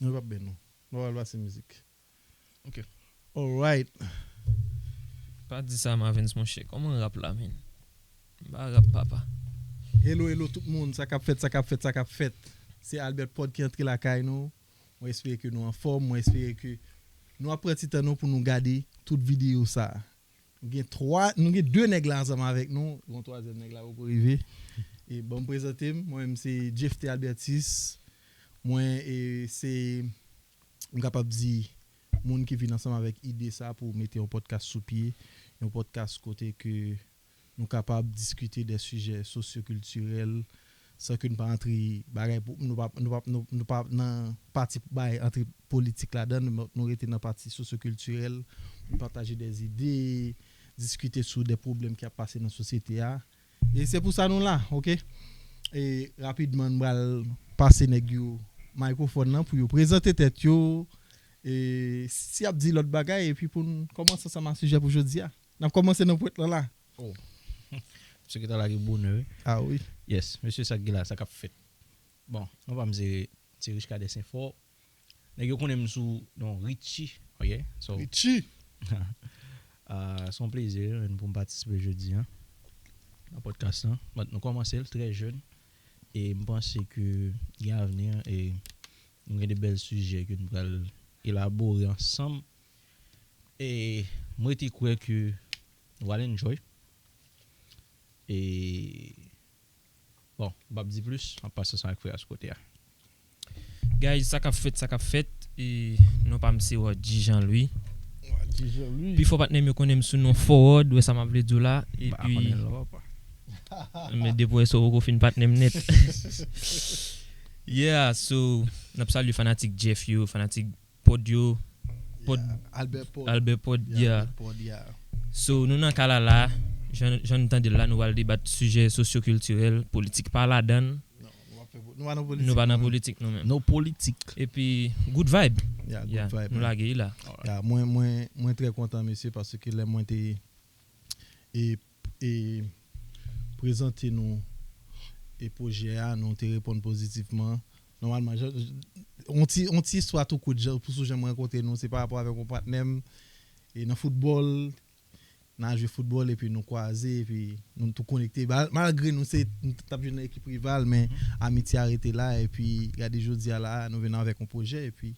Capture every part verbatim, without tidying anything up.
Nou p ap byen non. Nou pral pase mizik. Ok. Alright. Pa di sa, Marvens, monchè. Kòman rap la, men? M pa rap, papa. Hello, hello tout moun. Sa k ap fèt, sa k ap fèt, sa k ap fèt. Se Albert Pod ki antre lakay nou. Mwen espere ke nou anfòm. Mwen espere ke nou ap pran ti tan nou pou nou gade tout videyo sa. Nou gen twa, nou gen de nèg la ansanm avèk nou. Yon twazyèm nèg la poko rive. E bon, m prezante m. Mwen menm se Jeff T Albertis. Mwen e se, m kapab di, moun ki vin ansanm avèk ide sa pou mete yon podcast sou pye. Yon podcast kote ke nou kapab diskite de sijè sosyokiltirèl san ke nou pa antre bagay pou nou pa nou pa nou, nou pa nan pati bay antre politik ladan, nou, nou rete nan pati sosyokiltirèl, nou pataje de ide, diskite sou de pwoblèm ki ap pase nan sosyete a. E se pou sa nou la, ok? E rapidman, m pral pase nèg yo mikrofòn nan pou yo prezante tèt yo. E si y ap di lòt bagay, epi pou n kòmanse ansanm a sijè pou jodi a. N ap kòmanse nan pwent lan la. Oh. Misye ki ta lage bonè, wi. Ah wi. Yes, mesye, sa k gen la, sa k ap fèt. Bon, non pa m se, se Richcadès Info. Nèg yo konnen m sou non Richie, ok? So, Richie. Ah, se yon plezi, man, pou m patisipe jodi a nan podcast lan. But nou kòmanse l trè jèn e m panse ke gen avni e nou gen de bèl sijè ke nou pral elabore ansanm. E m rete kwè ke nou pral enjoy. E bon, m p ap di plis, m ap pase sa ak frè a sou kote a. Guys, sa k ap fèt, sa k ap fèt. E non pa m se Wadji Jean Louis. Wadji Jean Louis. Pifò patnè m yo konnen m sou non Forward, wè sa m ap vle di w la. M pa Epi konnen l non, papa. Men depi w wè sa w poko fin patnè m nèt. Yeah, so n ap salye fanatik Jeff yo, fanatik Pod yo, Pod Yeah, Albert Pod. Albert Pod, Yeah, yeah. Albert Pod, yeah. So nou nan ka la la, jan jan n tande l la, nou pral debat sijè sosyokiltirèl, politik pa ladan l. Non, nou pa fè po- nou pa nan politik. Nou pa nan Non. Politik nou menm. No politik. Epi good vibe. Yeah, good Yeah, vibe, nou man. Lage l la. Yeah, mwen mwen mwen trè kontan, mesye, paske lè mwen te e e prezante nou e pwojè a, nou te reponn pozitivman. Nòmalman, jan- yon ti yon ti istwa tou kout, jan pou sou jan mwen rankontre nou, se pa rapò avèk yon patnè m e nan foutbòl, n a jwe foutbòl epi nou kwaze epi nou tou konekte. Mal- malgre nou se nou t ap jwe nan ekip rival, men amitye a rete la epi gade jodi a la nou vin avèk yon pwojè epi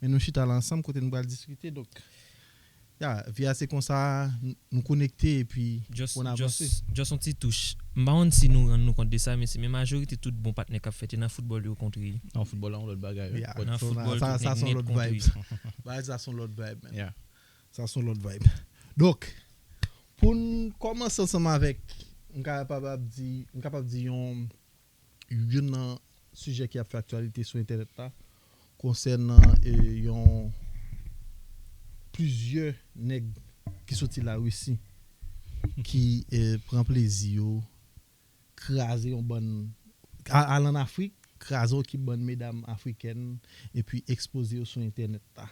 men nou chita la ansanm kote nou pral diskite. Donk ya, vi a se konsa, n- nou konekte epi Just, pou n avanse. just, just yon ti touch. M pa konn si nou rann nou kont de sa, men se men majorite tout bon patnè k ap fèt, e nan foutbòl yo kontre. Nan foutbòl la, yon lòt bagay, wi. Yeah. But Nan foutbòl, Sa tout sa nèg se yon nèt lòt kontre. Vibe. Bagay sa se yon lòt vibe, man. Yeah. Sa se yon lòt vibe. Donk, pou n kòmanse ansanm avèk, m kapab di, m kapab di yon youn nan sijè ki ap fè aktyalite sou entènèt la konsènan e, yon plizyè nèg ki soti Larisi ki e, pran plezi yo kraze yon bann a- al ann Afrik, kraze yon ekip bann medam afrikèn epi ekspoze yo sou entènèt la.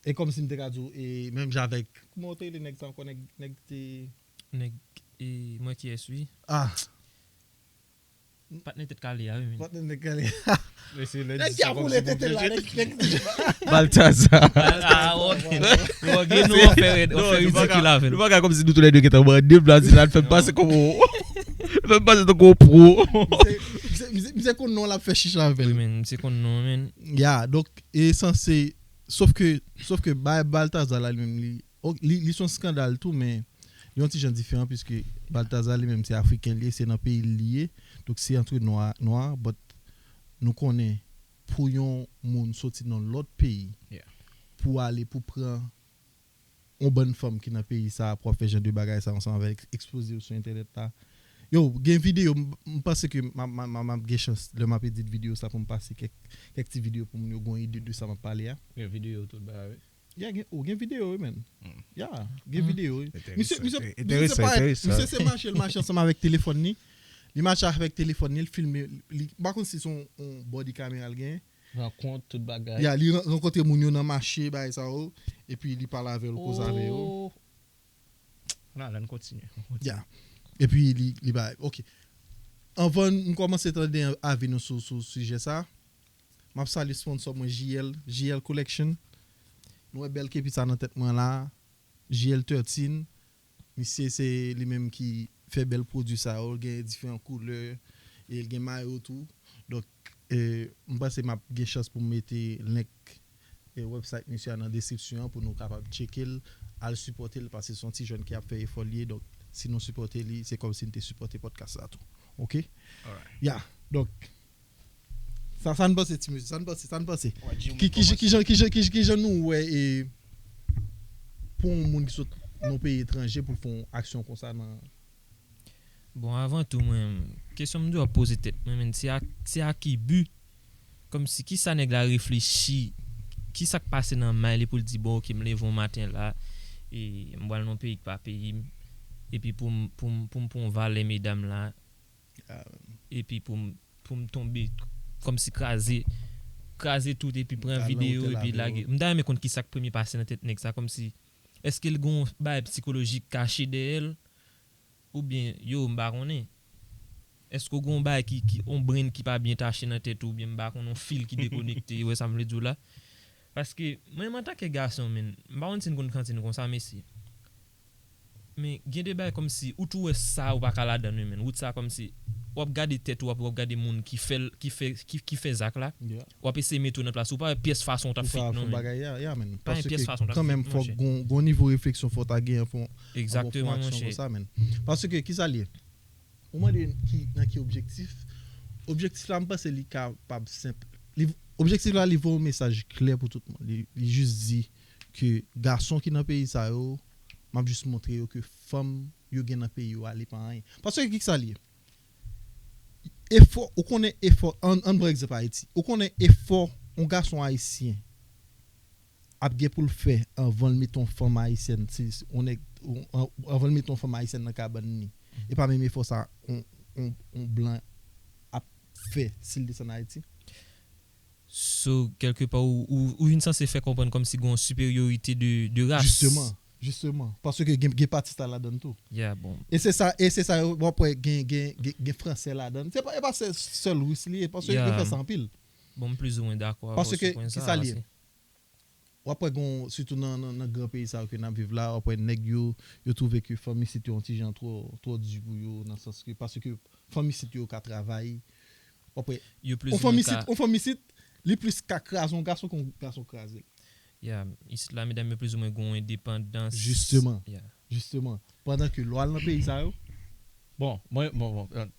E kòmsi m te ka di w, e menm jan avèk, kòman w te rele nèg sa ankò, nèg nèg te Nèg, e mwen kiyès, wi. Ah, Patnè tèt kale a, wi, men. Patnè nèg kale. Mesye, lè Nèg ki ap woule tete la, nèg nèg Baltazar. Ah, ok. Ok, nou an fè rèd, nou an fè ridikil avè l. Nou pa ka kòmsi nou tou lè de gentan bande, Blazi la fè m pase kòm ou. Fè m pase tankou yon pro. Misye konn non l ap fè chicha avè Wi, l. Men, misye konn non, men. Ya, donk, e sanse, sof ke, sof ke Ba- Baltazar la li menm, li, ok, li, li se yon skandal tou, men li yon ti jan diferan, piske Baltazar li menm se afriken li ye, se nan peyi l li ye, donk se antre nwa, nwa, but nou konnen pou yon moun soti nan lòt peyi Yeah. pou ale pou pran yon bann fanm ki nan peyi sa pou ap fè jan de bagay sa ansanm avèk ekspoze yo sou entènèt la. Yo, gen videyo, m m panse ke m ap- m ap- m ap- m ap gen chans lè m ap edit videyo sa pou m pase kèk kèk ti videyo pou moun yo gen yon ide de sa m ap pale a. Gen videyo tout bagay, wi. Ya, gen, oh, gen videyo wi, men. Mm. Ya, gen videyo wi. Enteresan, Misye, misye, ente- misye se enteresan, pa, enteresan. Misye se mache, l mache ansanm avèk telefòn li. Li mache avèk telefòn li, l filme, li, m pa konn si se yon yon body camera l gen. Rankont, tout bagay. Ya, li ran- rankontre moun yo nan mache, bagay sa yo, epi li pale avè yo, l koze avè yo. Oh. Nan, la n kontinye. Ya. Epi li, li bay. Ok. Anvan n kòmanse tande avi nou sou, sou sijè sa, M ap salye sponsò mwen, J L, J L Collection. Nou wè bèl kepi sa nan tèt mwen la, J L thirteen. Misye se li menm ki fè bèl pwodui sa yo, l gen diferan koulè, e l gen mayo tou. Donk, e, m panse m ap gen chans pou m mete link e website misye a nan deskripsyon an pou nou kapab tcheke l, al sipòte l, paske se yon ti jèn ki ap fè efò li ye. Donk, si nou sipòte li, se kòmsi n te sipòte podcast la tou. Oke? Ya. Donk, sa, sa n panse, ti mesye? Sa n panse? Sa n panse? Ki, ki, ki, ki jan, ki jan, ki, ki jan nou wè e pou yon moun ki sot nan yon peyi etranje pou l fè yon aksyon konsa nan Bon, avan tou, mwen, kesyon m dwe ap poze tèt mwen, men se a, se a ki bi? Kòmsi, kisa nèg la reflechi? Kisa k pase nan may li pou l di, bon, oke, m leve yon maten la, e m pral nan yon peyi k pa peyi m, epi pou m, pou m, pou m pran valè medam la, epi pou m, pou m tonbe, kòmsi kraze, kraze tout, epi pran videyo, epi lage. M ta renmen konn kisa k premye pase nan tèt nèg sa, kòmsi, èske l gen yon bagay psikolojik kache dèyè l? Oubyen, yo, m pa konnen. Èske w gen yon bagay ki, ki, yon brenn ki pa byen tache nan tèt ou, oubyen m pa konnen, yon fil ki dekonekte, ou wè sa m vle di w la? Paske, mwen menm antanke gason, men, m pa konn si n konn santi n konsa, mesye. Men, gen de bagay kòmsi, ou tou wè sa, ou pa ka ladan l, men, wout sa kòmsi, w ap gade tèt ou, w ap, w ap gade moun ki fè, ki fè, ki, ki fè zak la, w ap eseye mete w nan plas ou, pa wè pyès fason w t ap fèt non, men. Pa gen pyès fason w t ap fèt, monchè. Kanmenm, fòk gon, gon nivo refleksyon fò w ta genyen pou w fè yon aksyon konsa, men. Paske, kisa l ye? Ou mande ki, nan ki objektif? Objektif la, m panse li kapab senp. Li, objektif la, li voye yon mesaj klè pou tout moun. Li, li jis di ke gason ki nan peyi sa yo, m ap jis montre yo ke fanm yo gen nan peyi yo a, li pa anyen. Paske, kisa l ye? Efò, ou konnen efò, ann, ann pran egzanp Ayiti. Ou konnen efò yon gason ayisyen ap gen pou l fè anvan l mete yon fanm ayisyèn, si, si, yon nèg, yon, an, anvan l mete yon fanm ayisyèn nan kabann li. E pa menm efò sa yon, yon, yon blan ap fè si l desann Ayiti. So, kèlkepa, ou, ou, ou vin sanse fè konprann kòmsi gen yon siperyorite de, de ras. Jisteman, jisteman. Paske gen, gen pati sa ladan l tou. Ya, bon. E se sa, e se sa, w ap wè gen, gen, gen, gen fransè ladan l. Se pa, e pa sèl, sèl ris li ye, paske yo fè sa anpil. Bon, m plizoumwen dakò avè w sou pwen sa. Paske, kisa l ye? W ap wè gon, sitou nan, nan, nan gran peyi sa yo ke n ap viv la, w ap wè nèg yo, yo twouve ke fanm isit yo yon ti jan twò, twò di pou yo, nan sans ke, paske fanm isit yo ka travay. W ap wè, yon fanm isit, yon fanm isit, li plis ka kraze yon gason ke yon gason kraze l. Ya, isit la, medam yo plizoumwen gen yon endepandans. Jisteman. Jisteman. Pandan ke lè w al nan peyi sa yo. Bon, mwen, bon, bon.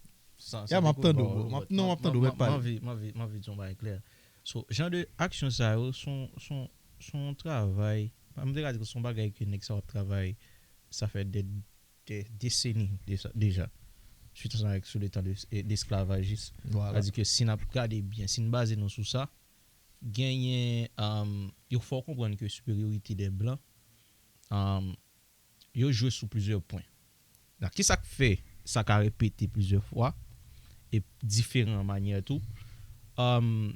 Ya, m ap tande w, bro. Non, m ap tande w, mèt pale. M anvi, m anvi, m anvi di yon bagay klè. So, jan de aksyon sa yo, se yon, se yon, se yon travay, m te ka di ke se yon bagay ke nèg sa yo ap travay, sa fè dè, dè deseni deja. Swit ansanm avèk sou letan de, de esklavajis. Vwala. Sa di ke si n ap gade byen, si n baze nou sou sa, genyen, um, yo fè w konprann ke siperyorite dè blan, um, yo jwe sou plizyè pwen. Nan kisa k fè sa ka repete plizyè fwa e diferan manyè tou, um,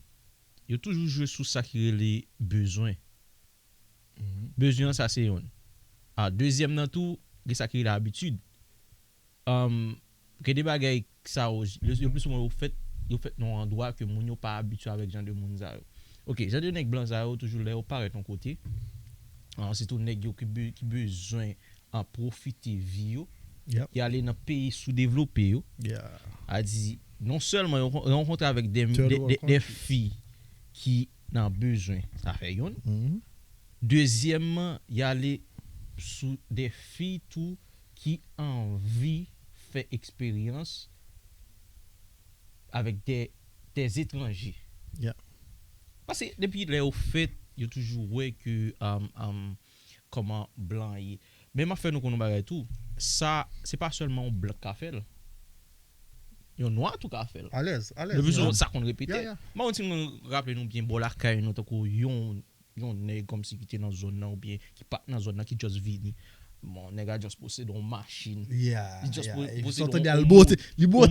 yo toujou jwe sou sa ki rele bezwen. Bezwen an, sa se yonn. A, dezyèm nan tou, gen sa ki rele abitid. Um, gen de bagay sa yo, yo, yo pli souvan yo fèt, yo fèt nan yon andwa ke moun yo pa abitye avèk jan de moun sa yo. Oke, jan de nèg blan sa yo, toujou lè yo parèt yon kote, an, sitou nèg yo ki, be- ki bezwen an pwofite vi yo, y ale nan peyi soudevlope yo. A di, non sèlman yo rankontre avèk de, de, de, de fi ki nan bezwen, sa fè yonn. Dezyèmman, y ale sou de fi tou ki anvi fè eksperyans avèk de, de etranje. Paske depi lè yo fèt, yo toujou wè ke, um, um, kòman blan ye. Men m ap fè nou konn yon bagay tou. Sa, se pa sèlman yon blan k ka fè l. Yon nwa tou ka fè l. Alèz, alèz. Leplizouvan sa konn repete. M pa konn si nou raple nou byen bò lakay nou, tankou yon, yon nèg kòmsi ki te nan zòn nan oubyen ki pa t nan zòn nan, ki just vini. Bon, nèg la just posede yon machin. Li just posede yon moto,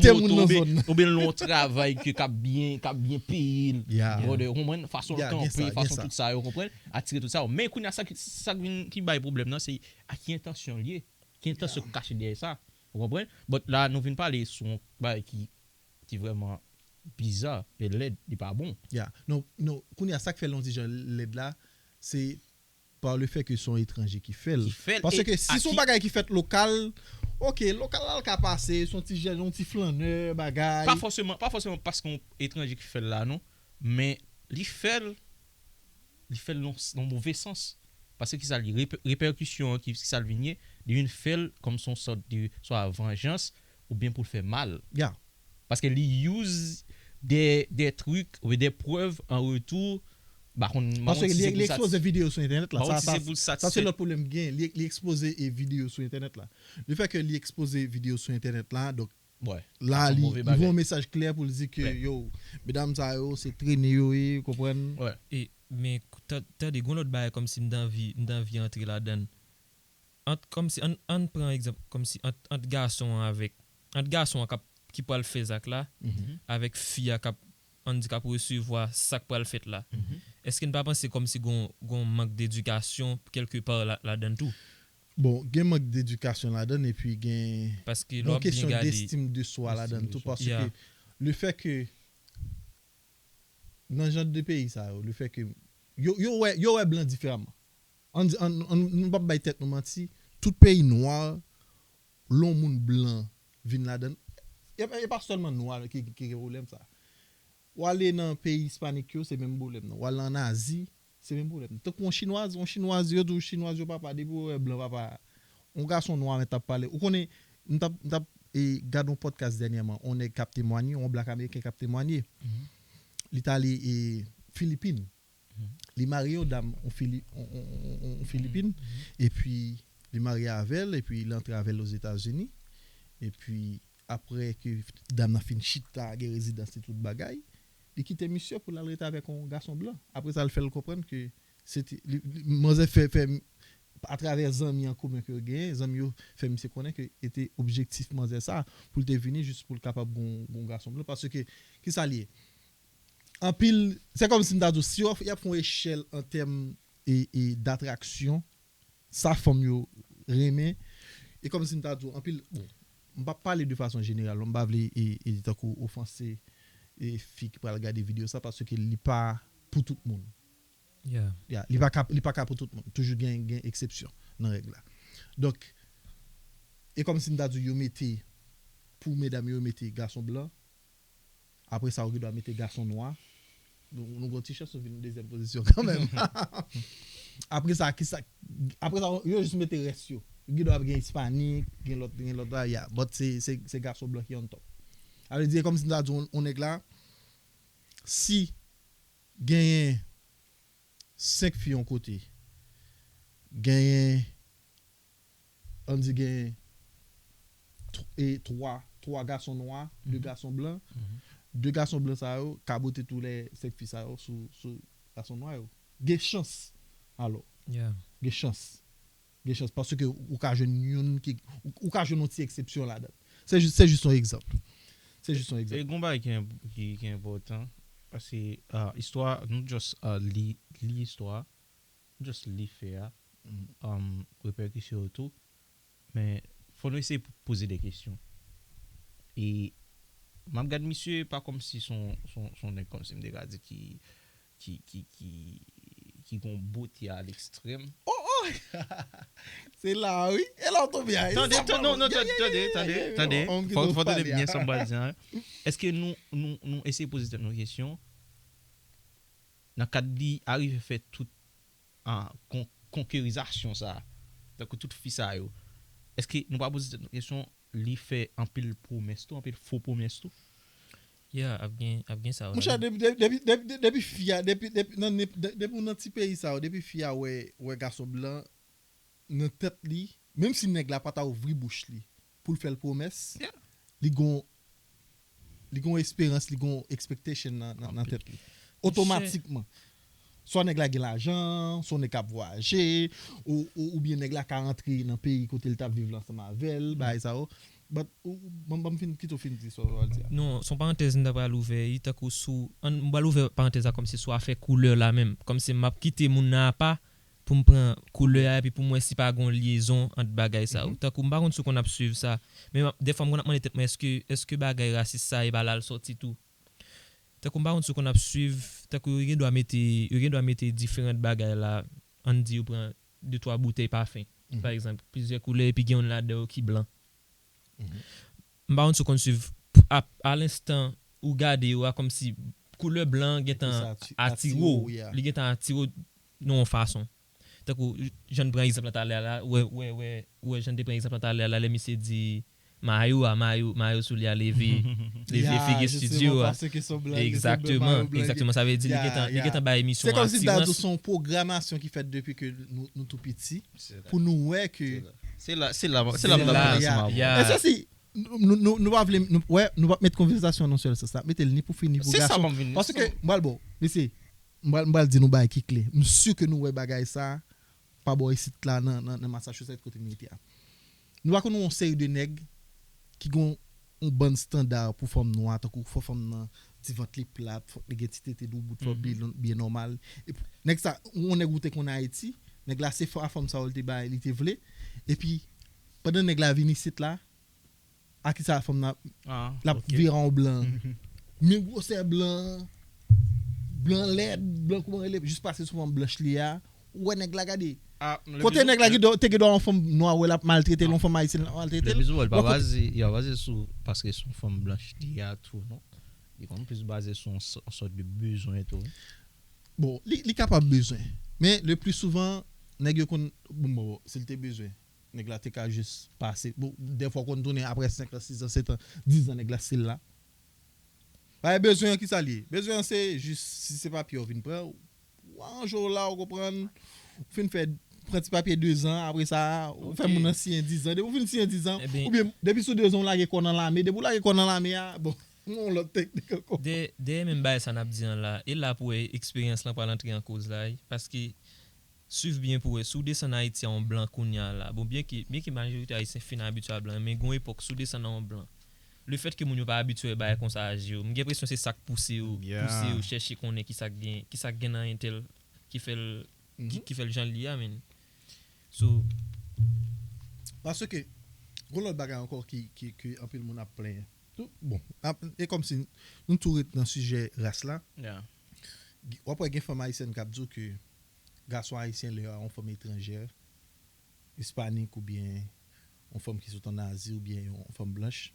oubyen, oubyen l yon travay ke k ap byen, k ap byen peye l. Ou konprann? Fason l kanpe, fason tout sa yo, konprann? Atire tout sa yo. Men kounye a, sa ki, sa ki vin, ki bay pwoblèm nan, se a ki entansyon l ye. Ki entansyon k kache dèyè sa. Ou konprann? But la, nou vin pale sou yon bagay ki, ki vrèman biza, e lèd, li pa bon. Ya. Non, non, kounye a sa k fè l yon ti jan lèd la, se pa le fè ke se yon etranje ki fè l. Ki fè l, Paske e si a se yon ki- bagay ki fèt lokal, ok, lokal la l ka pase, se yon ti jèn, yon ti flannè, bagay. Pa fòseman, pa fòseman paske yon etranje ki fè l la, non. Men li fè l, li fè l nan nan move sans. Paske ki sa li, repè- repèkisyon an, ki, ki sa l vin ye, li vin fè l kòm se yon sòt de, swa vanjans, oubyen pou l fè mal. Ya. Paske li use de, de trik ou de prèv an retou. Ba konn, Paske li, li ekspoze videyo sou entènèt la. Sa, sa, pou sa, sa se lòt pwoblèm gen. Li, li ekspoze e videyo sou entènèt la. Le fè ke li ekspoze videyo sou entènèt la, donk wè, la, sa se li, yon move li voye bagay. Yon mesaj klè pou l di ke, Klè. Yo, medam sa yo, se trennen yo ye, konprann? Wè. E, men, ta- tande, gon lòt bagay kòmsi m t anvi, m t anvi antre ladan l. Ant, kòmsi, ann, ann pran egzanp, kòmsi ant, ant gason an avèk, ant gason an k ap, ki pral fè zak la, Mhm. avèk fi a k ap, ann di k ap resevwa sa k pral fèt la. Mhm. Èske n pa panse kòmsi gon, gon mank dedikasyon kèlke pa la, ladan l tou? Bon, gen mank dedikasyon ladan l, epi gen Paske lè yon w ap byen kesyon gade, destim de swa ladan l tou, paske Yeah. le fè ke nan jan de peyi sa yo, le fè ke yo, yo wè, yo wè blan diferaman. Ann di, ann, ann, nou p ap bay tèt nou manti, tout peyi nwa, lè yon moun blan vin ladan l, e, e pa sèlman nwa ki, ki gen pwoblèm sa. W ale nan peyi ispanik yo, se menm pwoblèm nan. W ale ann Azi, se menm pwoblèm. Tankou yon chinwaz, yon chinwaz, yo di w chinwaz yo papa, depi w wè blan papa, yon gason nwa mèt ap pale. Ou konnen, m t ap, m t ap e, gade yon podcast dènyèman, yon nèg k ap temwanye, yon blak ameriken k ap temwanye. Li t ale e, Filipin. Li marye yon dam, yon, Fili, yon, yon, yon, yon, yon Filipin, epi li marye avè l, epi li antre avè l Ozetazini. Epi apre ke dam nan fin chita, gen rezidans li, tout bagay, li kite misye pou l al rete avèk yon gason blan. Apre sa, l fè l konprann ke se te, li, li, manzè fè, fè, atravè zanmi an komen ke yo genyen, zanmi yo fè misye konnen ke e te objektif manzè sa, pou l te vini jis pou l kapab gon, gon gason blan. Paske, ki sa l ye? Anpil, se kòmsi m ta di w, si y ap fè yon echèl an tèm e, e, datraksyon, sa fanm yo renmen, e kòmsi m ta di w, anpil, bon, m p ap pale de fason jeneral, non, m pa vle e, e, tankou ofanse e, fi ki pral gade videyo sa, paske li pa pou tout moun. Yeah. Ya, li pa ka, li pa ka pou tout moun. Toujou gen, gen eksepsyon nan règ la. Donk, e kòmsi m ta di w, yo mete, pou medam yo, yo mete gason blan, apre sa, yo gen dwa mete gason nwa. Nou, nou gon ti chans nou vin dezyèm pozisyon kanmenm. Apre sa, ki sa, apre sa, yo jis mete rès yo. Gen dwa gen ispanik, gen lòt, gen lòt la, ya. But se, se, se gason blan ki on top. Sa vle di, kòmsi m ta di w, yon nèg la, si genyen senk fi yon kote, genyen, ann di genyen tw- e twa, twa gason nwa, de gason blan, de gason blan sa yo ka bote tou lè senk fi sa yo sou, sou gason nwa yo. Gen chans, alò. Yeah. Gen chans. Gen chans, paske ou ka jwenn youn ki, ou, ou ka jwenn yon ti eksepsyon ladan. Se jis, se jis yon egzanp. Se jis yon E egzanp. gon bagay ki, enp- ki, ki enpòtan, paske ah, istwa, nou just ah, li, li istwa, nou just li fè a, um, repèkisyon yo tou, men fò nou eseye pou- poze de kesyon. E m ap gad misye pa kòmsi son, son, son nèg kòmsi m te ka di ki, ki, ki, ki, ki gon bote a lekstrèm. Se la, wi. E la w tonbe a. Tande, tande, non, non, tande, tande, tande, tande. Fò, fò tande byen sa m pral di an. Èske nou, nou, nou eseye poze tèt nou kesyon, nan kad li arive fè tout ah, kon, konkerizasyon sa, tankou tout fi sa yo, èske nou pa poze tèt nou kesyon, li fè anpil pwomès tou, anpil fo pwomès tou? Yeah, ap gen, ap gen sa. Monchè, depi, depi, depi, depi, depi fi a, depi, depi, nan, depi, depi ou nan ti peyi sa yo, depi fi a wè, wè gason blan, nan tèt li, menm si nèg la pa ta ouvri bouch li pou l fè l pwomès, Yeah. li gon, li gon esperans, li gon expectation nan, nan, nan tèt li. Otomatikman. Swa nèg la gen lajan, swa nèg k ap vwayaje, ou, ou, oubyen nèg la ka rantre nan peyi kote l t ap viv la ansanm avè l, bagay sa yo. But, ou, ou, ban, ban m fin, kite w fin di sa w al di a. Non, se yon parantèz m ta pral ouvè, li tankou sou, ann, m pral ouvè parantèz la kòmsi sou afè koulè la menm. Kòmsi m ap kite moun nan apa pou m pran koulè a epi pou m wè si pa gon lyezon ant bagay sa yo. Tankou m pa konn si w konn ap swiv sa, men m ap- dèfwa m konn ap mande tèt mwen, èske, èske bagay rasis sa e pa la l sòti tou? Tankou m pa konn si w konn ap swiv, tankou yo gen dwa mete, yo gen dwa mete diferan bagay la, ann di yo pran de twa boutèy pafen, pa egzanp, plizyè koulè, epi gen youn ladan yo ki blan. M pa konn si w konn swiv, a, a lenstan ou gade yo a, kòmsi koulè blan gentan atire w, li gentan atire w nan yon fason. Tankou, jan n pran egzanp lan talè a la, wè, wè, wè, wè, jan n te pran egzanp lan talè a la, lè misye di mayo a, mayo, mayo sou li a leve, leve figi estidyo a. Egzakteman, egzakteman. Sa vle di, li gentan, li gentan bay emisyon an atirans. Se kòmsi m ta di w se yon pwogramasyon ki fèt depi ke nou, nou tou piti, pou nou wè ke. Se la, se la, se la m t ap kòmanse. E se si, nou, nou, nou, nou pa vle, nou, wè, nou p ap met konvèsasyon nan sèl sans la. Mete l ni pou fi, ni pou gason. Paske, m pral bon, mesye, m pral, m pral di nou bagay ki klè. M si ke nou wè bagay sa pa bò isit la nan, nan, nan Massachusetts kote m rete a. Nou pa konn yon seri de nèg ki gon yon bann estanda pou fanm nwa, tankou fò fanm nan ti vant li plat, fòk li gen ti tete doubout, fò byen, byen nòmal. E pou, nèg sa, yon nèg ou te konn Ayiti, nèg la se fò a fanm sa yo li te bay, li te vle. Epi, pandan nèg la vin isit la, a kisa fanm nan, l ap vire an blan. Men gwosè blan, blan lèd, blan kouman rele, jis pase sou fanm blanch li a. Ou wè nèg la gade. Kote nèg la ki do- te gen dwa yon fanm nwa wè l ap maltrete l, yon fanm ayisyèn l ap maltrete l. Legliz ou wè l pa baze, y a baze sou, paske se yon fanm blanch li a tou, non. Li konn plis baze sou yon sò- yon sòt de bezwen tou. Bon, li, li kapab bezwen. Men, le pli souvan, nèg yo konn, bon, bon, si l te bezwen, nèg la te ka jis pase. Bon, dèfwa w konn tounen apre senk an, sis an, sèt an, diz an, nèg la still la. Pa gen bezwen an, kisa l ye? Bezwen an se jis, si se papye w vin pran, ou aranje w la, ou konprann, ou fin fè, pran ti papye dezan, apre sa, ou fè moun nan siyen dizan. Depi w fin siyen dizan, oubyen depi sou dezan, ou lage kò w nan lame. Depi w lage kò w nan lame a, bon, yon lòt teknik ankò. Dèyè, dèyè menm bagay sa n ap di an la, e la pou wè eksperyans lan pral antre an koz la, wi. Paske, swiv byen pou wè, si w desann Ayiti a yon blan kounye a la, bon, byenke, byenke majorite Ayisyen fin abitye a blan, men gon epòk, si w desann a yon blan, lefètke moun yo pa abitye wè bagay konsa a je yo, m gen enpresyon se sa k pouse yo, pouse yo chèche konnen kisa k gen, kisa k gen nan entèl ki fè l, ki, ki fè l jan l ye a, menn. So, paske, gon lòt bagay ankò ki, ki, ki anpil moun ap plenyen. Tou, bon, ap- e kòmsi nou tou ret nan sijè ras la. W ap wè gen fanm ayisyèn k ap di w ke gason ayisyen lè y a yon fanm etranjè, ispanik oubyen yon fanm ki sot ann Azi oubyen yon fanm blanch,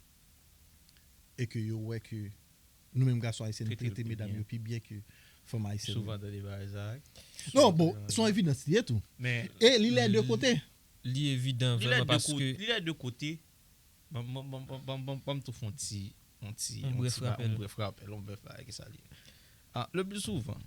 e ke yo wè ke nou menm gason ayisyen nou trete medam yo pi byen ke fanm ayisyèn yo. Souvan tande bagay sa, wi. Non, bon, se yon evidans li ye tou. Men e li lè de kote. Li evidan vrèman paske. Li lè de kote. Ban m tou fè yon ti, yon ti, yon brèf rapèl, yon brèf rapèl, ki sa l ye. Ah, le pli souvan,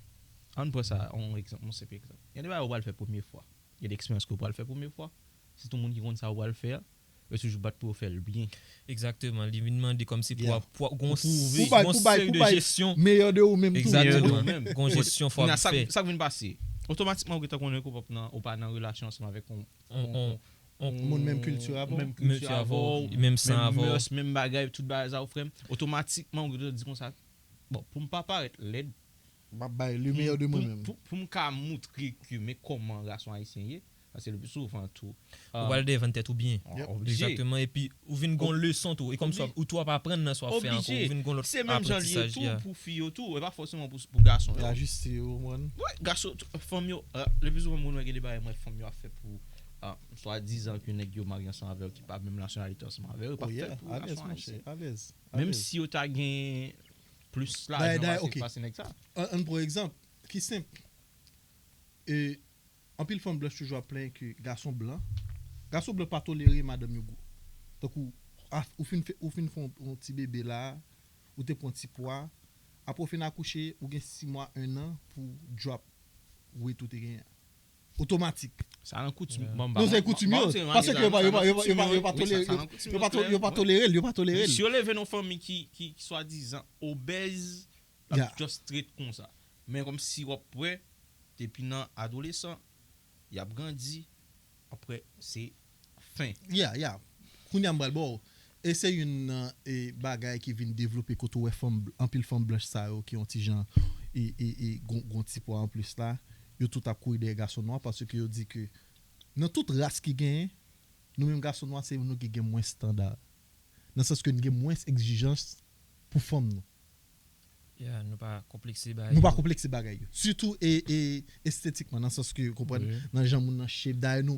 ann pran sa, yon egzanp, yon senp egzanp. Gen de bagay ou pral fè premye fwa. Gen de eksperyans ke ou pral fè premye fwa. Sitou moun ki konn sa ou pral fè a, yo toujou bat pou yo fè l byen. Egzakteman, li vin mande kòmsi pou, pou, pou gon seri de jesyon. Meyè de ou menm tou. Egzakteman. Gon jesyon fò ap fè. Sa k vin pase? Otomatikman, ou gentan konnen ke ou p ap nan, ou pa nan relasyon ansanm avèk yon, yon, yon moun menm kilti avè w, menm kilti avè w, menm san avè w, menm mès, menm bagay, tout bagay sa yo, frè m, otomatikman, ou gentan di konsa, bon, pou m pa parèt lèd, m ap bay le meilleur de mwen menm. Pou, pou m ka montre ke men kòman gason ayisyen ye, paske le pli souvan tou, ou pral defann tèt ou byen. Oblije. Egzakteman, epi ou vin gon leson tou, e kòmsi ou tou ap aprann nan sa w ap fè ankò, ou vin gon lòt aprantisaj. Se menm jan l ye tou pou fi yo tou, e pa fòseman pou, pou gason yo. Li ajiste yo, ou konprann? Wi, gason, fanm yo, le pli souvan moun wè gen de bagay m wè fanm yo ap fè pou, ah, swadizan ke nèg yo marye ansanm avè yo ki pa menm nasyonalite ansanm avè yo, yo p ap fè l pou gason ayisyen. Menm si yo ta gen plis lajan pase, pase nèg sa. Ann, ann pran egzanp ki senp. E, anpil fanm blanch toujou ap plenyen ke gason blan, gason blan pa tolere madanm yo gwo. Tankou, ou fin fè, ou fin fè yon, yon ti bebe la, ou te pran ti pwa, apre ou fin akouche, ou gen sis mwa, en an pou drop weight ou te genyen an. Otomatik. Sa nan koutim. Non, se koutim yo. Paske yo pa, yo pa, yo pa, yo pa, yo pa tolere, yo pa to-, yo pa tolere l, yo pa tolere l. Si yo leve nan yon fanmi ki, ki, ki swadizan obèz, l ap just trete konsa. Men kòmsi w ap wè, depi nan adolesan, y ap grandi, apre se fen. Ya, ya. Kounye a m pral ba w. E se youn nan, e, bagay ki vin devlope kote w wè fanm, anpil fanm blanch sa yo ki yon ti jan, e, e, e, gon, gon ti pwa anplis la, yo tout ap kouri dèyè gason nwa paske yo di ke nan tout ras ki genyen, nou menm gason nwa se nou ki gen mwens estanda. Nan sans ke n gen mwens egzijans pou fanm nou. Yeah, nou pa konplekse ba Nou pa yo. Konplekse bagay yo. Sitou e, e estetikman, nan sans ke, konprann, Wi. Nan jan moun nan shape. Dayè nou,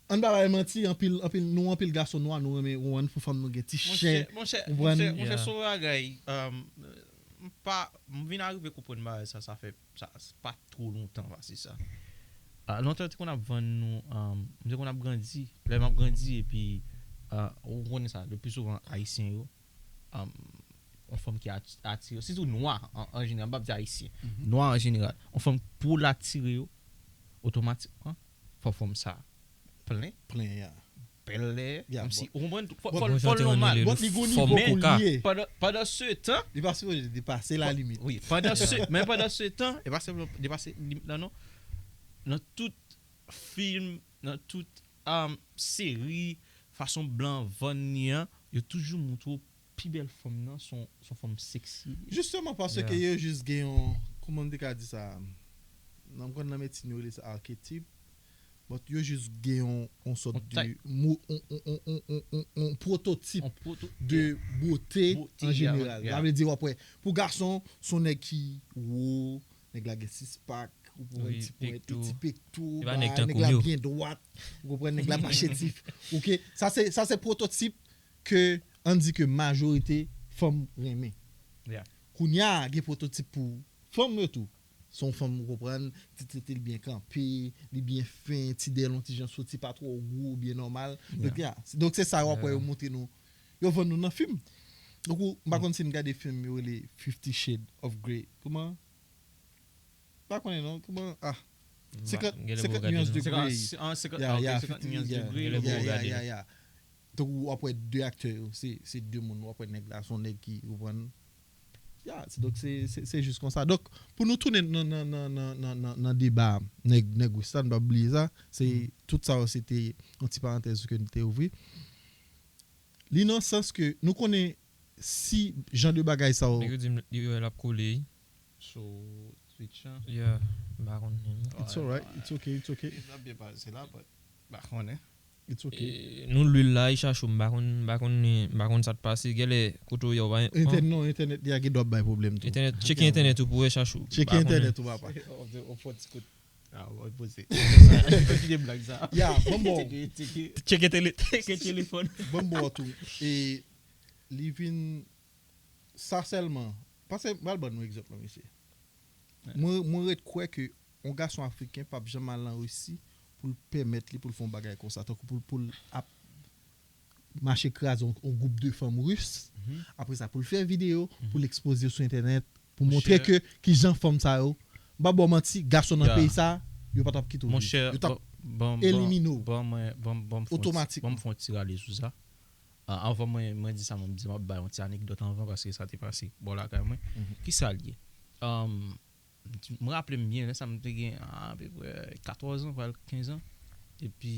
ann pa bay manti, anpil, anpil, nou anpil gason nwa, nou renmen, ou konprann, pou fanm nou gen ti Monchè, chen. monchè, Ou konprann? monchè, monchè, Yeah. Son bagay, um, m pa, m vin arive konprann bagay sa, sa fè, sa, sa pa two lontan pase sa. Ah, lontan, yo te konn ap vann nou, um, m te konn ap grandi. Lè m ap grandi, epi, ah, ou konnen sa, le pli souvan, Ayisyen yo, um, yon fanm ki ati-, atire, sitou nwa, an, an jeneral, m p ap di Ayisyen, nwa an jeneral, yon fanm pou l atire yo, otomatikman, fò fanm sa plen, Plen, yeah. bèlè, Yeah, kòmsi, but- ou konprann, fò, but- fò, Bon, fò sa te l rele nòmal. le But li gon nivo formen pou ka. l ye. Pandan, pandan se tan, Li pa sipoze depase la limit. wi, pandan se, men pandan se tan, e pa sèlman depase limit la non. Nan tout fim, nan tout um, seri, fason blan vann li an, yo toujou montre w pi bèl fanm nan, son, son fanm seksi. Jisteman, paske Yeah. yo jis gen yon, kouman m te ka di sa? Nan, m konn nan medsin, yo rele sa arketip. But yo jis gen yon, yon sòt Yon de type. mo, yon, yon, yon, yon, yon, yon pwototip On poto, de bote Bote, an yeah, jeneral. yeah. Sa vle di, w ap wè, pou gason, son nèg ki wo, nèg la gen six pack, ou pou wè Wi, ti pwen, pekto. ti pekto, Se pa nèg tankou nèg la m yo. Byen dwat, ou konprann, nèg la pa chétif. Ok, sa se, sa se pwototip ke, ann di ke majorite fanm renmen. Yeah. Kounye a, gen pwototip pou fanm yo tou. Se yon fanm, ou konprann, ti tete l byen kanpe, li byen fen, ti dèyè l yon ti jan soti, pa twò gwo, byen nòmal. Donk, yeah. Donk, se sa yo ap wè yo montre nou. Yo vann nou nan fim. Donk, ou, m pa konn si n gade fim yo rele Fifty Shades of Grey. Kouman? M pa konnen non. Kouman? Ah. Senkant, Gen lè pou senkant gade nuances non. de Senkant, Grey. se- ah, senkant, Yeah, ah, ok, yeah, senkant fifty, nuances de yeah, Grey, Gen lè lè pou pou w gade. gade. Yeah, yeah. Donk, ou ap wè de aktè yo. Se, se de moun. Ou ap wè nèg la, se yon nèg ki, ou konprann? Yeah, se, donk, se, se, se jis konsa. Donk, pou nou tounen nan, nan, nan, nan, nan, nan, nan deba nèg, nèg wis la, nou pa bliye sa. Se, tout sa yo, se te yon ti parantèz ke nou te ouvri. Li nan sans ke nou konnen si jan de bagay sa yo. Nèg yo di m, yo, l ap kole. Sou Twitch an. Yeah, m pa konn menm. It's alright, it's okay, it's okay, Sa byen pase la, but, m pa konnen. it's okay. E, nou lwil la, e chachou, m pa konn, m pa konn, m pa konn sa t pase. Genlè, kote w ye, w pa. Entènèt, non, entènèt, li a gen dwa bay pwoblèm tou. Entènèt, tcheke entènèt ou pou wè chachou. Tcheke entènèt ou, papa. On fò ti kout. Ah, on poze. Kite blag sa. Ya, bon, bon. Tcheke, tcheke. Tcheke tele-, tcheke telefòn. Bon, bon, tou. E li vin sa sèlman. Paske, m pral ban nou egzanp, mesye. Mwen, mwen ret kwè ke yon gason afriken p ap janm al an Risi pou l pèmèt li pou l fè yon bagay konsa. Tankou pou, pou l ap mache kraze yon, yon gwoup de fanm ris. Apre sa, pou l fè videyo, pou l ekspoze yo sou entènèt, pou montre ke ki jan fanm sa yo. M pa ba w manti, gason nan peyi sa, yo pa t ap kite w viv. Yo t ap elimine w. Ban mwen, ban, ban m fè yon ti, Otomatikman. Ban m fè yon ti rale sou sa. Ah, anvan mwen, mwen di sa, mwen di m ap bay yon ti anekdòt anvan paske sa te pase bò lakay mwen. Kisa l ye? Um, m raple m byen, lè sa m te gen apeprè katòz an, pral kenz an. Epi,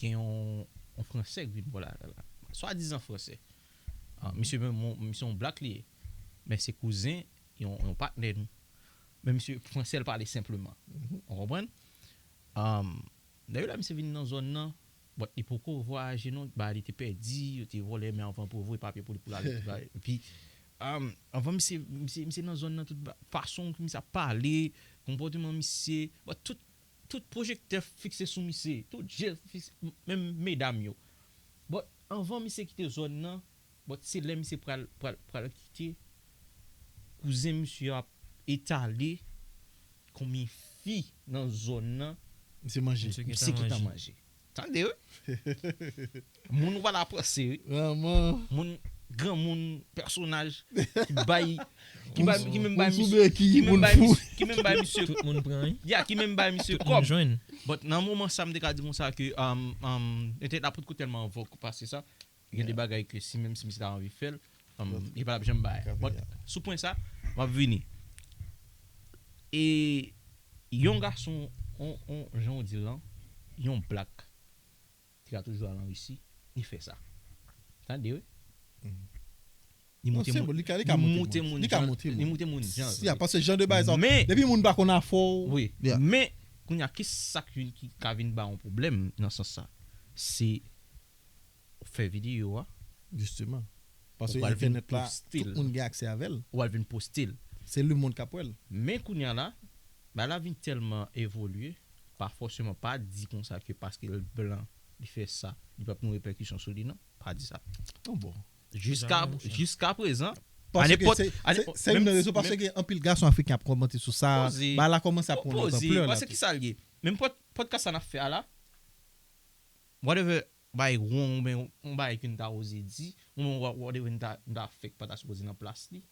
gen yon, yon Fransè ki vin bò lakay la. Swadizan Fransè. Ah, misye menm, yon- misye yon blak li ye. Men se kouzen, yon, yon patnè nou. Men misye Fransè l pale senpleman. Ou konprann? Um, Dayè la, misye vin nan zòn nan, but li poko vwayaje non, bagay li te pèdi, yo te vòlè, men anvan pou voye papye pou li pou l ale. Epi, um, anvan misye, misye, misye nan zòn nan, tout ba- fason ke misye ap pale, konpòteman misye, but tout, tout pwojektè fikse sou misye, tout je fikse, menm medam yo. But anvan misye kite zòn nan, but se lè misye pral, pral, pral kite, kouzen misye ap etale konbyen fi nan zòn nan Misye manje. Misye misye gentan gentan manje. Manje. Tande, wi. Moun ou pa la panse, wi. Vrèman. Moun, granmoun, pèsonaj, ki bay, ki bay, ki menm bay Moun sou misye, beki, ki menm moun bay fou. misye, ki menm bay misye, Tout moun pran, wi. ya, ki menm bay misye Tout moun kòb. Jwenn. But nan moman sa, m te ka di konsa ke, um, um, entènèt la potko tèlman vòk pase sa. Gen de bagay ke si menm si misye ta anvi fè l, um, li pa t ap janm bay. But sou pwen sa, m ap vini. E yon gason, on, on, jan w di l lan, yon blak, ki ka toujou al an Risi, li fè sa. Tande, wi. Li Non, moute se moun, bon, li ka, li ka li moute moute moun. Moun Li ka jan, moute li moun. moute moun jan. Ya, paske jan de bagay sa, Men- depi moun pa konn afè w, Wi. ya. Men, kounye a, ki sa k vin, ki ka vin ba yon pwoblèm nan sans sa? Se fè videyo a, Jisteman. Paske Ou pral vin entènèt la, poste l. Tout moun gen aksè avè l. Ou al vin poste l. Se lemonn k ap wè l. Men kounye a la, bagay la vin tèlman evolye, pa fòseman, pa di konsa ke paske l blan, li fè sa, li p ap gen repèkisyon sou li, non. Pa di sa. Non, bon. Jiska, Jamè, monchè. Jiska prezan, Paske nenpòt- se- a se- nenpòt- se youn menm- nan rezon paske gen anpil gason afriken ap kòmante sou sa. Poze. Bagay la kòmanse ap pran lòt Poze, anplè la paske tou. Kisa l ye? Menm pòd- pòdkas sa n ap fè a la, whatever, bay wrong, men yon bagay ke n ta oze di, yon wa- whatever n ta, n ta fèk pa ta sipoze nan plas li.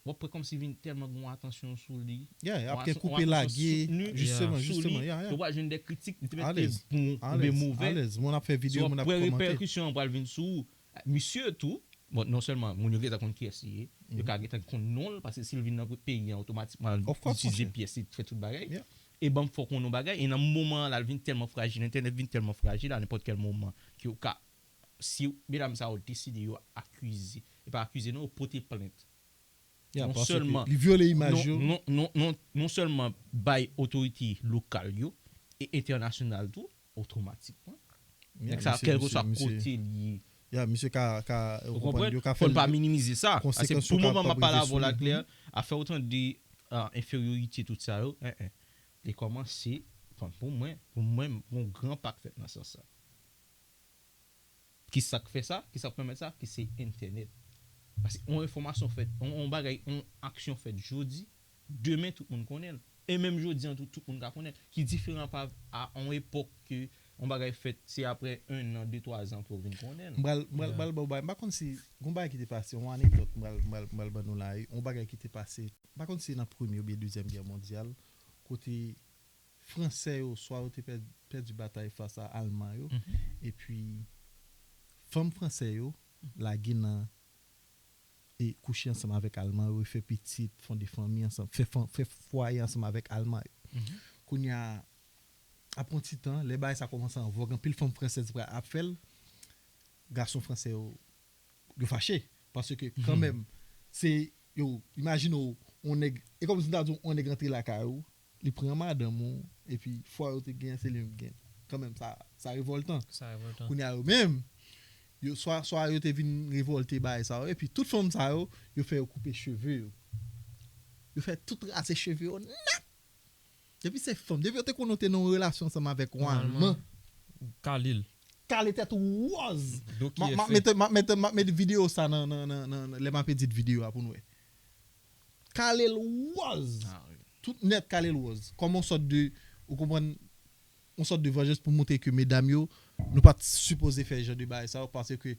W ap wè kòmsi vin tèlman gen yon atansyon sou li. Yeah, y ap Yon gen asan- koupe yon lage, atansyon soutni jisteman, sou jisteman, li, yeah, yeah. Yo pral jwenn de kritik, li te mèt te Alèz. bon oubyen Alèz, movè. alèz. Moun ap fè So, videyo, w moun ap ap wè kòmante. Repèkisyon an pral vin sou ou. Misye tou, bon, non sèlman moun yo gentan konn kiyès li ye, yo ka gentan konn non l, paske si l vin nan peyi an, otomatikman l Of course, itilize monchè. pyès li t fè tout bagay. Yeah. E ban m fè w konnen yon bagay, e nan moman an la, l vin tèlman frajil, entènèt vin tèlman frajil, a nenpòt kèl moman, ke w ka, si medam sa yo deside yo akize, e pa akize non, yo pote plent. Yeah, Non paske sèlman- li vyole Non, imaj yo. non, non, non, non sèlman bay otorite lokal yo e entènasyonal tou, otomatikman. Yeah, Nèg sa, misye- kèlkeswa misye- misye- kote l ye. Yeah, misye ka, ka, ou Ou konprann, konprann? yo ka fè Fò n l pa de- minimize sa. Paske konsekans pou yo ka- moman m ka ap pale rive avè w sou la, li. Claire, afè w tande ah, enferyorite, tout sa yo, en, en. Li kòmanse, bon, pou mwen, pou mwen, yon gran pa k fèt nan sans sa. Ki sa k fè sa? Ki sa k pèmèt sa? Ki se entènèt. Paske yon enfòmasyon fèt, yon, yon bagay, yon aksyon fèt jodi, demen tout moun konnen l. E menm jodi an tou, tout moun ka konnen l. Ki diferan pa a yon epòk ke yon bagay fèt, se apre en an, de, twa zan ke w vin konnen l. M pral, m pral, m pral ba w bagay. M pa konn si, gon bagay ki te pase, yon anekdòt, m pral, m pral, m pral ban nou la, yon bagay ki te pase, m pa konn si nan premye oubyen dezyèm gè mondyal, kote Fransè yo, swa yo te pè- pèdi batay fas a Alman yo, epi fanm fransè yo lage nan e kouche ansanm avèk Alman yo, e fè pitit, fonde fanmi ansanm, fè, fan- fè fwaye ansanm avèk Alman yo. Kounye a, apre yon ti tan, lè bagay sa kòmanse an vòg, anpil fanm fransèz ap fè l, gason fransè yo, yo fache. Paske kanmenm, se, yo, imajine w, yon nèg, e kòmsi m ta di w, yon nèg antre lakay ou, li pran madanm ou, epi fwa yo te gen, se li menm ki gen. Kanmenm, sa, sa revòltan. Sa revòltan. Kounye a yo menm, yo, swa, swa yo te vin revòlte bagay sa yo, epi tout fanm sa yo, yo fè yo koupe cheve yo. Yo fè tout rase cheve yo nèt. Depi se fanm, depi yo te konn yo te nan yon relasyon ansanm avèk yon Yon Alman, Kale l. Kale tèt ou wòz. Doki M ap- m ap efe. mete, m ap mete, m ap mete videyo sa nan, nan, nan, nan, nan, lè m ap edit videyo a pou nou wè. Kale l wòz. Ah, wi. Tout nèt kale l wòz. Kòm yon sòt de, ou konprann, yon sòt de vanjans pou montre ke medam yo, nou pa t sipoze fè jan de bagay sa yo, paske,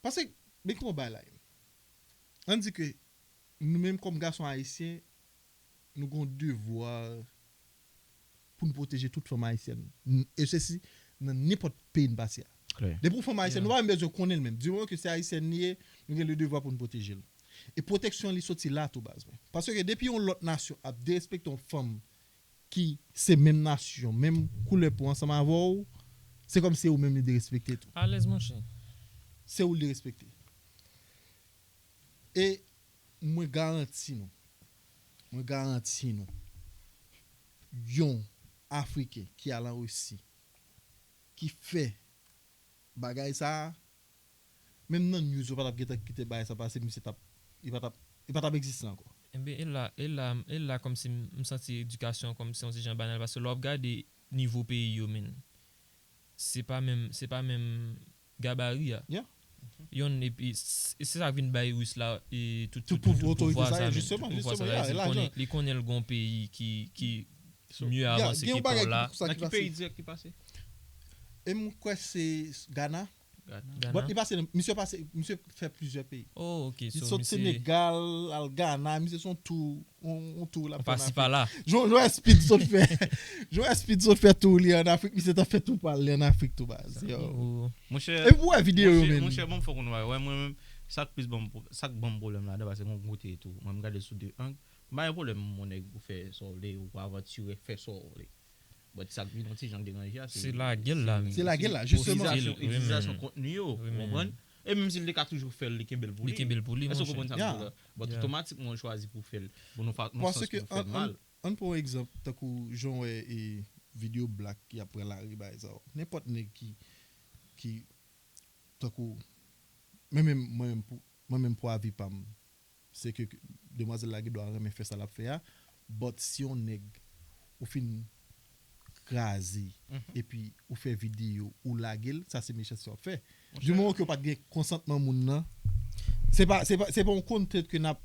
paske, men kòman bagay la ye? Ann di ke nou menm kòm gason ayisyen, nou gen yon devwa pou n pwoteje tout fanm ayisyèn. N- E sesi, nan nenpòt peyi n pase a. Klè. Depi yon fanm ayisyèn, nou pa menm bezwen konnen l menm. Di moman ke se ayisyèn li ye, nou gen le devwa pou n pwoteje l. E pwoteksyon li soti la tou baz mwen. Paske depi yon lòt nasyon ap derespekte yon fanm ki se menm nasyon, menm koulè po ansanm avè w, se kòm se ou menm li derespekte tou. Alèz, monchè. Se ou l derespekte. E mwen garanti nou, mwen garanti nou, yon Afriken ki al an Risi, ki fè bagay sa a, menm nan news, yo pa t ap gentan kite bagay sa pase, misye t ap, li pa t ap, li pa t ap egziste ankò. Enben, e la, e la, e la kòmsi m, m santi edikasyon kòmsi yon ti jan banal, paske lè w ap gade nivo peyi yo, men, se pa menm, se pa menm gabari a. Yeah. Yon, epi s- se sa k vin bay Ris la e tout, Tout tout, pou- tout otorite pouvwa sa, sa, men, jisteman, tout pouvwa sa, jisteman, sa, yeah, li lajan. konnen, li konnen l gon peyi ki, ki mye Yeah, avanse gen ke yon bagay pa w la. ki- sa Nan ki ki peyi pase. dirèk ki pase? E mwen kwè se Ghana. Gad. Ghana. But li pase, nan- misye pase, misye fè plizyè peyi. Oh, ok. Li So, sot misye- Senegal, al Ghana, misye se yon tour, yon, yon tour la. Ou pase pa la. Joel Speed sot fè. Joel Speed sot fè tour li an Afrik, misye ta fè tou pa li an Afrik tou baz. Yo. Oh. Monchè, E pou wè videyo yo monchè, men. Monchè, bon, fòk nou wè. Wè, mwen menm, sa k plis ban m pwo- sa k ban m pwoblèm ladan, paske mwen kote tou. Mwen, m gade sou de ang. M pa gen pwoblèm, mon nèg, ou fè sa w vle, ou avantirè, fè sa w vle. But sa k vin yon ti jan deranje a, se Se lagè l la. Se lagè l la, Poste jisteman. l, Itilizasyon, wi, men. Itilizasyon kontni yo, Wi, ou men. Konprann? E menm si l te ka toujou fè l, li kenbe l pou Li li. kenbe l pou li, Èske w monchè. Konprann sa m Yeah. di w la? But Yeah. Otomatikman, w chwazi pou w fè l. Bon, nou fa- nou Paske sans ke w fè an, l mal. An, an pran yon egzanp, tankou jan w wè e videyo blak ki ap pran lari bagay sa yo. Nenpòt nèg ki, ki, tankou, Mwen menm, mwen menm pou, mwen menm pou avi pa m, se ke demwazèl la gen dwa renmen fè sa l ap fè a, but si yon nèg ou fin kraze, epi ou fè videyo, ou lage l, sa se mechanste w ap fè. Di moman ke w pa t gen konsantman moun nan, se pa, se pa, se pa yon content ke n ap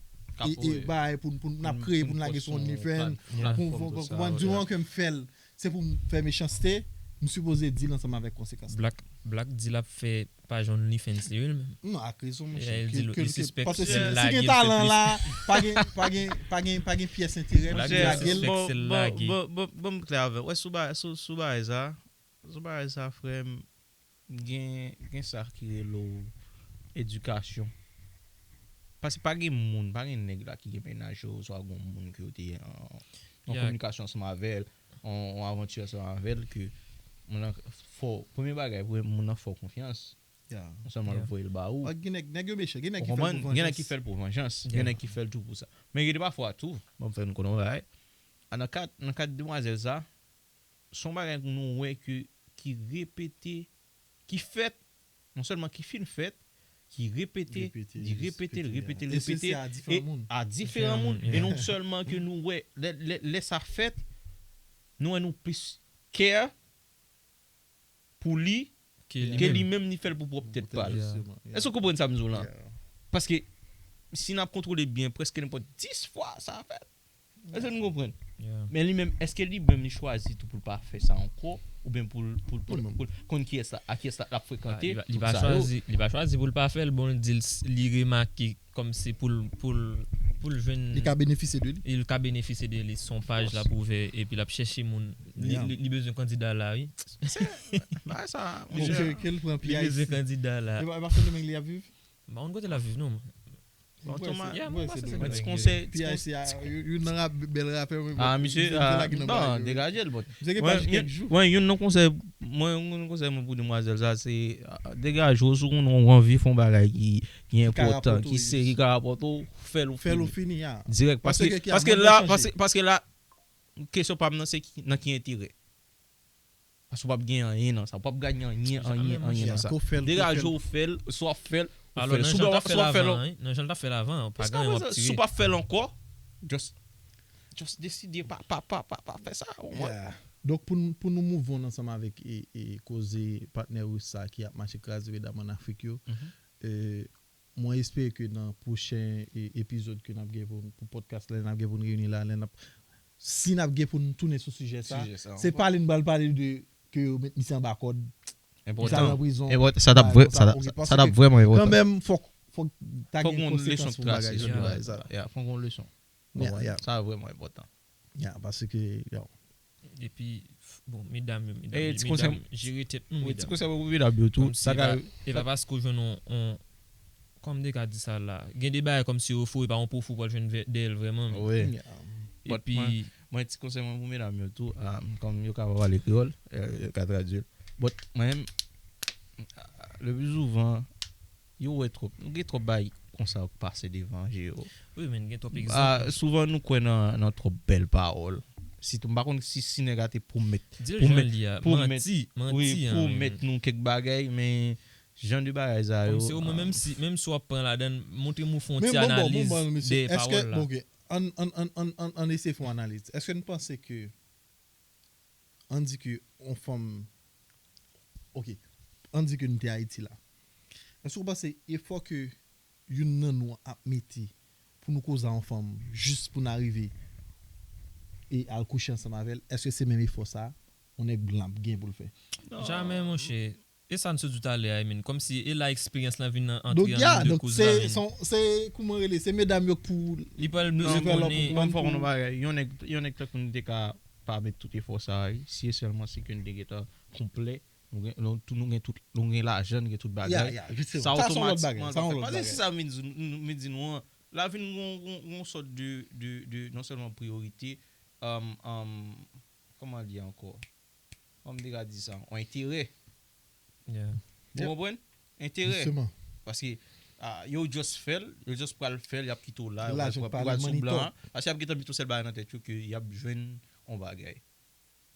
e, e, bay pou, pou n ap kreye, pou n lage sou OnlyFans, pou, pou, pou, pou, di moman ke m fè l, se pou m fè mechanste, m sipoze di l ansanm avèk konsekans. Black, Black di l ap fè paj OnlyFans li, wi, l menm. Non, ak rezon, monchè. Ke, ke, ke, paske si, si gen talan la, pa gen, pa gen, pa gen, pa gen pyès enterè pou lage l. Monchè, bon, bon, bon, bon, bon, m klè avè w. Wè, sou ba-, sou, sou bagay sa, sou bagay sa, frè m, gen, gen sa ki rele w edikasyon. Paske pa gen moun, pa gen nèg la ki gen mennaj yo, oswa gen moun ke yo te an, an kominikasyon ansanm avè l, an, an avanti ansanm avè l, ke moun nan fè w, premye bagay, premye moun nan fè w konfyans. Non sèlman l voye l ba ou. Gen nèg, nèg yo mechan, gen nèg ki fè l pou vanjans. Gen nèg ki fè l pou vanjans, gen nèg ki fè l tou pou sa. Men gen de pafwa tou, ban m fè nou konnen yon bagay. A, nan kad, nan kad demwazèl sa, se yon bagay nou wè ke, ki repete, ki fèt, non sèlman ki fin fèt, ki repete, li repete, l repete, l repete, e a diferan moun, e non sèlman ke nou wè, lè, lè, lè sa fèt, nou wè nou plis care pou li ke li menm li fè l pou pwòp tèt pa l. Èske w konprann sa m di w la? Paske si n ap kontwole byen, prèske nenpòt dis fwa sa fèt. Èske nou konprann? Men li menm, èske li menm li chwazi tou pou l pa fè sa ankò, oubyen pou l, pou l, pou l, pou l konn kiyès la, a kiyès la l ap frekante, li pa chwazi, li pa chwazi pou l pa fè l, bon, l di l, li remake kòmsi pou l, pou l, pou l jwenn. Li ka benefisye de li. Li ka benefisye de li, se yon paj l ap ouvè, epi l ap chèche moun. Li, li, li bezwen kandida la, wi. Bagay sa, monchè. Ke, ke l pran P I C. Li bezwen kandida la. E pa, e pa Sendomeng li ap viv? M pa konn kote l ap viv, non. Bon, Thomas, yeah, mwen panse se yon ti konsèy, ti konsèy. P I C a, youn nan rap, bèl rapè, mwen. Ah, misye, ah, non, degaje l, bon. Misye gen paj kèk jou. Mwen, youn nan konsèy, mwen, youn nan konsèy mwen pou demwazèl sa, se, ah, degaje w, si w konnen w anvi fè yon bagay ki, ki enpòtan, ki serye, ki ka rapòte w, fè l ou fini. Fè l ou fini, ya. Dirèk, paske, paske la, paske, paske la, kesyon pa m nan, se ki, nan ki enterè. Paske w p ap gen anyen nan sa. W p ap ganye anyen, anyen, anyen nan sa. Degaje w, fè l, si w ap fè l, ou fè l. Si w p ap fè l ankò, just, just deside pa, pa, pa, pa, pa fè sa, ou konprann? Donk, pou n, pou nou move on ansanm avèk, e, e, koze patnè ris sa ki ap mache kraze medam ann Afrik yo, e, mwen espere ke nan pwochen, e, epizòd ke n ap gen pou, pou podcast la, n ap gen pou n reyini la, lè n ap, si n ap gen pou n tounen sou sijè sa, se pale n pral pale de ke yo met misye anba kòd, misye al nan prizon, sa t ap vre-, sa t ap, sa t ap vrèman enpòtan. Kanmenm, fòk, fòk ta gen konsekans pou bagay sa. Fòk gon leson. Sa vrèman enpòtan. Ya, paske, yo. Epi, f-, bon, medam yo, medam yo, medam, jere tèt nou, medam. Ti konsèy pou medam yo tou. Kòmsi e pa, e pa paske w jwenn on, on, kòman m te ka di sa la? Gen de bagay kòmsi yo fou, e pa on pwofou w pral jwenn vè-, dèyè l vrèman. Wi. Epi, mwen, mwen, ti konsèy mwen pou medam yo tou, ah, kòm yo ka pa pale kreyòl, eh, yo ka tradui l. But, mwen menm, le pli souvan, yo wè twòp, gen twòp bagay konsa k pase devan je yo. Wi, men gen twòp egzanp. Ah, souvan nou kwè nan, nan twòp bèl pawòl. Sitou, m pa konn si, si nèg la te pwomèt, pwomèt, pwomèt, wi, pwomèt nou kèk bagay, men jan de bagay sa yo. Kòmsi omwen, menm si, menm si w ap pran ladan l, montre m ou fè yon ti analiz dèyè pawòl la. Bon, ok, ann, ann, ann, ann, ann, ann eseye fè yon analiz. Èske n panse ke ann di ke yon fanm, ok, ann di ke nou te Ayiti la. Èske w panse efò ke youn nan nou ap mete pou nou koze a yon fanm jis pou n arive e al kouche ansanm avè l, èske se menm efò sa yon nèg blan ap gen pou l fè? Jamè, monchè. E sa n sot di talè a, I mean, kòmsi e la eksperyans lan vin antre an nou de koze la, I mean. Donk, ya, donk, se, se, se, kòman rele, se medam yo k pou li pral bezwen konnen. Ban m fè w konnen yon bagay, yon nèg, yon nèg tankou nou te ka pa met tout efò sa a, wi, si e sèlman si ke nou te gentan konplè, nou gen, nou, tout, nou gen tout, nou gen lajan, nou gen tout bagay. Ya, ya, jisteman. Sa otomatikman l pral fèt. Paske se sa m vin di, m, m, m di nou an, la vin gon, gon, gon sòt de, de, de, non sèlman priyorite, um, um, kòman l ye ankò? Kòman m te ka di sa? Yon enterè. Ou konprann? Enterè. Paske, ah, yo just fè l, yo just pral fè l, y ap kite w la, yo pral, pral sou blan an. Paske y ap gentan met yon sèl bagay nan tèt yo ke y ap jwenn yon bagay.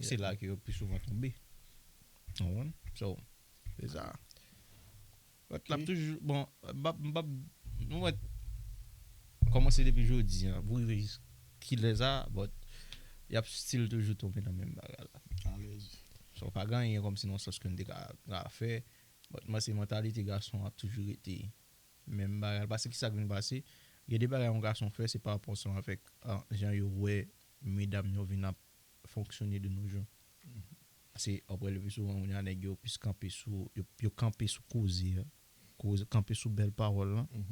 Se la ke yo pi souvan tonbe. Ou konprann? So, se sa. But l ap toujou, bon, m p ap, m p ap, nou wè, kòmanse depi jodi an, pou rive jis kilè sa, but y ap still toujou tonbe nan menm bagay la. Alèz. So, pa gen anyen kòmsi nan sans ke n te ka, ka fè, but mwen se mantalite gason ap toujou rete menm bagay la. Paske kisa k vin pase? Gen de bagay yon gason fè, se pa rapò ansanm avèk, ah, jan yo wè medam yo vin ap fonksyone de nos jours. Paske, w ap wè le pli souvan, kounye a, nèg yo plis kanpe sou, yo, yo kanpe sou koze a, koze, kanpe sou bèl pawòl lan,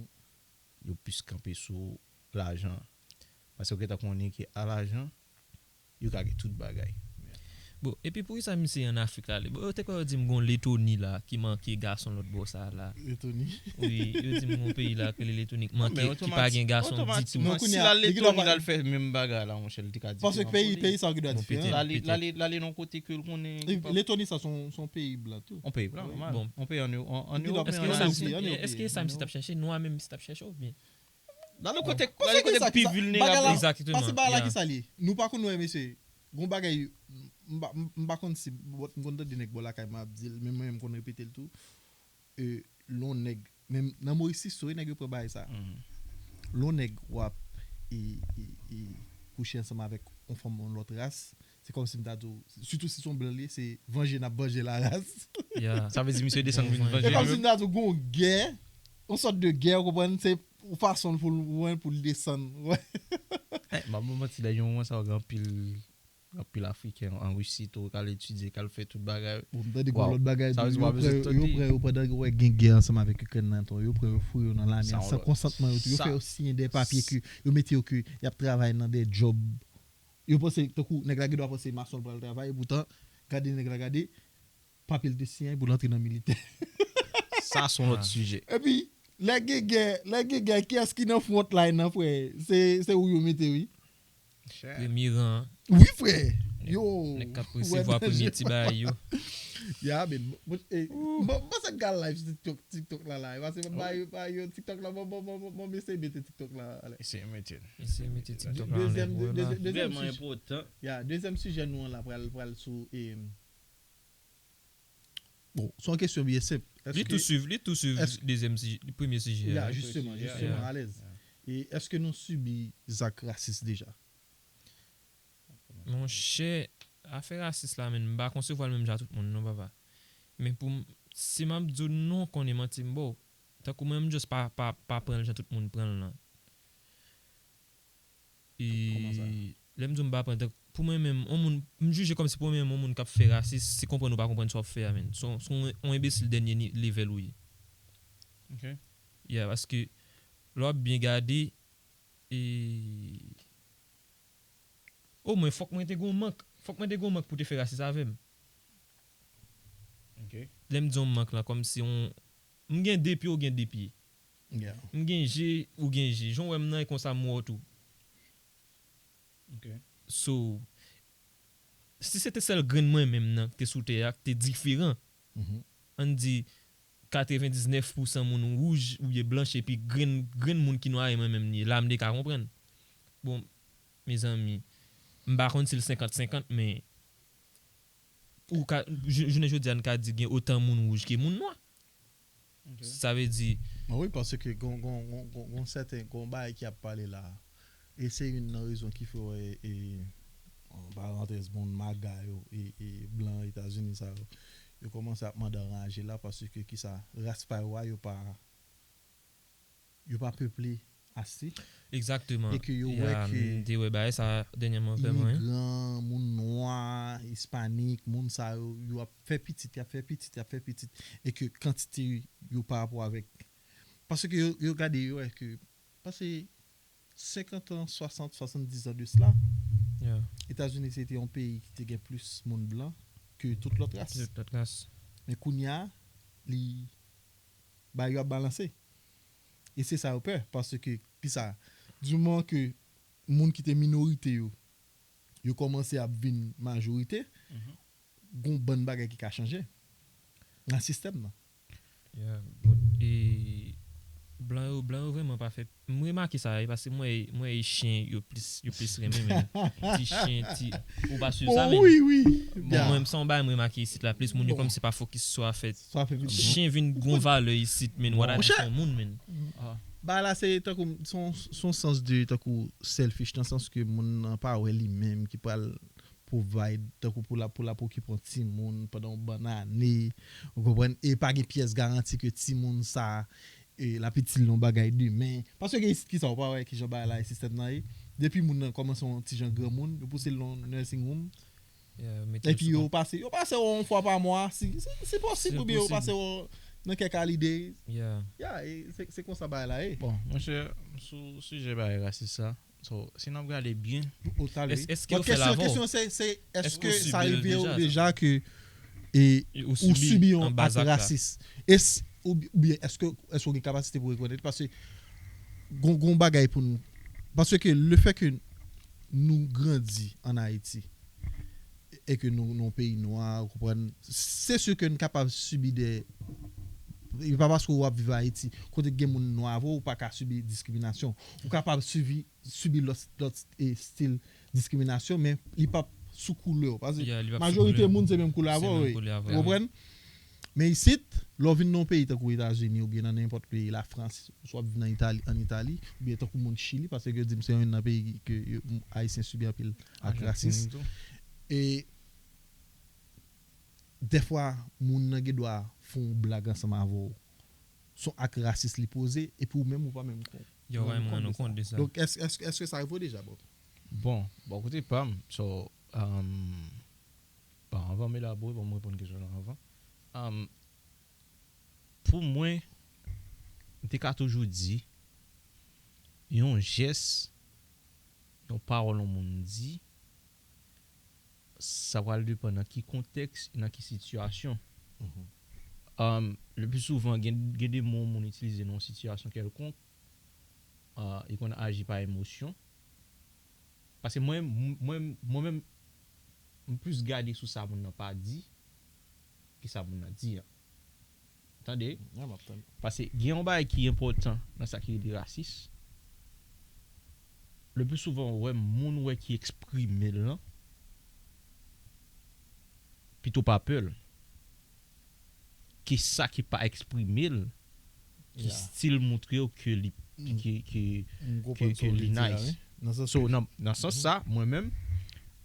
yo plis kanpe sou lajan. Paske yo gentan konnen ke a lajan, yo ka gen tout bagay. Bon, epi poukisa misye ann Afrik la ale? Bon, yo te kwè yo di m gon Letoni la ki manke gason lòt bò sa la. Letoni. Wi, yo di m gon peyi la ki rele Letoni ki manke, ki pa gen gason ditou. Non, si l al Letoni, l al fè menm bagay la, monchè, li te ka diferan. Paske peyi, peyi sa ki dwa diferan. L ale nan kote ke l konnen. Letoni sa se yon peyi blan tou. On peyi blan, nòmal. On peyi an Ewòp. Èske sa misye t ap chèche? Nwa menm misye t ap chèche oubyen? Nan le kote, nan le kote pi vilnerab. Egzakteman. Paske bagay la ki sa li ye. Nou pa konn wè mesye. Gon bagay, m pa konn si, m konn tande nèg bò lakay mwen ap di l, men mwen menm m konn repete l tou. Lè yon nèg, men nan Moris Siso, wi, nèg yo pran bagay sa. Lè yon nèg w ap kouche ansanm avèk yon fanm yon lòt ras, se kòmsi m ta di w, sitou si se yon blan li ye, se vanje n ap vanje laras. Sa vle di misye desann vin vanje. Se kòmsi m ta di w, gon gè, yon sòt de gè, ou konprann, se yon fason pou l, pou l desann. M ap ba w manti, dayè yon moman sa yo gen anpil, anpil Afriken an Risi tou k al etidye, k al fè tout bagay. Bon, m tande gon lòt bagay tou, yo pran yo pandan yo wè gen gè ansanm avèk Ikrèn nan tou, yo pran yo foure yo nan lame a san konsantman yo tou, yo fè yo siyen de papye ke yo mete yo ke y ap travay nan de djòb. Yo panse, tankou nèg la gen dwa panse mason l pral travay, epoutan, gade nèg la gade, papye l te siyen pou l antre nan militè. Sa se yon lòt sijè. Epi, lè gen gè, lè gen gè, kiyès ki nan front line nan, frè? Se, se ou yo mete, wi. Premye ran. Wi, frè. Yo. Nèg k ap resevwa premye ti bagay yo. Ya, men, bon, bon, bon, sa k gal live sou TikTok, TikTok la, la. Paske mwen ba yo, ba yo TikTok la, bon, bon, bon, bon, bon, eseye mete TikTok la, ale. Eseye mete l. Eseye mete TikTok la anlè pou wè la. Vrèman enpòtan. Ya, dezyèm sijè nou an la pral, pral sou, e, Bon, se yon kesyon byen senp. Li tou swiv, li tou swiv dezyèm sijè, premye sijè a. Jisteman, jisteman, alèz. E èske nou sibi zak rasis deja? Monchè, afè rasis la, menn, m pa konsevwa l menm jan tout moun, non, papa. Men pou m, si m ap di w non, konnen manti m ba w. Tankou mwen, m just pa, pa, pa pran l jan tout moun pran l lan. E lè m di w m pa pran, pou mwen menm, yon moun, m jije kòmsi pou mwen menm, yon moun k ap fè rasis, se konprann ou pa konprann sa w ap fè a, menn. Se yon, se yon, yon enbesil dènye ni-, level ou ye. Ok. Ya, paske lè w ap byen gade, e, omwen, fòk mwen te gon mank, fòk mwen te gon mank pou te fè rasis avè m. Ok. Lè m di yon mank lan, kòmsi yon, m gen de pye, ou gen de pye. M gen je, ou gen je. Jan w wè m nan, e konsa m wè w tou. Ok. So, si se te sèl grenn mwen menm nan ki te sou tè a, ki te diferan, ann di katrevendiznèf pousan moun wouj oubyen blanch epi grenn, grenn moun ki nwa e mwen menm li ye, la m te ka konprann. Bon, mezanmi, m pa konn si l senkant senkant, men ou ka, jou-, jounen jodi a, n ka di gen otan moun wouj ke moun nwa. Sa vle di. Wi, paske gon, gon, gon, gon, gon sèten, gon bagay ki ap pale la. E se youn nan rezon ki fè w wè, e, e, parantèz, moun maga yo, e, e blan Etazini sa yo, yo kòmanse ap mande anraje la, paske kisa, ras pa yo a, yo pa, yo pa peple ase. Egzakteman. E ke yo wè ke m te wè bagay sa dènyèman vrèman, wi. Imigran, moun nwa, ispanik, moun sa yo, yo ap fè pitit, y ap fè pitit, y ap fè pitit. E ke kantite yo pa rapò avèk. Paske yo, yo gade, yo wè ke, paske senkant an, swasant, swasanndizan de sila, Etazini se te yon peyi ki te gen plis moun blan ke tout lòt ras. Tout lòt ras. Men kounye a, li, bagay yo ap balanse. E se sa yo pè, paske, kisa, di moman ke moun ki te minorite yo, yo kòmanse ap vin majorite, gon bann bagay ki ka chanje nan sistèm nan. Yeah, but, e, blan yo, blan yo vrèman Mwen pa fè, m remake sa wi, paske mwen, mwen e chen yo plis, yo plis renmen, men ti chen, ti, ou pa swiv Oh, sa, men wi, wi. Bon, mwen, m se yon bagay m remake isit la, plis moun yo kòm se pa fokis sou afè Sa fè piti. Chen vin gon valè isit, men wada Monchè. Son moun, men Ba la se tankou se yon- se yon sans de tankou selfish nan sans ke moun nan pa wè li menm ki pral provide tankou pou la pou la pou okipe yon timoun pandan yon bann ane, ou konprann, e pa gen pyès garanti ke timoun sa e l ap itil yon bagay demen. Paske gen isit ki sa ou pa wè ki jan bagay la e sistèm nan ye. Depi moun nan kòmanse yon ti jan granmoun, yo pouse l nan nursing home. Yeah, mete l Epi sou yo pase yo pase yon fwa pa mwa si si- si posib Si oubyen yo posib. pase yon- nan kèk alide. Yeah. Ya, e se se konsa bagay la ye. Bon, monchè, sou sijè bagay rasis sa, so, si n ap gade byen, O talè. Èske yo fè l Kesyon avè w? Kesyon se se Èske èske ou sa sibi l rive w deja, deja ke e Ou ou sibi yon anba ak zak la? Rasis? Oubyen èske èske ou gen kapasite pou rekonèt? Paske gon gon bagay pou nou. Paske le fè ke nou grandi an Ayiti e ke nou nan yon peyi nwa, ou konprann, se si ke n kapab sibi de e pa paske w ap viv Ayiti kote gen moun nwa avè w, ou pa ka sibi diskriminasyon. Ou kapab sibi sibi lòt lòt e, stil diskriminasyon, men li p ap sou koulè w. Paske Yeah, li p ap sou majorite koulè. Moun se menm koulè Se avè w. menm Wi. koulè avè Ou w. Konprann? Men isit, lè w vin nan yon peyi tankou Etazini oubyen nan nenpòt peyi, Lafrans, swa w ap viv nan Itali, an Itali, oubyen tankou moun Chili, paske yo di m se youn nan peyi ke yo- m- Ayisyen sibi anpil ak rasis. E dèfwa, moun nan gen dwa fè yon blag ansanm avè w. Se yon ak rasis li poze, epi ou menm ou pa menm kon- Yo, ou wè, menm mwen konn nou de sa. Kont de sa. Donk, èske èske- èske sa rive w deja, Bob? Bon, bò kote pa m, so, um, bon, anvan m elabore, bon, m reponn kesyon nan anvan. Um, pou mwen, m te ka toujou di, yon jès, yon pawòl yon moun di, sa pral depann nan ki kontèks, nan ki sitiyasyon. Um, le pli souvan, gen, gen de mo moun itilize nan yon sitiyasyon kèlkonk, uh, li konn aji pa emosyon. Paske mwen, mwen, mwen menm, m plis gade sou sa moun nan pa di ke sa moun nan di an. Tande? Paske gen yon bagay ki enpòtan nan sa ki rele rasis. Le pli souvan, ou wè moun wè ki eksprime l lan, pito pa pè l. Ki sa ki pa eksprime l, ki still montre w ke li ke, ke, ke, ke li nice. So, nan, nan sans sa, mwen menm,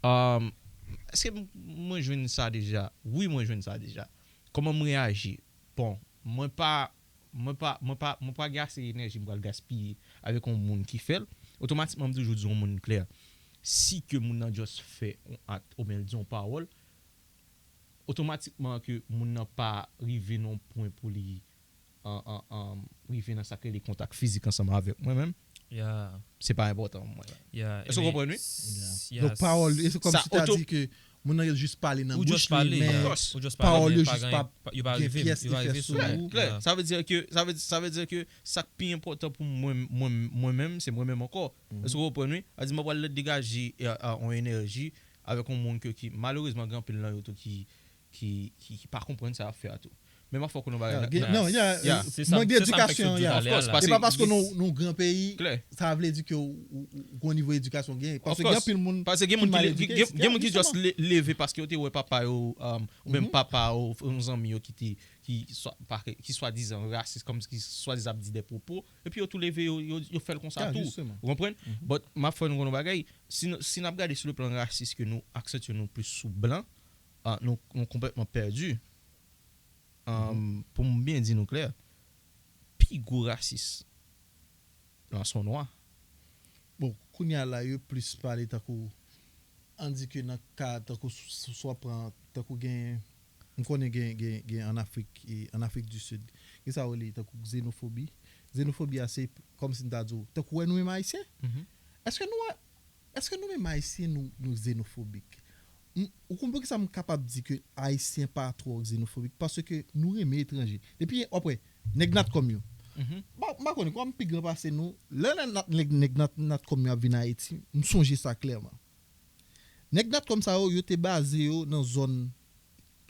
um, èske m- mwen jwenn sa deja? Wi, mwen jwenn sa deja. Kòman m reyaji? Bon, mwen pa mwen pa mwen pa mwen pa gen ase enèji m pral gaspiye avèk yon moun ki fè l. Otomatikman, m toujou di yon moun klè, si ke moun nan just fè yon ak oubyen l di yon pawòl, otomatikman ke moun nan pa rive nan yon pwen pou li an, an, an, rive nan sa k rele kontak fizik ansanm avèk mwen menm, Yeah, se pa enpòtan pou mwen. Yeah, Èske w konprann, wi? Yeah. Donk, pawòl, e se kòm Sa si ta oto- di ke moun nan jis pale nan Ou bouch just li, pale, men yeah. Ou just pale, pawòl men yo pa jis gen- pa pa- yo pa gen rive, pyès yo pa efè rive sou sou ou. ou. Klè, Yeah. sa vle di ke sa vle, sa vle di ke sa k pi enpòtan pou mwen mwen mwen menm, se mwen menm ankò. Èske w konprann, wi? A di m ap pral degaje e, a, yon enèji avèk yon moun ke ki malerezman gen anpil nan yo tou ki ki, ki, ki pa konprann sa y ap fè a tou. Men m ap fè w konnen yon bagay. Ah, nan- gen- nan- Non, y a- Yeah, se sa- mank se sa m fè edikasyon, sot di y a- talè a la. Paske- E pa paske yes. nou nou gran peyi, Klè. Sa vle di ke ou ou- ou gon nivo edikasyon w genyen. Of Paske gen course. Anpil moun Paske gen ki moun ki mal gen, gen, edike, gen moun ki just jisteman. le- leve paske yo te wè papa yo, um, oubyen Mhm. papa yo, yon zanmi yo ki te ki swa pa- ki swadizan rasis, kòm ki swadizan ap di de pwopo, epi yo tou leve, yo, yo, yo fè l konsa Ya, tou. Jisteman. Ou konprann? Mhm. But m ap fè nou konn yon bagay. Si nou, si n ap gade sou le plan rasis ke nou aksantye nou plis sou blan, ah, nou, nou konplètman pèdi. Um, pou m byen di nou klè, pi gwo rasis lan se yon nwa. Bon, kounye a la, yo plis pale tankou, ann di ke nan ka, tankou s- s- swa pran, tankou gen, m konnen gen, gen, gen an Afrik, e, an Afrik di Sid, gen sa yo rele tankou zenofobi. Zenofobi a se kòm si m ta di w, tankou wè nou menm Ayisyen, Mhm. èske nou, èske nou menm Ayisyen nou, nou zenofobik? M- Ou konprann poukisa m kapab di ke Ayisyen pa twò zenofobik? Paske nou renmen etranje. Depi, w ap wè, nèg Natcom yo. Mhm. Bon, m pa konnen, kòm pi gran pase nou, lè nèg Nat- nèg nèg Nat- Natcom yo ap vin Ayiti, m sonje sa klèman. Nèg Natcom sa yo, yo te baze yo nan zòn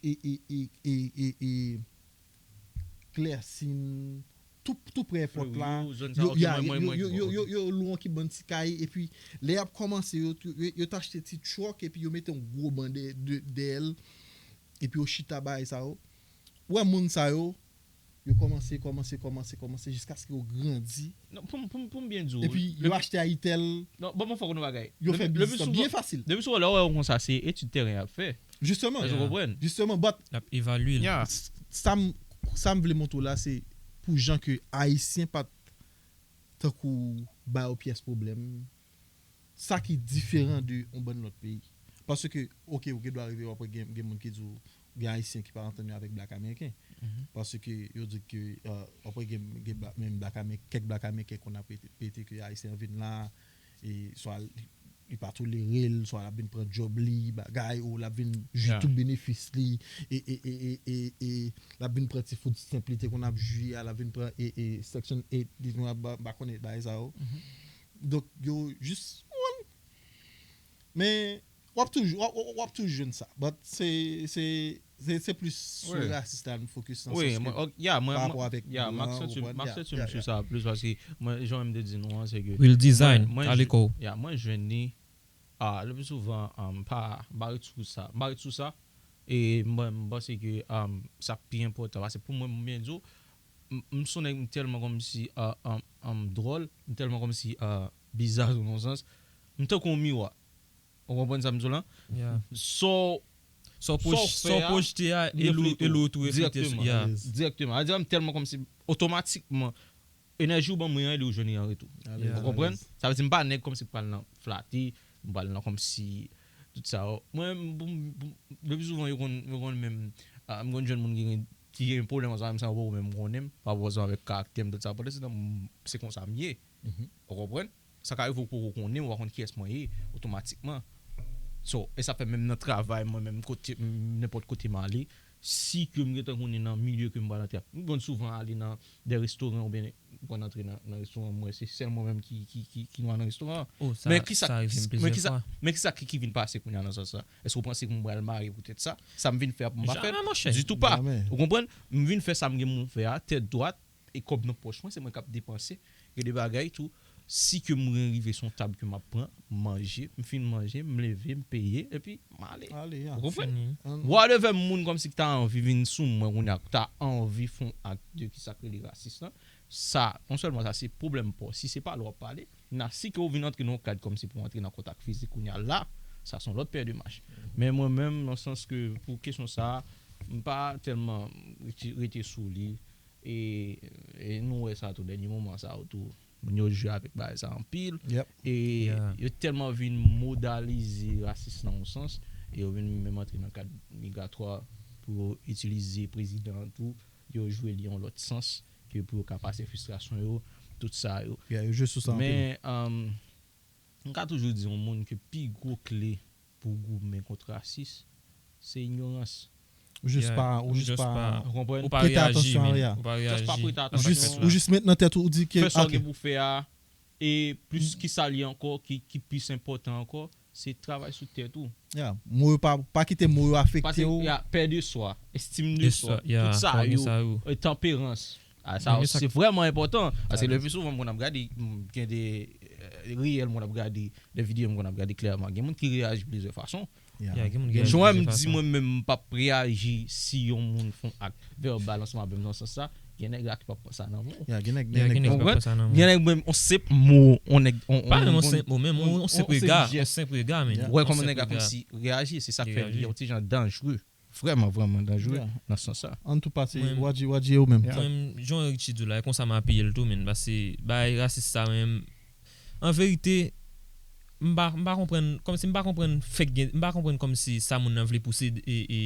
e, e, e, e, e, e, Klèsin, tou, tou prè èpòt la. Yo, yo, yo, yo, yo, yo lwe yon ki bann ti kay, epi lè y ap kòmanse, yo, yo, yo t achte ti truck, epi yo mete yon gwo ban dèyè, dèyè l, epi yo chita bagay sa yo. Ou wè moun sa yo, yo kòmanse, kòmanse, kòmanse, kòmanse, jiskaske yo grandi. Non, pou m, pou m, pou m byen di w, epi yo achte Itel. Non, bon, mwen fè w konnen bagay. Yo fè biznis lan byen fasil. Depi souvan, lè w wè yo konsa, se etid teren y ap fè. Jisteman. Èske w konprann? Jisteman, but. L ap evalye l. Yeah. Sa m, sa m vle montre w la, se pou jan ke Ayisyen pa t tankou ba yo pyès pwoblèm. Sa ki diferan de yon bann lòt peyi. Paske, oke, ou gen dwa rive, w ap gen, gen moun ki di w, gen Ayisyen ki pa antann yo avèk Black Ameriken. Paske yo di ke, euh, w ap gen, gen bla-, menm Black Amer-, kèk Black Ameriken konn ap pete, pete ke Ayisyen an vin la, e swa li, li pa tolere l, swa l ap vin pran djòb li, bagay, ou l ap vin jwi tout benefis li, e, e, e, e, e, e l ap vin pran ti food stamp li te konn ap jwi a, l ap vin pran, e, e, Section eight, li vin ap ba, ba konnen bagay sa yo. Donk, yo jis, men, w ap toujou, w ap, w ap, w ap toujou jwenn sa. But se, se, se, se plis sou rasis la nou fokis nan sans ke pa rapò avèk blan, ou konprann? M ak soti m sou sa plis paske mwen, jan m te di nou an, se ke. Real design, mwen, mwen, ale kò w. Yeah, mwen jwenn li, ah, le pli souvan, ah, m pa, m pa ret sou sa. M pa ret sou sa. E mwen, m panse ke, ah, sa pi enpòtan. Paske pou mwen, m byen di w, m, m se yon nèg, m tèlman kòmsi, ah, ah, ah, m dwòl, m tèlman kòmsi, ah, biza nan yon sans. M tankou yon miwa. Ou konprann sa m di w la? Yeah. Sa w, sa w pwoj-, sa w pwojte a, e l ou, e l ou tou reflekte sou, yeah. Dirèkteman. Dirèkteman. Sa vle di, m tèlman kòmsi otomatikman, enèji ou ban mwen an, e li ou jwenn li an retou. Ou konprann? Sa vle di, m pa nèg kòmsi pral nan flate, m pral nan kòmsi tout sa yo. Mwen, m, m, m, le pli souvan, yo konn, yo konn menm, ah, m konn jwenn moun ki gen, ki gen pwoblèm ansanm, sa yo poko menm konnen m, pa rapò avèk karaktè m, tout sa. Pandan se tan, m, se konsa m ye. Ou konprann? Sa ka rive ou poko konnen m, ou pa konn kiyès mwen ye, otomatikman. So, e sa fè menm nan travay, mwen menm kote, m, nenpòt kote m ale, si ke m gentan konnen nan milye ke m pral antre a, m konn souvan ale nan de restoran oubyen m konn antre nan, nan restoran, m wè se sèl mwen menm ki, ki, ki, ki nwa nan restoran an. Oh, sa, men kisa, sa rive m plizyè fwa. Men kisa ki, ki vin pase kounye a nan sans sa? Èske w panse ke m pral mare poutèt sa? Sa m vin fè a pou m pa fè l? Jamè, monchè. Ditou pa. Jamè. Ou konprann? M vin fè sa m gen pou m fè a, tèt dwat, e kòb nan pòch mwen, se mwen k ap depanse. Gen de bagay tou, si ke mwen rive sou yon tab ke m ap pran, m manje, m fin manje, m leve, m peye, epi m ale. Ale, ya. Ou konprann? Fini. Whatever moun kòmsi ki ta anvi vin sou mwen kounye a, ki ta anvi fè yon ak de ki sa k rele rasis lan, sa, non sèlman sa se pwoblèm pa w, si se pale w ap pale, nan si ke w vin antre nan yon kad kòmsi pou w antre nan kontak fizik kounye a la, sa se yon lòt pè de mach. Men mwen menm, nan sans ke pou kesyon sa, m pa tèlman rete, rete sou li, e, e nou wè sa tou, dènye moman sa yo tou, moun yo jwe avèk bagay sa anpil, e yo tèlman vin modalize rasis nan yon sans, e yo vin menm antre nan kad migratwa pou yo itilize prezidan an tou, yo jwe li yon lòt sans, ke pou yo ka pase fristrasyon yo, tout sa yo. Yeah, yo jwe sou sa anpil. Men, um, m ka toujou di yon moun ke pi gwo kle pou w goumen kont rasis, se inyorans. Ou jis pa, ou jis pa, ou pa reyaji, men. Ou pa reyaji. Just pa prete atansyon. Jis, ou jis met nan tèt ou, ou di ke, fè sa w gen pou w fè a, e plis ki sa li ankò, ki, ki plis enpòtan ankò, se travay sou tèt ou. Ya, mo yo pa, pa kite mo yo afekte w. Ya, pè de swa, estim de swa, tout sa yo, e tanperans. Ah, sa se vrèman enpòtan. Paske le pli souvan, moun ap gade, m, gen de, euh, reyèl, moun ap gade de videyo, moun ap gade klèman. Gen moun ki reyaji plizyè fason. Ya, gen moun ki reyaji plizyè fason. Jan m di, mwen menm, m p ap reyaji si yon moun fè yon ak vèbal ansanm avè m nan sans sa. Gen nèg la ki p ap pran sa nan men w. Ya, gen nèg, gen nèg ki p ap pran sa nan men w. Gen nèg menm, yon senp mo, yon nèg, yon, pa menm yon senp mo, menm yon senp rega, yon senp rega, men. Ou wè kòman nèg la kòmsi reyaji, se sa k fè li yon ti jan danjre. Vrèman, vrèman danjre nan sans sa. Ann tou pase, Wadji, Wadji e ou menm. Mwen, jan Richie di w la, e konsa m apiye l tou, men, paske bagay rasis sa menm, an verite, m pa, m pa konprann, kòmsi m pa konprann fèk gen, m pa konprann kòmsi sa moun nan vle pouse e, e,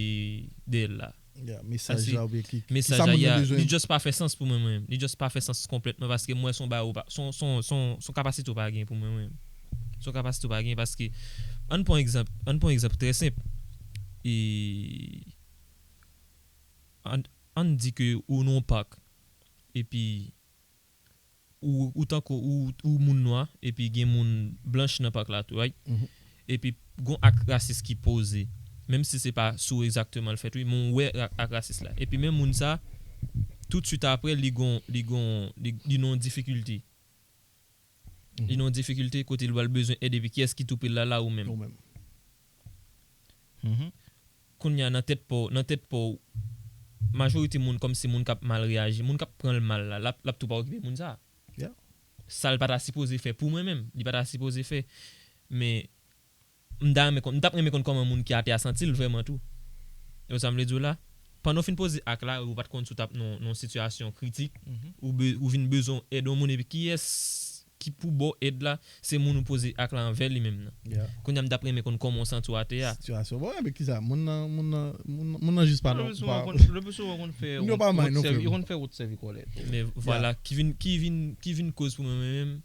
dèyè l la. Ya, mesaj la oubyen ki, ki sa moun nan bezwen. Li just pa fè sans pou mwen, mwen. Li just pa fè sans konplètman paske m wè se yon bagay ou pa, se yon, se yon, se yon, se yon kapasite ou pa gen pou mwen, mwen. Se yon kapasite ou pa gen paske, ann pran egzanp, ann pran egzanp trè senp. E, ann, ann di ke ou nan yon pak, epi ou, ou tankou, ou, ou moun nwa, epi gen moun blanch nan pak la tou, right? Epi gon ak rasis ki poze, menm si se pa sou egzakteman l fèt, wi, men w wè ak, ak rasis la. Epi menm moun sa, tout swit apre, li gon, li gon, li, li nan yon difikilte. Li nan yon difikilte kote li pral bezwen èd epi kiyès ki tou pre l la, la ou menm. Ou menm. Mhm. Kounye a nan tèt pa w, nan tèt pa w, majorite moun kòmsi moun k ap mal reyaji, moun k ap pran l mal la, l ap, l ap tou pa okipe moun sa. Yeah. Sa l pa ta sipoze fè pou mwen menm, li pa ta sipoze fè. Men m ta renmen konn, m t ap renmen konn kòman moun ki atè a santi l vrèman tou. Ou wè sa m vle di w la? Pandan w fin poze ak la, ou pa t konn si w t ap nan, nan yon sitiyasyon kritik, Mhm. ou, be, ou vin bezwen èd yon moun, epi kiyès ki pou ba w èd la, se moun ou poze ak la anvè li menm nan. Yeah. Kounye a m t ap renmen konn kòman w santi w atè a. Sitiyasyon. Bon, men kisa, moun nan, moun nan, moun nan, moun nan jis pa Le non, pli souvan pa konn, le pli souvan konn fè moun yo pa wout, mind wout non sèvi, frè. Yo konn fè wout sèvi kòlè. Men vwala, ki vin, ki vin, ki vin koz pou mwen menm,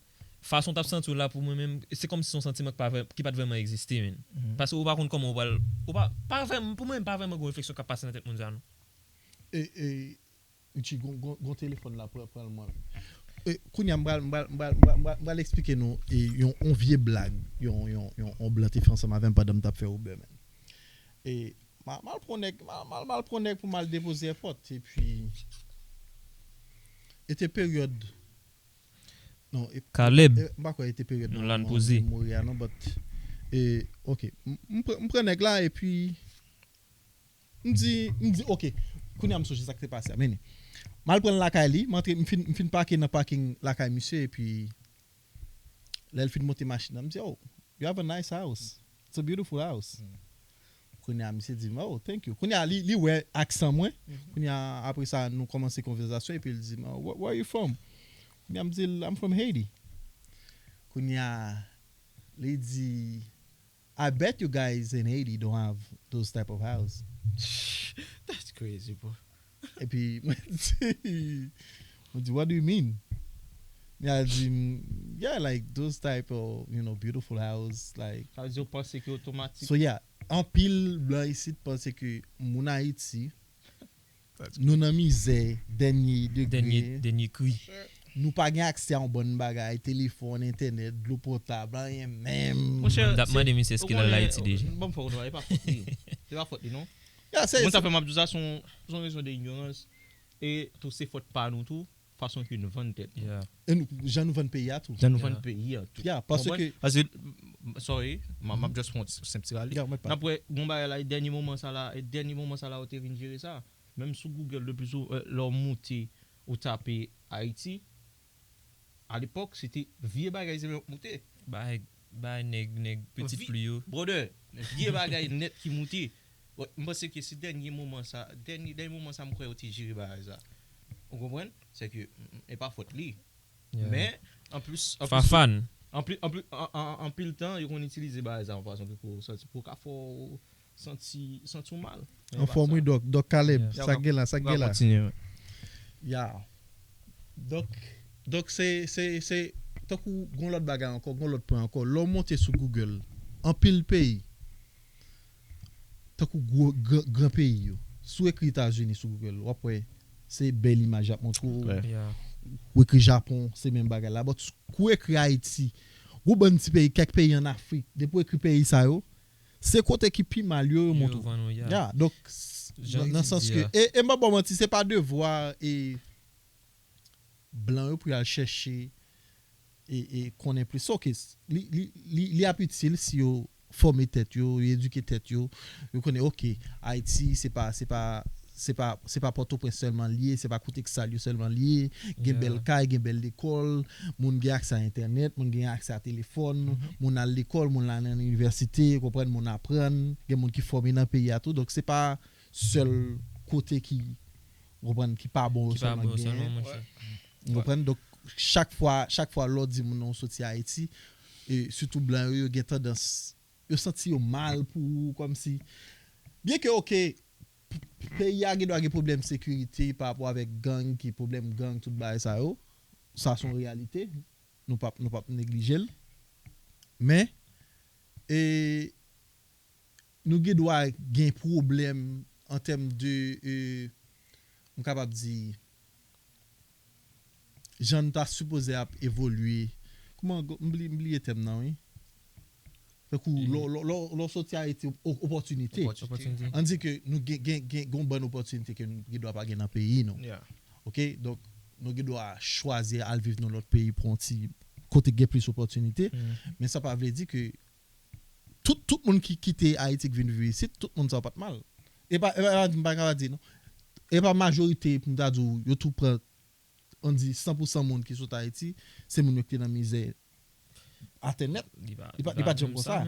fason w t ap santi w la pou mwen menm, se kòmsi se yon santiman ki pa vrè, ki pa t vrèman egziste, men. Mhm. Paske ou pa konn kòman ou pral, ou pa, pa vrèman, pou mwen, pa vrèman gen refleksyon k ap pase nan tèt moun sa, non. E, e, Richie, gon, gon, gon telefòn la, pran, pran l mwen. E, kounye a, m pral, m pral, m pral, m pral, m pral, m pral eksplike nou e, yon, yon vye blag, yon, yon, yon, yon blan te fè ansanm avè m pandan m t ap fè Uber, man. E, m al, m al pran nèg, m al, m al, m al pran nèg pou m al depoze èpòt. Epi, e te peryòd, non, e, Caleb. E, m pa kwè e te peryòd nou la n poze. Mwen mouri a, non, but, e, ok. M, m pran, m pran nèg la, epi, M di, m di, ok. Kounye a m sonje sa k te pase a, men m al pran l lakay li, m antre, m fin, m fin pake nan paking lakay misye, epi lè l fin monte machin nan, m di, "Oh, you have a nice house. It's a beautiful house." Kounye a, misye di m, "Oh, thank you." Kounye a, li, li wè aksan mwen. Kounye a, apre sa, nou kòmanse konvèsasyon, epi l di m, "Oh, where, where are you from?" Kounye a, m di l, "I'm from Haiti." Kounye a, li di, "I bet you guys in Haiti don't have those type of house." That's crazy, bro. Epi, mwen di, mwen di, "What do you mean?" Li a di, "Yeah, like those type of, you know, beautiful house, like." Sa vle di yo panse ki otomatik. So, yeah, anpil blan isit panse ke moun Ayiti, nou nan mizè, dènye degre. Dènye, dènye kri. Nou pa gen aksè a yon bann bagay, telefòn, entènèt, dlo potab, anyen menm. Monchè, m t ap mande misye èske l al Ayiti deja. Bon, fòk nou, e pa fòt li. E pa fòt li, non. Mwen, sa fè m ap di w sa, se yon rezon de ignorans. E tou, se fòt pa nou tou, fason ke nou vann tèt nou. E nou, jan nou vann peyi a tou. Jan nou vann peyi a tou. Paske, sorry, m ap just pran yon senp ti rale. N ap wè, gon bagay la, e dènye moman sa la, e dènye moman sa la, yo te vin jere sa. Menm sou Google, le pli souvan, lè w moute, ou tape Ayiti, alepòk, se te vye bagay se yo moute. Bay, bay nèg, nèg pitit pli yo. Brother, vye bagay nèt ki moute. M panse ke se dènye moman sa, dènye, dènye moman sa m kwè yo te jere bagay sa. Ou konprann? Se ke, e pa fòt li. Men, anplis, anplis, anpil, anpil, anpil tan, yo konn itilize bagay sa yon fason ke pou santi, pou ka fè w santi, santi w mal. Anfòm wi, Dòk, Dòk Caleb, sa k gen la, sa k gen la. Ya. Donk, donk se, se, se, tankou gon lòt bagay ankò, gon lòt pwen ankò. Lè w monte sou Google, anpil peyi, tankou gwo, gran, gran peyi yo, si w ekri Etazini sou Google, w ap wè se bèl imaj y ap montre w. Ou ekri Japon, se menm bagay la. But kou w ekri Ayiti, gon bann ti peyi, kèk peyi ann Afrik, depi w ekri peyi sa yo, se kote ki pi mal yo, yo montre w. Ya, donk, nan sans ke, e, e m p ap ba w manti, se pa devwa e blan yo pou y al chèche e, e konnen plis. Ok, li, li, li, li ap itil si yo fòme tèt yo, yo edike tèt yo, yo konnen, ok, Ayiti, se pa, se pa, se pa, se pa Pòtoprens sèlman l ye, se pa kote k sal yo sèlman l ye, gen bèl kay, gen bèl lekòl, moun gen aksè a entènèt, moun gen aksè a telefòn, moun al lekòl, moun al nan inivèsite, ou konprann, moun aprann, gen moun ki fòme nan peyi a tou, donk se pa sèl kote ki, ou konprann, ki pa bon yo sèlman k genyen. Ou konprann? Donk, chak fwa, chak fwa lè w di moun nan w soti Ayiti, e sitou blan yo, yo gen tandans, yo santi yo mal pou ou, kòmsi, byen ke, ok, p-, p-, peyi a gen dwa gen pwoblèm sekirite pa rapò avèk gang, ki pwoblèm gang, tout bagay sa yo, sa se yon reyalite, nou p ap, nou p ap neglije l, men, e, nou gen dwa gen pwoblèm an tèm de, e, m kapab di, jan n ta sipoze ap evolye. Kouman, m bli-, m bliye tèm nan, wi. Tankou, lè, lè, lè, lè w soti Ayiti, o-, opòtinite. Opòtinite. Ann di ke nou gen, gen, gen, gen yon bann opòtinite ke nou gen dwa pa gen nan peyi nou. Ok, donk nou gen dwa chwazi al viv nan lòt peyi pou yon ti kote gen plis opòtinite, men sa pa vle di ke tout, tout moun ki kite Ayiti ki vin viv isit, tout moun sa yo pa t mal. E pa, e pa, e pa, m pa ka di non. E pa majorite pou m ta di w, yo tou pran, ann di san pou san moun ki sot Ayiti, se moun yo ki te nan mizè atè nèt. Li pa, li pa, li pa t janm konsa.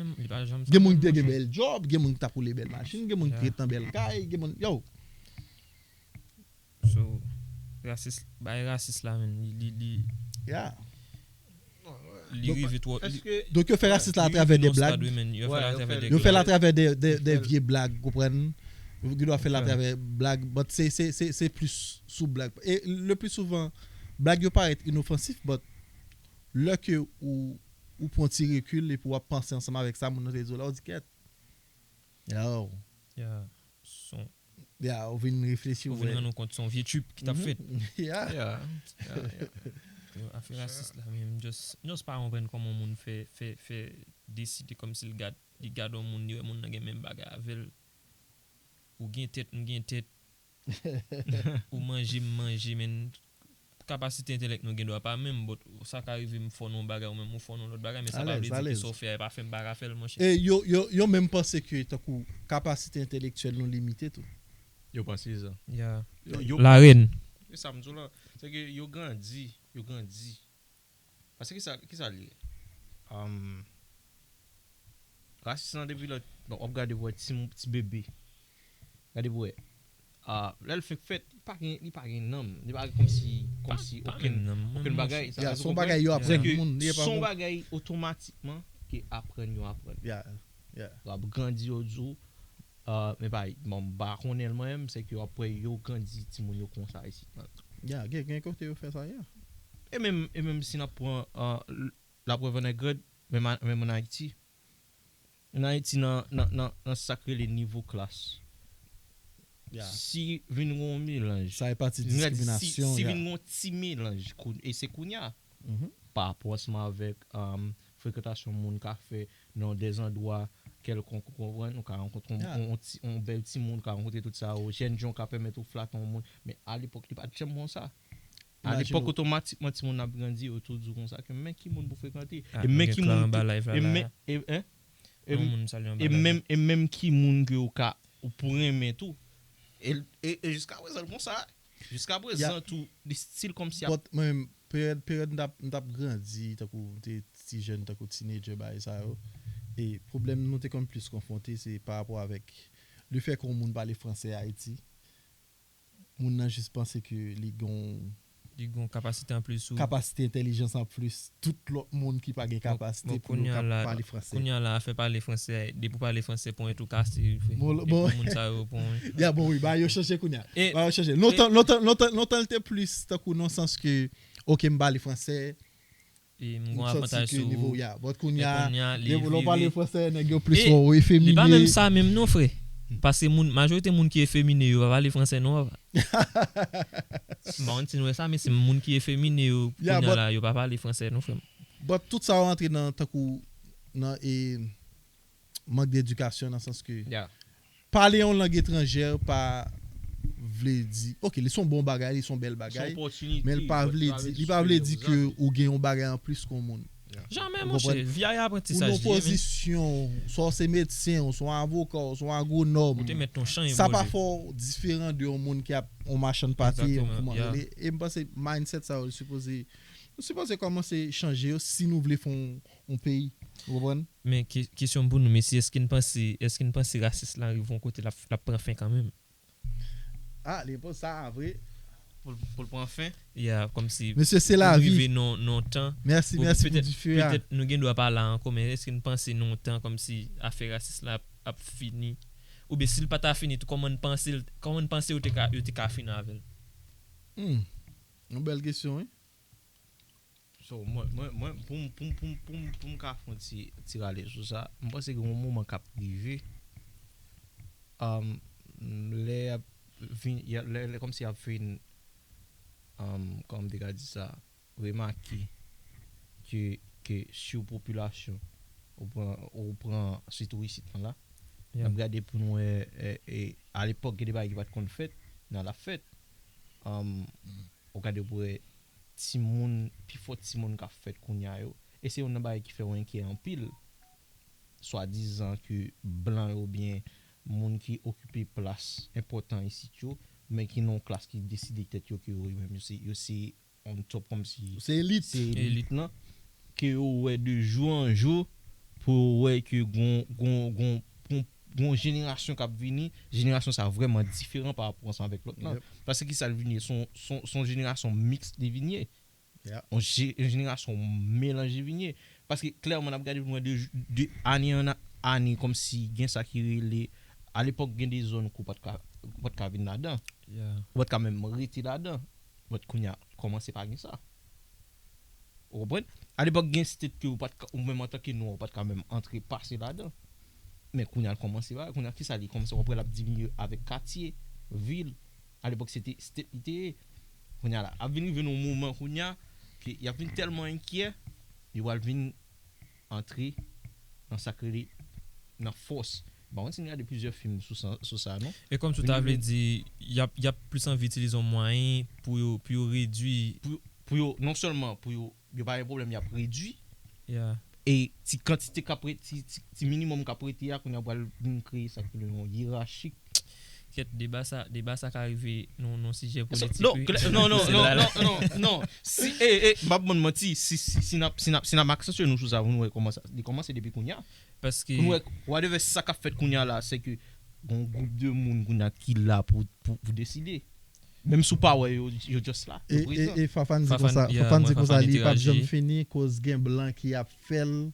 Gen moun ki te gen bèl djòb, gen moun ki t ap woule bèl machin, gen moun ki ret nan bèl kay, gen moun, yo. So, rasis, bay rasis la, men, li, li, li, Yeah. li rive twò. Li, Donk yo fè rasis la li atravè rive de nan stad, blag. Wi, men, yo fè l atravè de Yo fè l blag. Atravè de, de, de vye blag, konprann? Yo dwa fè l atravè blag, but se, se, se, se plis sou blag. E le pli souvan, blag yo parèt inofansif, but lè ke ou, ou pran ti rekil epi w ap panse ansanm avèk sa moun nan te di w la, ou di kèt. Yo, Yeah. Son, ya, ou vin reflechi, ou ou vin wè. Rann ou kont se yon vye trip ki t ap fèt. Ya. Yeah, yeah, yeah. Yo, afè rasis la menm, just, just pa konprann kòman yon moun fè, fè, fè deside kòmsi l gad, li gad yon moun, li wè moun nan gen menm bagay avè l. Ou gen tèt, m gen tèt. Ou manje, m manje, men kapasite entèlèk nou gen dwa pa menm, but sa ka rive m fò nan yon bagay, ou menm ou fò nan yon lòt bagay, men sa pa Alèz, vle di ke alèz. sa w fè a, e pa fè m pa ka fè l, monchè. E yo, yo, yo menm panse ke tankou kapasite entèlektyèl nou limite tou. Yo panse sa. Yeah. Yo, yo, Larèn. Se sa m di w la. Se ke yo grandi, yo grandi. Paske ki sa, ki sa li ye? Um, rasis lan depi lè, bon, w ap gade pou wè ti, ti bebe. Gade pou wè. Ah, lè l fenk fèt, li pa gen, li pa gen nanm. Li pa gen kòmsi, kòmsi Pa okenn, menm nanm, okenn mwen, bagay. monchè. Ya, Sa, se ou yon konprann? Bagay yo ap Se rann ke moun, li e pa se yon bon. Bagay otomatikman ke aprann yo aprann. Ya, ya. W ap grandi yo di w, ah, men pa, bon, m pa konnen l mwen menm, se ke w ap wè yo grandi timoun yo konsa isit nan. Ya, gen, gen kote yo fè sa, ya. E menm, e menm si n ap pran, ah, l- la preuve en est grande, menm a- menm an Ayiti. An Ayiti, nan, nan, nan, nan sa k rele nivo klas. Ya. Si vin gen yon melanj, Sa e pati vin gen- si, diskriminasyon, si ya. Vin gen yon ti melanj, kou- e se kounye a, Mhm. pa rapò ansanm avèk um, frekantasyon moun ka fè nan de zandwa kèlkonk, ou konprann, ou ka rankontre yon, Ya. yon, yon ti- yon bèl timoun, ou ka rankontre tout sa, ou jèn jan ka pèmèt ou flate yon moun, men alepòk, li pa t janm konsa. Imajine Alepòk, w. Otomatikman, timoun ap grandi, yo tou di w konsa, ke men ki moun pou frekante, Ah, e men gen ki klan moun anba pou- live la, e la. men- e- e- e- Yon moun salye anba e live la. menm, e menm ki moun ke ou ka, ou pou renmen tou. E, e, e jiska prezan l konsa. Jiska prezan tou, li still kòmsi ap But mwen menm, peryòd, peryòd m t ap, m t ap grandi, tankou m te ti jèn, tankou teenager, bagay sa yo. E pwoblèm nou te konn plis konfwonte, se pa rapò avèk le fè ke yon moun pale franse Ayiti. Moun nan jis panse ke li gen yon Li gen yon kapasite anplis ou. Kapasite entèlijans anplis tout lòt moun ki pa gen kapasite Bon, pou yo kounye a kap la, pale franse. Kounye a la, afè pale franse, depi w pale franse, ponyèt ou kase, wi, frè. Bon, Depi bon. Moun sa yo pran, wi. Ya, bon, wi, ba yo chanje kounye a. E- Ba yo chanje. Lontan, lontan, lontan, lontan, l te plis, tankou nan sans ke, ok, m pale franse, E m m gon santi avantaj ke sou nivo, ou. ya. But kounye Men a, kounye a, li depi lè w pale vire. franse, nèg yo plis E wè w efemine. Li pa menm sa menm non, frè. Paske moun, majorite moun ki efemine yo pa pale franse non, papa. M pa konn si nou wè sa, men se moun ki efemine yo, Ya, kounye but- a la, yo pa pale franse non, frè m. But tout sa yo antre nan, tankou, nan e, mank d'edikasyon, nan sans ke Ya. Pale yon lang etranjè pa vle di, ok, li se yon bon bagay, li se yon bèl bagay, men li pa vle di, li pa vle di ke ou gen yon bagay anplis ke yon moun. Jamè, Ou monchè, konprann? vi a aprantisaj Ou nan li ye, men. Pozisyon, swa w se medsen, ou se yon avoka, ou se yon agwonòm. Ou te mèt yon chan Sa pa bòlè. Fè w diferan de yon moun ki ap yon machann pate, Exactement, kòman yeah. rele. E m panse mindset sa yo, li sipoze, nou sipoze kòmanse chanje yo si nou vle fè yon, yon peyi. Ou konprann? Men ke- kesyon m pou nou, mesye, èske n panse, èske n panse rasis la rive yon kote l ap, l ap pran fen kanmenm? Ah, li poze sa vre. Pou, pou l pran fen. Ya, kòmsi Mesye, se la vi. Rive nan, nan tan. Mèsi, Bon, mèsi pou petèt- dife a. Petèt nou gen dwa pa la ankò, men èske n panse nan yon tan kòmsi afè rasis la ap, ap fini? Oubyen si l pa ta fini tou, kòman n panse l, kòman n panse yo te ka, yo te ka fini avè l? Hmm. Yon bèl kesyon, wi. So, mwen, mwen, mwen, pou m, pou m, pou m, pou m, pou m ka fè yon ti, ti rale sou sa, m panse gen yon moman k ap rive. Um, lè y ap vin, y a- lè, lè kòmsi y ap vin, um, kòman m te ka di sa, remake ke, ke sipopilasyon, ou pran, ou pran sitou isit lan la, Yeah. n ap gade pou nou wè, e, e, alepòk, gen de bagay ki pa t konn fèt, nan l ap fèt. um, ou gade pou wè timoun, pifò timoun k ap fèt kounye a yo. E se youn nan bagay ki fè w enkyè anpil. Swadizan ke blan yo oubyen moun ki okipe plas enpòtan isit yo, men ki nan yon klas ki deside tèt yo ke yo menm yo se, yo se on top, kòmsi se elit, se elit lan, ke yo wè de jou an jou pou yo wè ke gon, gon, gon, gon, gon jenerasyon k ap vini, jenerasyon sa vrèman diferan pa rapò ansanm avèk lòt lan. Paske kisa l vin ye? Se yon, se yon, se yon jenerasyon miks li vin ye. On je- yon jenerasyon melanje vin ye. Paske klèman n ap gade pou mwen de, de ane an ane, kòmsi gen sa ki rele, alepòk gen de zòn ke w pa t ka, ou pa t ka vin ladan. Ou pa t ka menm rete ladan. But kounye a kòmanse pa gen sa. Ou konprann? Alepòk gen state ke ou pa t ka, ou menm antanke nwa ou pa t ka menm antre pase ladan. Men kounye a l kòmanse pa, kounye a kisa li kòmanse, w ap wè l ap diminye avèk katye, vil. Alepòk se te state li te ye. Kounye a la ap vin rive nan yon moman kounye a ke y ap vin tèlman enkyè, yo pral vin antre nan sa k rele nan fòs. M pa konn si n gade plizyè fim sou sa, sou sa non. E kòmsi w ta vle di y ap, y ap plis anvi itilize yon mwayen pou yo, pou yo redwi, pou, pou yo non sèlman pou yo, yo pa gen pwoblèm, y ap redwi. E ti kantite k ap rete, ti, ti, ti minimòm k ap rete a, kounye a pral vin kreye sa k rele yon yerachik. Kèt, deba sa, deba sa ka rive nan, nan sijè politik, non, wi. Non, non, non, non, non, non. Si, e, e, m p ap bann manti, si, si, si n ap, si n ap, si n ap aksantiye nou sou sa, pou nou wè kòman sa, li kòmanse depi kounye a. Paske pou nou wè, whatever sa k ap fèt kounye a la, se ke gon gwoup de moun kounye a ki la pou, pou, pou deside. Menm si w pa wè yo, yo just la, yo prezan. E Fafan di konsa, Fafan di konsa, li p ap janm fini, koz gen blan ki ap fè l,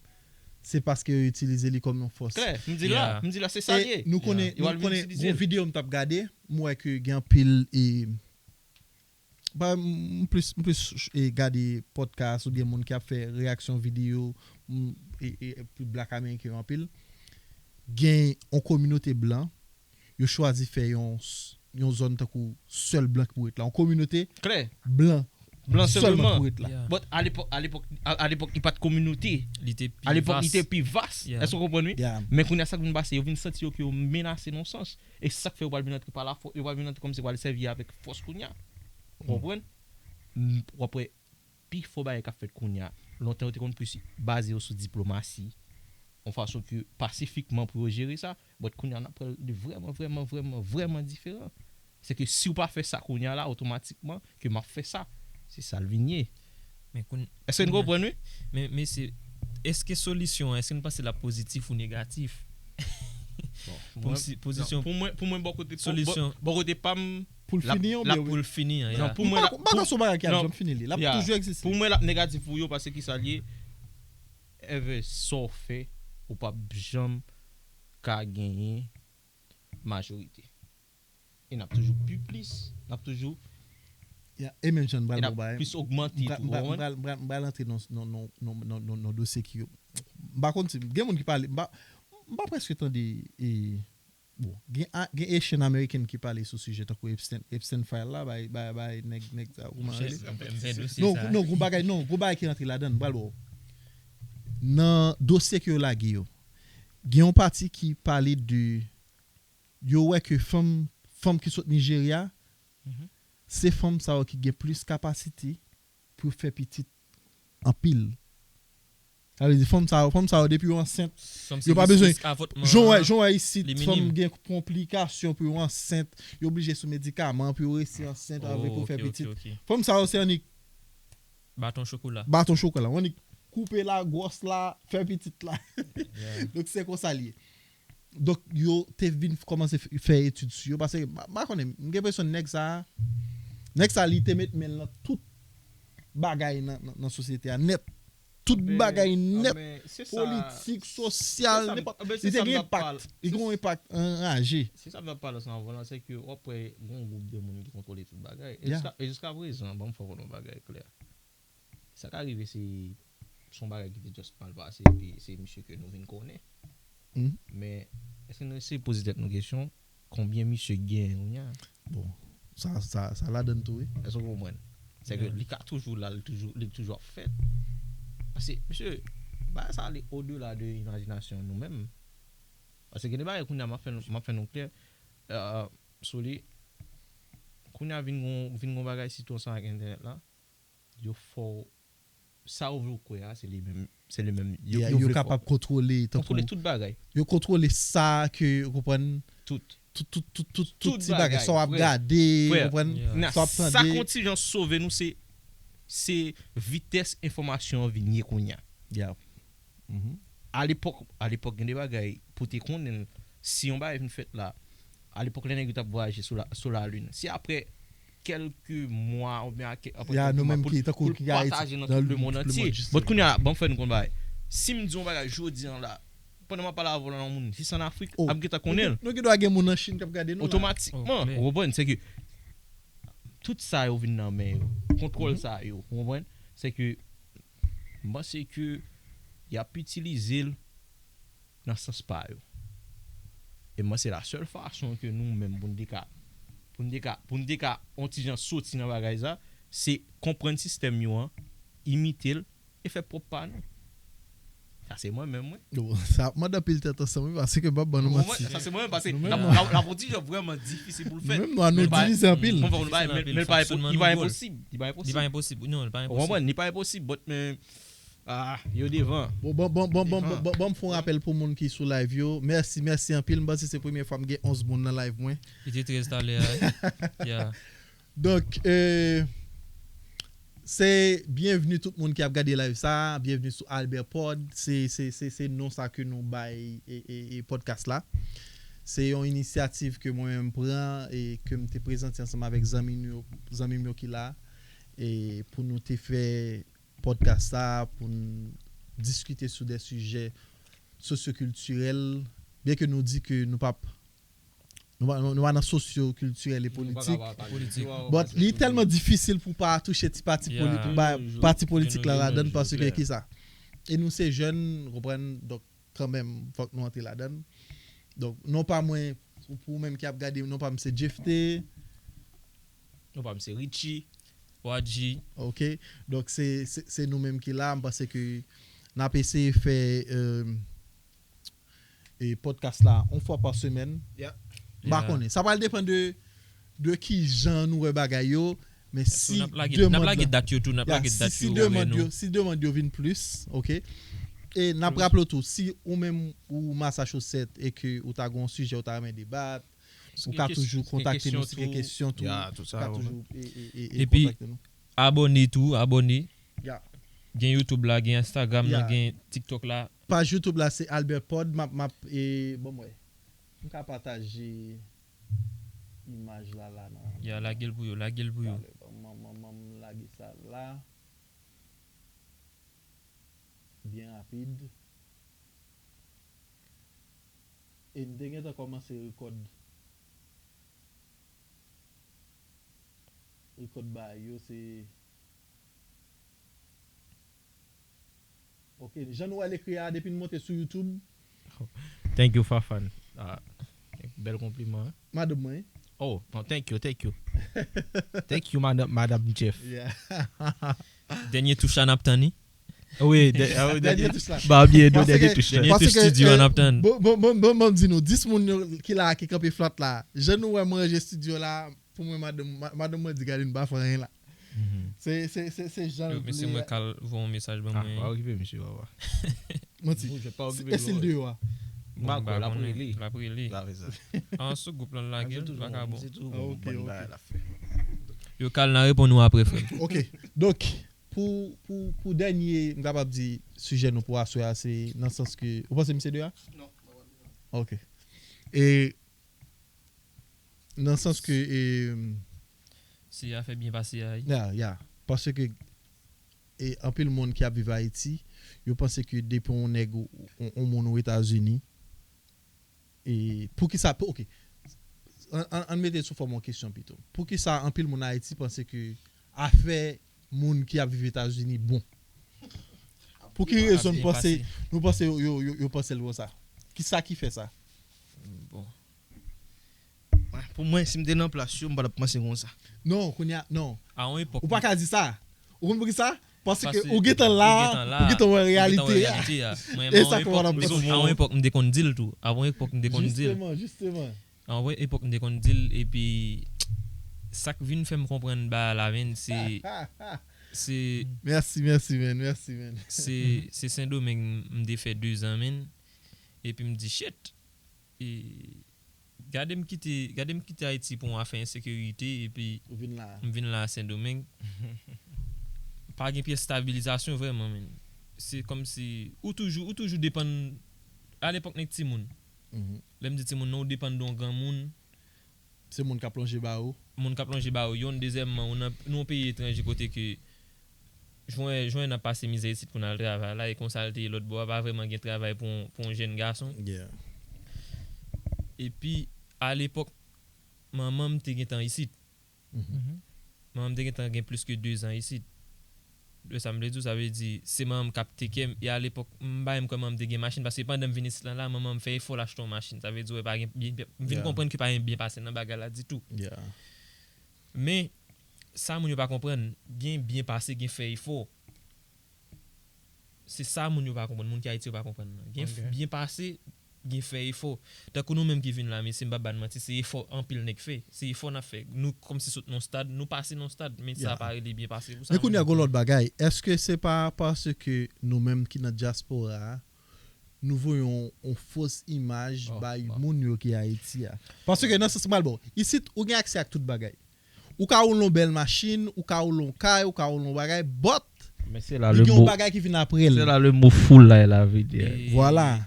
se paske yo itilize li kòm yon fòs. Klè, m di la, m di la, se sa l ye. Nou konnen, nou konnen, gon videyo m t ap gade, m wè ke gen anpil, e, ba, m plis, m plis, e, gade podcast oubyen moun ki ap fè reyaksyon videyo, m, e, e, e, pou black American yo anpil. Gen yon kominote blan, yo chwazi fè yon, yon zòn tankou sèl blan ki pou ret la. Yon kominote blan, blan sèlman ki pou ret la. But alepòk, alepòk, alepòk, li pa t kominote. Alepòk, li te pi vas. Èske w konprann, wi? Men kounye a, sa k vin pase, yo vin santi yo ke yo menase nan yon sans. E se sa k fè yo pral vin antre pa lafò-, yo pral vin antre kòmsi yo pral sèvi avèk fòs kounye a. Ou konprann? M, w ap wè, pifò bagay k ap fèt kounye a, lontan yo te konn plis baze yo sou diplomasi, yon fason ke pasifikman pou yo jere sa, but kounye a n ap pran li vrèman, vrèman, vrèman, vrèman diferan. Se ke si w pa fè sa kounye a la, otomatikman, ke m ap fè sa. Se sa l vin ye. Men koun-, èske n konprann, wi? Men, men se, èske solisyon an, èske n panse l ap pozitif ou negatif? Bon, pou mwen, pozisyon, pou mwen, pou mwen, bò kote, solisyon, bò, bò kote pa m, pou l fini, l ap, pou l fini an, non, pou mwen, m pa, m pa panse yon bagay ki ap janm fini, li, l ap toujou egziste. Pou mwen, l ap negatif pou yo, paske kisa l ye? Ever sa w fè, ou p ap janm ka genyen majorite. E n ap toujou pi plis, n ap toujou, e menm jan n pral, n ap plis ogmante tou, ou konprann? M pral, m pral, m pral antre nan, nan, nan, nan, nan, nan dosye ki, m pa konn si, gen moun ki pale, m pa, m pa prèske tande, e, bon, gen a, gen Asian American ki pale sou sijè tankou Epstein, Epstein file la, bay, bay, bay, nèg, nèg sa, kouman rele? Non, non, gon bagay, non, gon bagay ki rantre ladan, m pral ba w. Nan dosye ke yo lage yo, gen yon pati ki pale de, yo wè ke fanm, fanm ki sot Nigeria, se fanm sa yo ki gen plis kapasite pou yo fè pitit anpil. Sa vle di, fanm sa yo, fanm sa yo, depi yo ansent, yo pa bezwen, jan w wè, jan w wè isit, fanm gen konplikasyon pou yo ansent, yo oblije sou medikaman pou yo resi ansent, anvi pou fè pitit. Fanm sa yo, se annik baton chokola. Baton chokola. Ou annik koupe la, gwòs la, fè pitit la. Donk, se konsa l ye. Donk, yo te vin kòmanse f-, fè etid sou yo, paske, m pa, m pa konnen, m gen enpresyon nèg sa, nèg sa, li te met men l nan tout bagay nan, nan, nan sosyete a nèt. Tout bagay nèt, politik, sosyal, nenpòt. Li te gen enpak. Li gen yon enpak anraje. Se sa m t ap pale ansanm avè w la, se ke w ap wè gon gwoup de moun ki kontwole tout bagay. E jiska, e jiska prezan, ban m fè w konnen yon bagay klè. Sa ka rive se, se yon bagay ki te just mal pase, epi se misye ke nou vin konnen. Men, èske nou eseye poze tèt nou kesyon, konbyen misye k genyen kounye a? Bon, sa, sa, sa ladan tou, wi. Èske w konprann? Se ke li ka toujou la, li toujou, li toujou ap fèt. Paske, mesye, bagay sa ale odela de imajinasyon nou menm. Paske gen de bagay kounye a, m ap fè nou, m ap fè nou klè, sou li, Kounye a vin gon, vin gon bagay sitou ansanm ak entènèt la. Yo fè w, sa yo vle w kwè a, se li menm, se li menm. Yo, yo vle fè w kapab kontwole, tankou, kontwole tout bagay. Yo kontwole sa ke, ou konprann? Tout. Tout, tout, tout, tout, tout ti bagay. Sa w ap gade, ou konprann? Sa w ap tande. Sa k yon ti jan sove nou, se, se vitès enfòmasyon an vin ye kounye a. Alepòk, alepòk, gen de bagay, pou te konnen l, si yon bagay vin fèt la, alepòk, lè nèg yo t ap vwayaje sou la, sou lalin, se apre kèlke mwa oubyen apre kèlke mwa pou l pataje nan tout lemonn antye. But kounye a, ban m fè nou konn bagay. Si m di yon bagay jodi a la, pandan m ap pale avè w la, yon moun jis ann Afrik ap gentan konnen l. Nou gen dwa gen moun nan Chin k ap gade nou la. Otomatikman, ou konprann? Se ke tout sa yo vin nan men yo. Kontwòl sa yo, ou konprann? Se ke m panse ke y ap itilize l nan sans pa yo. E m panse la sèl fason ke nou menm pou n te ka, pou n te ka, pou n te ka yon ti jan soti nan bagay sa, se konprann sistèm yo an, imite l, e fè pwòp pa nou. Sa se mwen menm, wi. Bon, sa ap mande anpil tèt ansanm, wi, paske m p ap ban nou manti. Sa se mwen menm, paske l ap, l ap, l ap yon ti jan vrèman difisil pou l fèt. Nou menm, nou, nou itilize anpil. Men, men, men, men li pa enposib. Li pa enposib. Li pa enposib. Non, li pa enposib. Ou konprann? Li pa enposib, but men, ah, yo devan. Bon, bon, bon, bon, bon, bon, bon, bon, m fè yon rapèl pou moun ki sou live yo. Mèsi, mèsi anpil. M panse se premye fwa m gen onz moun nan live mwen. Li te trèz talè a, wi. Yeah. Donk, euh, se byenvni tout moun ki ap gade live sa, byenvni sou Albert Pod, se, se, se, se non sa ke nou bay e, e, e podcast la. Se yon inisyativ ke mwen menm pran e ke m te prezante ansanm avèk zanmi nou yo, zanmi m yo ki la, e pou nou te fè podcast sa, pou n diskite sou de sijè sosyokiltirèl, byen ke nou di ke nou p ap nou pa, nou pa nan sosyokiltirèl e politik. But li tèlman difisil pou pa touche ti pati poli-, pa-, pati politik la ladan l, paske ki sa? E nou se jèn, ou konprann, donk kanmenm, fòk nou antre ladan l. Donk, non pa mwen, pou, pou ou menm ki ap gade, non pa m se Jefte. Non pa m se Richie, Wadji. Ok, donk se, se, se nou menm ki la, m panse ke n ap eseye fè, euh, e podcast la yon fwa pa semèn. M pa konnen. Sa pral depann de, de ki jan nou wè bagay yo, men si demann yo, si demann yo vin plis, ok? E n ap raple w tou, si ou menm ou Massachusetts e ke ou ta gen yon sijè ou ta renmen debat, ou ka toujou kontakte nou si gen kesyon tou. Ou ka toujou e, e, e, e kontakte nou. Epi, abòne tou, abòne. Gen YouTube la, gen Instagram nan, gen TikTok la. Paj YouTube la se Albert Pod, m ap, m ap, e, bon, mwen. M ka pataje imaj la, la, nan. Ya, lage l pou yo, lage l pou yo. Talè, ban m, ban m, ban m lage sa la. Byen rapid. E m te gentan kòmanse rekòd, rekòd bagay yo, se, ok, jan nou wè l ekri a, depi n monte sou YouTube. Thank you, Fafan. Ah, bèl konpliman, hein. Madanm mwen. Oh, non, thank you, thank you. Thank you, madam, madam Jeff. Yeah. Dènye touch la n ap tann li. Wi, dè-, ah, wi, dènye touch la. Ba, byen, nou dènye touch la. Dènye touch studio a n ap tann. Bon, bon, bon, bon, bon, m di nou, dis moun yo ki la, ki kanpe flat la. Jan nou wè m ranje studio la, pou mwen, madanm, ma-, madanm mwen di, "Gade, n pa fè anyen la." Se, se, se, se jan l vle. Mesye mwen kal voye yon mesaj ban mwen. Ah, pa okipe misye, papa. Manti. Esil deyò a? M pa kwè, l ap rele. L ap rele. An sou gwoup lan, l lage l, vakabon. Ok, ok. Yo kal, n a reponn ou apre, frè m. Ok. Donk, pou, pou, pou dènye, m kapab di, sijè nou pou aswè a, se nan sans ke, ou panse misye deyò a? Non, m pa panse non. Ok. E nan sans ke, e, si afè byen pase a, wi. Ya, ya. Paske, e, anpil moun ki ap viv Ayiti, yo panse ke depi yon nèg ou, ou, yon moun ou Etazini, e, poukisa, pou, ok. Ann, ann, ann mete l sou fòm yon kesyon pito. Poukisa anpil moun Ayiti panse ke afè moun ki ap viv Etazini bon? Pou ki rezon nou panse, nou panse yo, yo, yo, yo panse l konsa? Kisa ki fè sa? Bon. Mwen, pou mwen, si m te nan plas yo, m pa t ap panse konsa. Non, kounye a, non. A yon epòk. Ou pa ka di sa. Ou konn poukisa? Paske ou gentan la, ou gentan wè reyalite a. E sa k pa t ap panse. A yon epòk, m te konn di l tou. A yon epòk, m te konn di l. Jisteman, jisteman. A yon epòk, m te konn di l, epi Sa k vin fè m konprann bagay la, menn, se se Mèsi, mèsi, man. Mèsi, man. se se Sendomeng m te fè dezan, menn. Epi m di, shit. E, gade m kite, gade m kite Ayiti pou yon afè ensekirite, epi Ou vin la. M vin la Sendomeng. Pa gen pyès estabilizasyon vrèman, menn. Se kòmsi ou toujou, ou toujou depann, alepòk nèg timoun. Mhm. Lè m di timoun, non, ou depann de yon granmoun. Se moun k ap lonje ba ou. Moun k ap lonje ba ou, yonn, dezyèmman, ou nan, nou yon peyi etranje kote ke jwenn, jwenn ap pase mizè isit pou n al travay la, e konsa l te ye lòt bò a, pa vrèman gen travay pou, yon- pou yon jèn gason. Yeah. Epi, alepòk, manman m te gentan isit. Mhm. Manman m te gentan gen plis ke dezan isit. Ou wè sa m vle di w, sa vle di, se manman m k ap teke m. E alepòk, m pa menm kwè manman m te gen machin, paske pandan m vin isit lan la, manman m fè efò l achte yon machin. Sa vle di, wè, pa gen, byen, byen- m vin Yeah. konprann ke pa gen byen pase nan bagay la ditou. Yeah. Men, sa moun yo pa konprann, gen byen pase, gen fè efò. Se sa moun yo pa konprann, moun ki Ayiti yo pa konprann nan. Gen Ok. byen pase, gen fè efò. Tankou nou menm ki vin la, mesye, m pa ba n manti, se efò anpil nèg fè. Se efò n ap fè. Nou kòmsi sot nan stad, nou pase nan stad, men sa Yeah. pa rele byen pase pou sa. Men kounye a, gon lòt bagay. Èske se pa paske nou menm ki nan dyaspora a, nou voye yon, yon fos imaj Oh, bay bon. Moun yo ki Ayiti a? Paske nan sans mal bon, isit, ou gen aksè ak tout bagay. Ou ka woule yon bèl machin, ou ka woule yon kay, ou ka woule yon bagay, but Men se la li le gen yon mo, bagay ki vin apre l. se la le mo foul la e la vide. E- Vwala.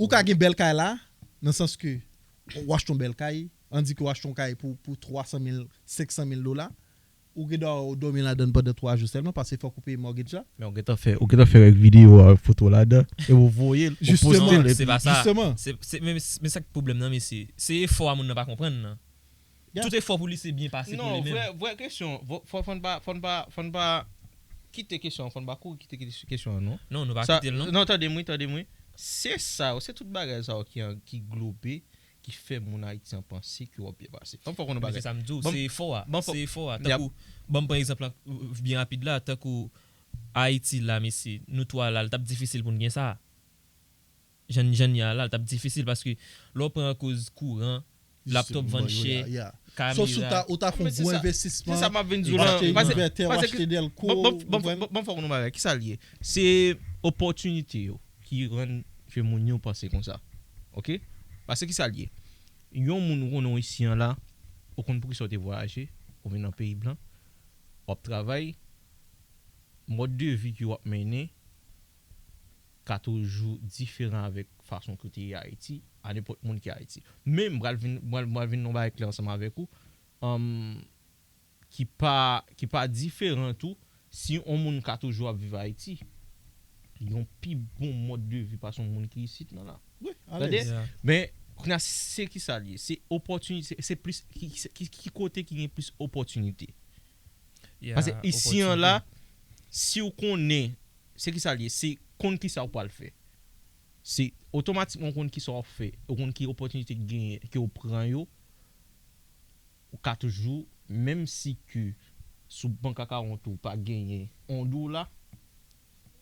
Ou ka gen bèl kay la, nan sans ke ou achte yon bèl kay, an di ke ou achte yon kay pou, pou twa san mil, senk san mil dola, ou gen dwa ou dòmi ladan l pandan twa jou sèlman, paske fòk ou peye mortgage la. Men ou gentan fè, ou gentan fè yon videyo a, foto ladan, e ou voye l, ou Justement. poste l, Non, se pa sa. Justement. Se, se, men, men sa k pwoblèm nan, mesye. Se efò a moun nan pa konprann nan. Yeah. Tout efò pou li se byen pase pou Non, li menm. vrè, vrè kesyon. Vo- Fò, fò n pa, fò n pa, fò n pa kite kesyon, fò n pa kouri kite kes- kesyon an, non. Non, nou pa Sa- kite l, non. Non, tande mwen, tande mwen. Se sa, se tout bagay sa yo ki, an- ki globe, ki fè moun Ayiti an panse ke w ap byen pase. Fò, fò konnen Men bagay. se sa m di w, Bon, se efò a. bon, fò- Se efò a. Yap. Tankou, ban m pran egzanp lan, byen rapid la, tankou Ayiti la, mesye, nou twa la, l t ap difisil pou n gen sa. Jan, jan n ye a la, l t ap difisil paske lè w pran akoz kouran, laptop vann chè, kamera. Sòf si ou ta, ou ta fè Men yon se gwo sa. envestisman, Se sa m ap vin di ou w la. achte Paske- inverter, ou paske- achte delco, Bon, bon, ou bon, konprann? bon, bon, fò nou bagay. Kisa l ye? Se opòtinite yo ki rann ke moun yo panse konsa. Oke? Paske kisa l ye? Yon moun ou konnen w isi an la, ou konn poukisa w te vwayaje, ou vin nan peyi blan, w ap travay, mòd de vi ke w ap mennen ka toujou diferan avèk fason ke w te ye Ayiti, a nenpòt moun ki Ayiti. Men m pral vin, m pral, m pral vin nan yon bagay klè ansanm avèk ou, um, ki pa, ki pa diferan tou si yon moun ka toujou ap viv Ayiti, yon pi bon mòd de vi pase yon moun ki isit lan la. Wi, Tande? alèz. Yeah. Men, kounye a, se ki sa l ye? Se opòtinite, se, se plis, ki, ki, ki, ki kote ki gen plis opòtinite? Yeah, Paske isi an la, opòtinite. Si w konnen, se ki sa l ye? Se konn ki sa w pral fè. Se otomatikman w konn ki sa w ap fè, ou konn ki opòtinite ki genyen, ke w pran yo, ou ka toujou, menm si ke sou bank akawont ou pa genyen yon dola,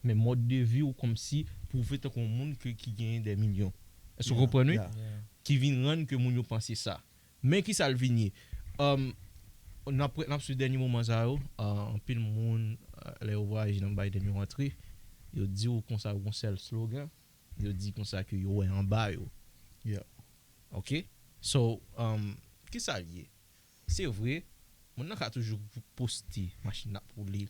men mòd de vi w kòmsi pwouve tankou yon moun ke, ki genyen dè milyon. Èske w Yeah, konprann wi? Yeah. Yeah. Ki vin rann ke moun yo panse sa. Men ki sa l vin ye? Um, n ap, n ap swiv dènye moman sa yo, uh, anpil moun, uh, lè yo vwayaje nan bay dènye rantre, yo di w konsa yon sèl slogan, yo di konsa ke yo wè anba yo. Yeah. Ok? So, um, ki sa l ye? Se vre, moun nan ka toujou poste machin ap woule,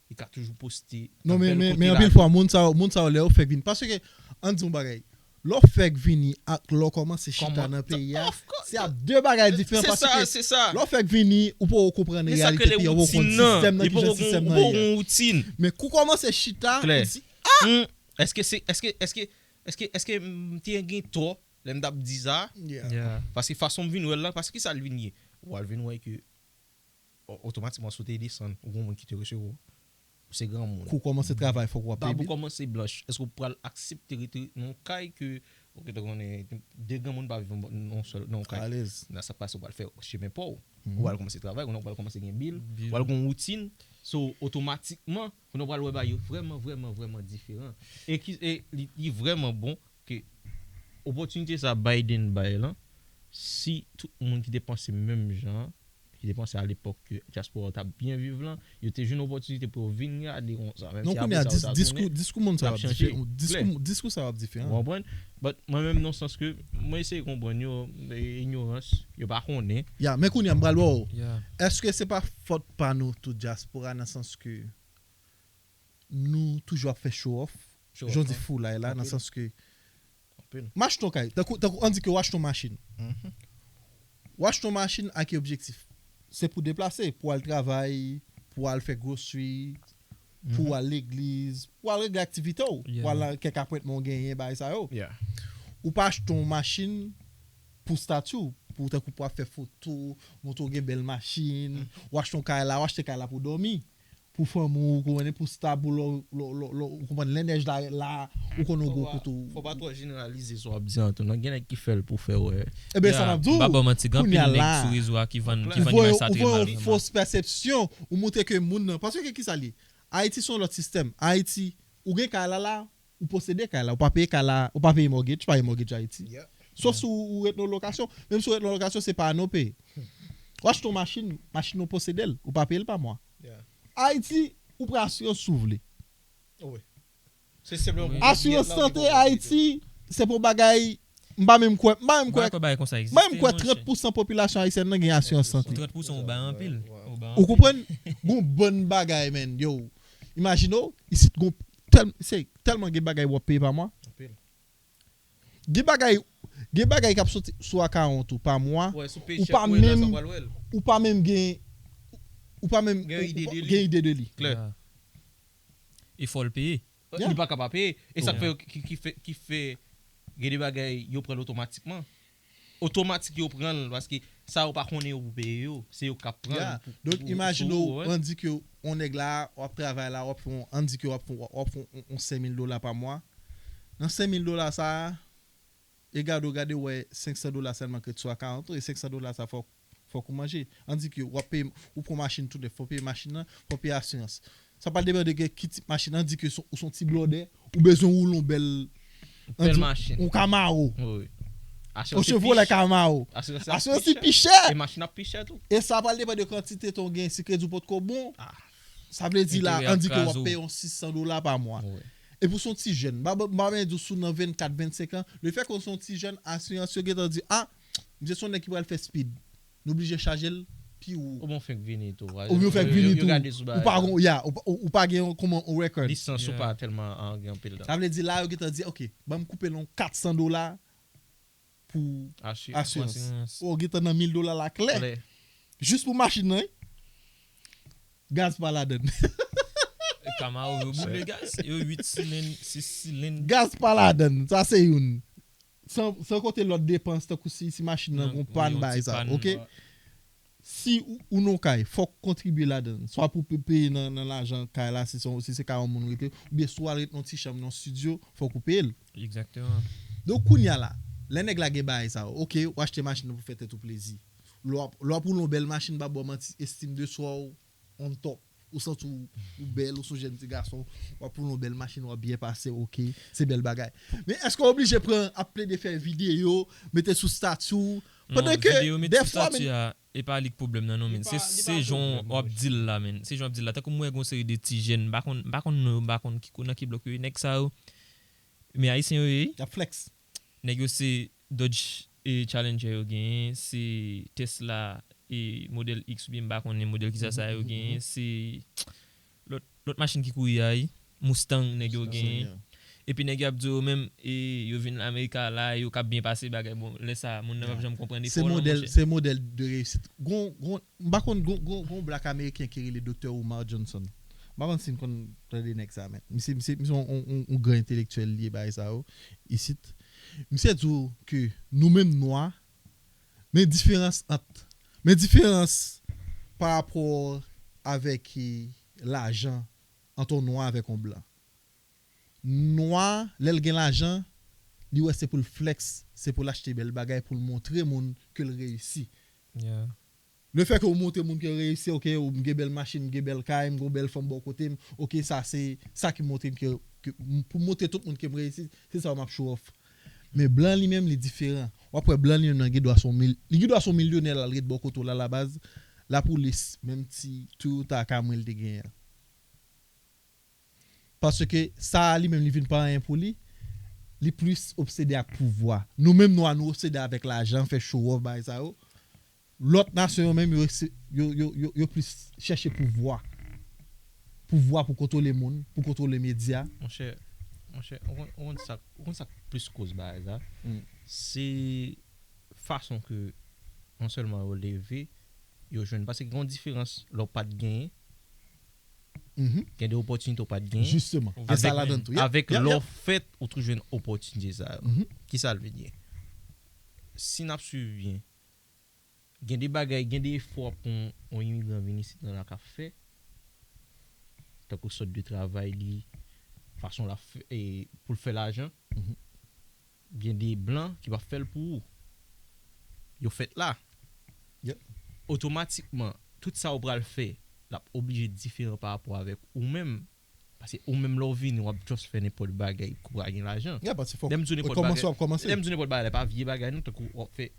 li ka toujou poste Non, men, bèl men, kote men la. Anpil fwa, moun sa yo, moun sa yo, lè yo fèk vini. Paske, ann di yon bagay, lè w fèk vini ak lè w kòmanse chita Kòman- nan peyi a, Of course. se ap de bagay diferan. Se sa, Paske se sa. Lè w fèk vini, ou poko konprann Men sa reyalite ke le peyi a, ou poko konn woutin nan. sistèm nan, Li kijan poko gon, sistèm ou nan poko ye. gon woutin. Men kou kòmanse chita, Klè. ou di, Hmm, èske se, èske, èske, èske, èske m te gen tò lè m t ap di sa? yeah. Yeah. Paske fason m vin wè l la, paske ki sa l vin ye? Ou al vin wè ke o- otomatikman si w te desann, ou gon moun ki te resevwa w. Ou se granmoun. Kou kòmanse travay, fòk w ap Bab peye ou bil. Kòmanse blanch. Èske w pral aksepte rete nan yon kay ke, ou te konnen, de granmoun pa viv nan yon sèl, nan yon kay? Alèz. Nan sa k pase, ou pral fè chemen pa w. Mhm. Ou pral kòmanse travay, ou pral kòmanse gen bil, Bil. ou pral gen yon woutin. So, otomatikman, ou pral wè bagay yo vrèman, vrèman, vrèman diferan. E ki, e li, li vrèman bon ke opòtinite sa Biden bay lan, si tout moun ki te panse menm jan an, Ki te panse a lepòk ke dyaspora yo t ap byen viv lan, yo te jwenn opòtinite pou yo vin gade konsa, menm si apre sa yo ta tounen, l ap chanje. Diskou, diskou moun sa yo ap diferan. Diskou, diskou sa yo ap diferan. Ou konprann? But mwen menm, nan sans ke mwen eseye konprann yo, e, inyorans, yo pa konnen. Ya, men kounye a, m pral ba w. Èske se pa fòt pa nou tou dyaspora, nan sans ke nou toujou ap fè show off? Jan w di foulay la, nan sans ke M achte yon kay. Tankou, tankou, ann di ke w achte yon machin. W achte yon machin ak ki objektif? Se pou deplase, pou al travay, pou al fè grocery, pou al legliz, pou al regle aktivite w, pou al nan kèk apwentman w genyen, bagay sa yo. Ou pa achte yon machin pou stati w, pou tankou pou ap fè foto, montre w gen bèl machin, w achte yon kay la, w achte kay la pou dòmi. Pou fanmi w, ou konprann, pou stab ou, lè, lè, lè, lè, ou konprann, lè nèj la, la, ou konn yon gwo kote w. Fò pa twò jeneralize sa w ap di an tou non. Gen nèg ki fè l pou fè wè. Ebyen, sa m ap di w, m pa ba w manti, gen anpil nèg sou rezo a ki vann, ki vann imaj sa trè mal. Ou voye yon fos pèsepsyon, ou montre ke moun nan, paske ki sa l ye? Ayiti se yon lòt sistèm. Ayiti, ou gen kay la la, ou posede kay la, ou pa peye kay la, ou pa peye mortgage, pa gen mortgage Ayiti. Sof si w, ou ret nan lokasyon. Menm si w ret nan lokasyon, se pa nou peye. Ou achte yon machin, machin ou posede l, ou pa peye l pa mwa. Ayiti, ou pran asirans si w vle. Asirans sante Ayiti, se pou bagay, m pa menm kwè, m pa menm kwè, m pa menm kwè trant pousan popilasyon ayisyèn nan gen asirans sante. Trant pousan ou bay anpil. Ou konprann? Gon bann bagay, man, yo. Imajine w, isit gon tèl-, se tèlman gen bagay w ap peye pa mwa. Gen bagay, gen bagay k ap soti sou akawont ou pa mwa, ou pa menm, ou pa menm gen, ou pa menm gen ide de li. E fò l peye. Li pa ka pa peye. E sa k fè yo ki, ki fè, ki fè gen de bagay yo pran l otomatikman. Otomatik yo pran l, paske sa yo pa konnen yo pou peye yo, se yo k ap pran l pou, pou, pou, pou, pou, ann di ke yon nèg la, w ap travay la, w ap fè yon, ann di ke w ap fè, w ap fè yon, yon senk mil dola pa mwa. Nan senk mil dola sa a, e gade w gade w wè senk san dola sèlman k ret sou akawont ou, e senk san dola sa fòk, fòk ou manje. Ann di ke w ap peye, ou pran machin tou nèf, fò w peye machin nan, fò w peye asirans. Sa pral depann de ki tip machin, ann di ke ou se yon ti blòdè, ou bezwen woule yon bèl, ann di, yon Camaro. Yon Chevrolet Camaro. Asirans li pi chè. E machin ap pi chè tou. E sa pral depann de kantite tan w gen, si kredi w potko bon. Sa vle di la, ann di ke w ap peye yon sis san dola pa mwa. Epi w se yon ti jèn. M pa, m pa menm di w si w nan vennkat, vennsenk an. Lefètke w se yon ti jèn, asirans yo gentan di, a, misye se yon nèg ki pral fè speed. Nou oblije chaje l pi wo. Oubyen w fenk vini tou. Oubyen w fenk vini tou. Ou pa gon, ya, ou pa, ou, ou pa gen yon, kòman, yon record. Lisans ou pa tèlman, an, gen anpil tan. Sa vle di la, yo gentan di, ok, ban m koupe l yon kat san dola pou asirans. Ou gentan nan mil dola la klè. Jis pou machin nan, wi. Gaz pa ladann. Camaro yo boule gaz, yo uit silenn, sis silenn. Gaz pa ladann, sa se youn. San, san konte lòt depans, tankou si, si machin nan gon pàn, bagay sa, ok? Si ou, ou nan yon kay, fòk kontribye ladan l. Swa pou pe-, peye nan, nan lajan kay la, si se, si se kay yon moun rete, oubyen si w al ret nan yon ti chanm, nan yon estidyo, fòk ou peye l. Donk, kounye a la, lè nèg la gen bagay sa yo, ok, w achte machin nan pou fè tèt ou plezi. Lè w ap, lè w ap woule yon bèl machin, m pa ba w manti, estime de soi w on top. Ou santi w, ou bèl, ou se yon jèn ti gason, w ap woule yon bèl machin, w ap byen pase, ok, se bèl bagay. Men èske w oblije pran, ap plede fè videyo, mete sou stati w, pandan ke dèfwa, men, e pa li k pwoblèm nan non, men. Se, se jan w ap di l la, men. Se jan w ap di l la. Tankou m wè gon seri de ti jèn, m pa konn, m pa konn non yo, m pa konn ki, nan ki blòk yo ye. Nèg sa yo, men ayisyen yo ye. Y ap flex. Nèg yo se Dodge e Challenger yo genyen, se Tesla e modèl X oubyen m pa konnen modèl kisa sa yo genyen, se lòt, lòt machin ki kouri a, wi. Mustang nèg yo genyen. Epi nèg yo ap di yo menm, e, yo vin Amerika la, yo k ap byen pase bagay. Bon, lè sa, moun nan p ap janm konprann efò lan, monchè. Se modèl de reyisit. Gon, gon, m pa konn, gon, gon, gon black ameriken ki rele Doktè Umar Johnson. M pa konn si n konn tande nèg sa, men. Misye, misye, misye yon, yon, yon, yon gran entelektyèl li ye, bagay sa yo, isit. Misye di w ke nou menm nwa, men diferans ant, men diferans pa rapò avèk, e, lajan ant yon nwa avèk yon blan. Nwa, lè l gen lajan, li wè se pou l flex, se pou l achte bèl bagay, pou l montre moun ke l reyisi. Lefètke w montre moun ke w reyisi, ok, m gen bèl machin, m gen bèl kay, m gen bèl fanm bò kote m, ok, sa se sa ki montre m ke, ke m, pou m montre tout moun ke m reyisi, se sa m ap show off. Men blan li menm, li diferan. W ap wè blan li menm nan gen dwa se yon mil-, li gen dwa se yon milyonè l al ret bò kote w la, la baz, l ap woule s- menm ti Toyota Camry l te genyen an. Paske sa a li menm li vin pa anyen pou li, li plis obsede ak pouvwa. Nou menm nwa nou obsede avèk lajan, fè show off, bagay sa yo. Lòt nasyon yo menm yo, yo, yo, yo, yo plis chèche pouvwa. Pouvwa pou kontwole moun, pou kontwole medya. Monchè, monchè, ou konn- ou konn sa ou konn sa k plis koz bagay sa? Mm. Se fason ke non sèlman yo leve, yo jwenn. Paske gen yon diferans lè w pa t genyen, Mhm. gen de opòtinite w pa t genyen. Jisteman. Ou Gen sa Avèk- ladan tou. Yep, Avèk yep, lè w yep. fèt ou tou jwenn opòtinite sa yo. Mhm. Ki sa l vin ye? Si n ap swiv byen, gen de bagay, gen de efò pou yon imigran vin isit nan la k ap fè. Tankou sòt de travay li, fason l ap fè, e, pou l fè lajan. Mhm. Gen de blan ki p ap fè l pou ou. Yo fèt la. Yep. Otomatikman, tout sa ou pral fè, l ap oblije diferan pa rapò avèk ou menm. Paske ou menm lè w vini, w ap just fè nenpòt bagay kou pa gen lajan. Yeah, paske fòk Lè m di w nenpòt kòmanse bagay, w ap kòmanse. lè m di w nenpòt bagay, lè pa vye bagay non, tankou w ap fè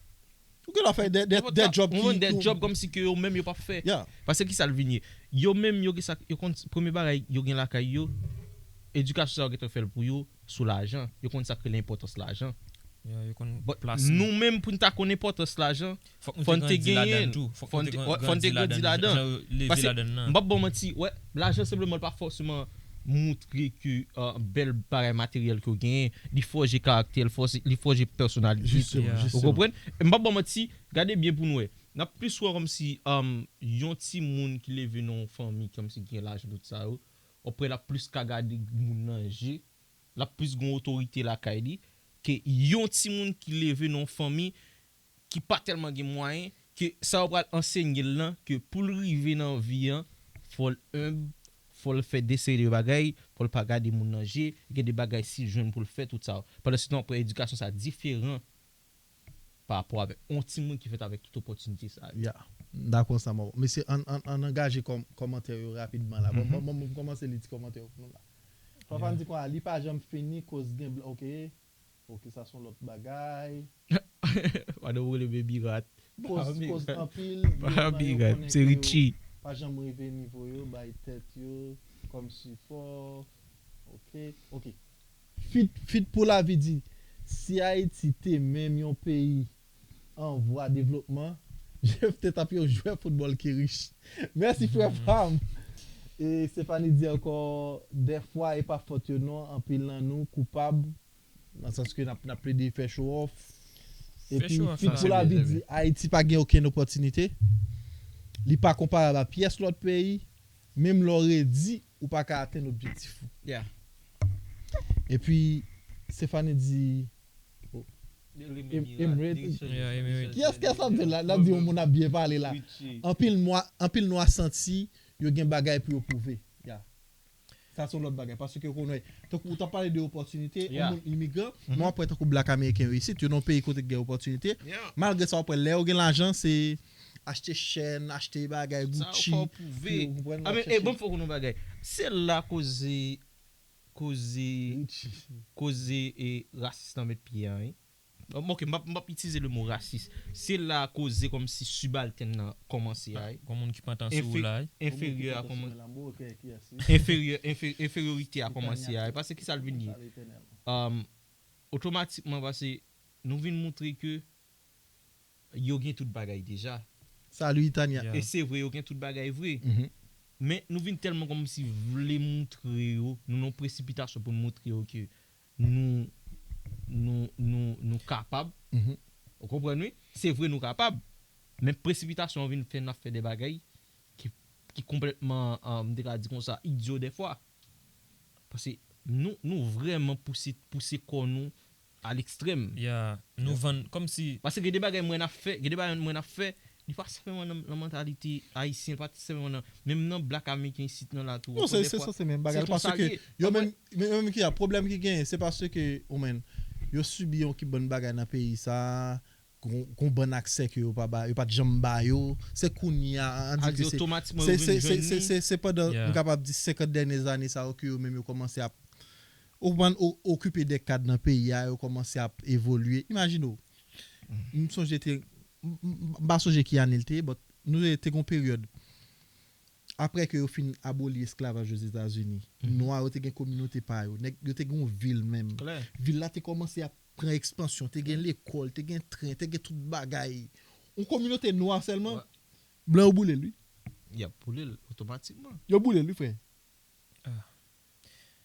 Ou gen la fè de, de, nenpòt de sa- job ou ki wè de ki- job kòmsi ke yo menm yo p ap fè. Yeah. Paske ki sa l vin ye? Yo menm yo gen sa, yo konn premye bagay yo gen lakay yo, edikasyon sa yo gentan fè l pou yo sou lajan. Yo konn sa k rele enpòtans lajan. Yo, yo konn But plasman. Nou menm pou n ta konn enpòtans lajan, Fòk nou fò n te te grandi ladan genyen l l. tou. Fòk Fò nou n te te gran- fò n te grandi grandi ladan l. Ladan. Jan yo leve Paske ladan l m nan. p ap ba w manti, wè, lajan senpleman l pa fòseman montre ke uh, bèl bagay materyèl ke w genyen, li fòje karaktè, li fòje, li fòje pèsonalite. Jisteman, Yeah. Ou jisteman. konprann? E m p ap ba w manti, gade byen pou n wè. N ap plis wè kòmsi um, yon timoun ki leve nan yon fanmi kòmsi ki gen lajan tout sa yo, w ap wè l ap plis ka gade moun nan je, l ap plis gen otorite lakay li, ke yon timoun ki leve nan yon fanmi ki pa tèlman gen mwayen, ke sa yo pral ansenye l lan, ke pou l rive nan vi an, fò l enb, fò l fè de seri de bagay, fò l pa gade moun nan je, gen de bagay si l jwenn pou l fè, tout sa yo. Pandan se tan, w ap wè edikasyon sa diferan pa rapò avèk yon timoun ki fèt avèk tout opòtinite sa yo. Yeah. M dakò sa, mwen. Mesye, ann ann ann angaje kòm, kòmantè yo rapidman la. Bon, Mhm. bon, bon, bon, kòmanse li ti kòmantè yo pou nou la. Papa m di kwa, li pa janm fini, koz gen blan, ok. Ok, sa se yon lòt bagay. Wadon ou rele Baby Rat. Koz, Baby koz Rat. anpil, Baby yo konnen Rat, se ke yo Richie. Pa janm rive nivo yo, bay tèt yo kòm sipò. Ok, ok. Fit, Fit pou lavi di, si Ayiti te menm yon peyi an vwa devlopman, Jeff te t ap yon jwè foutbòl ki rich. Mèsi frè pa m. E Stephanie di ankò, dèfwa e pa fòt yo non, anpil nan nou koupab, nan sans ke n ap, n ap plede fè show off. Fè Epi show off Fit la. Pou lavi di, Ayiti pa gen okenn opòtinite, li pa konparab a pyès lòt peyi, menm lè w redi, ou pa ka atenn objektif ou. Yeah. Epi Stephanie di, Em- Emirates. Yeah, Emirates. Kiyès ki ap di la? L ap di yon moun ap byen pale la. Anpil nwa, anpil nwa santi yo gen bagay pou yo pwouve. Ya. Sa se yon lòt bagay. Paske konnen, tankou ou t ap pale de opòtinite, Yeah. yon moun imigran, nou ap wè tankou blak ameriken yo isit, yo nan yon peyi kote gen opòtinite. Yeah. Malgre sa, w ap wè lè yo gen lajan, se achte chèn, achte bagay, Sa Gucci. fò pwouve. Ou konprann? Ah, men, e, bon, fòk nou bagay. Se la koze, koze, koze e rasis nan met pye a, wi. Bon, ok, m p ap, m p ap itilize le mo rasis. Se la koze kòmsi sibaltèn nan kòmanse a, wi. Gon moun ki pantan sou ou la, wi. Enferyè a kòmanse. Lanbo, ok, kiyès, wi. Enferyè, enfe- enferyorite a kòmanse a, wi. Paske ki sa l vin ye? Um, otomatikman, paske nou vin montre ke yo gen tout bagay deja. Salut, Itania. Yeah. E se vre, yo gen tout bagay vre. Mhm. Men nou vin tèlman kòmsi vle montre yo, nou nan presipitasyon pou n montre yo ke nou, nou, nou, nou kapab. Mhm. Ou konprann, wi? Se vre, nou kapab. Men presipitasyon an vin fè n ap fè de bagay ki, ki konplètman, ah, m te ka di konsa, idyo dèfwa. Paske nou, nou vrèman pouse, pouse kò nou a lekstrèm. Ya, nou vann, kòmsi Paske gen de bagay mwen ap fè, gen de bagay mwen ap fè, li pa senpleman nan, nan mantalite ayisyen, li pa senpleman nan, menm nan blak ameriken isit nan la tou. Non, se se sa, se menm bagay. Paske yo menm, menm ki a pwoblèm ki genyen, se paske, ou menm, yo sibi yon ki bann bagay nan peyi sa, gon, gon bann aksè ke yo pa ba, yo pa t janm ba yo. Se kounye a, an di ke se, se, se, se, se, se, se pandan, m kapab di, senkant dènye zane sa yo ke yo menm yo kòmanse ap, ou konprann, o- okipe de kad nan peyi a, yo kòmanse ap evolye. Imajine w, m sonje te, m- m- m pa sonje ki ane l te ye, but nou te, te gen yon peryòd, apre ke yo fin aboli esklavaj Ozetazini, nwa yo te gen kominote pa yo, nèg yo te gen yon vil menm. Vil la te kòmanse ap pran ekspansyon, te gen lekòl, te gen tren, te gen tout bagay. Yon kominote nwa sèlman, blan yo boule l, wi. Y ap boule l otomatikman. Yo boule l, wi, frè.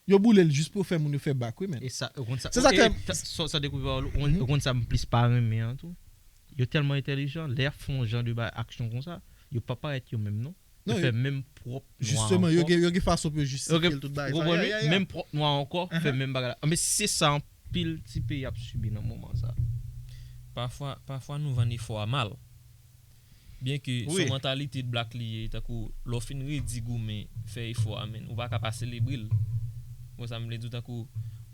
Yo boule l jis pou yo fè moun yo fè bak, wi, men. E sa, ou konn sa. Se sa k fè Sa, sa dekoupe pawòl ou, ou konn sa m plis pa renmen an tou. Yo tèlman entèlijan, lè y ap fè yon jan de ba aksyon konsa, yo pa parèt yo menm non. Yo fè menm pwòp nwa. Jisteman, yo gen fason pou yo jistifye l tout bagay. Ou konprann wi? Menm pwòp nwa ankò fè menm bagay la. Men se sa anpil ti peyi ap sibi nan moman sa. Pafwa, pafwa nou vann efò a mal. Byenke se yon mantalite black li ye, tankou lè w fin redi goumen, fè efò a, men ou pa ka pa selebre l. Ou konn sa m vle di w, tankou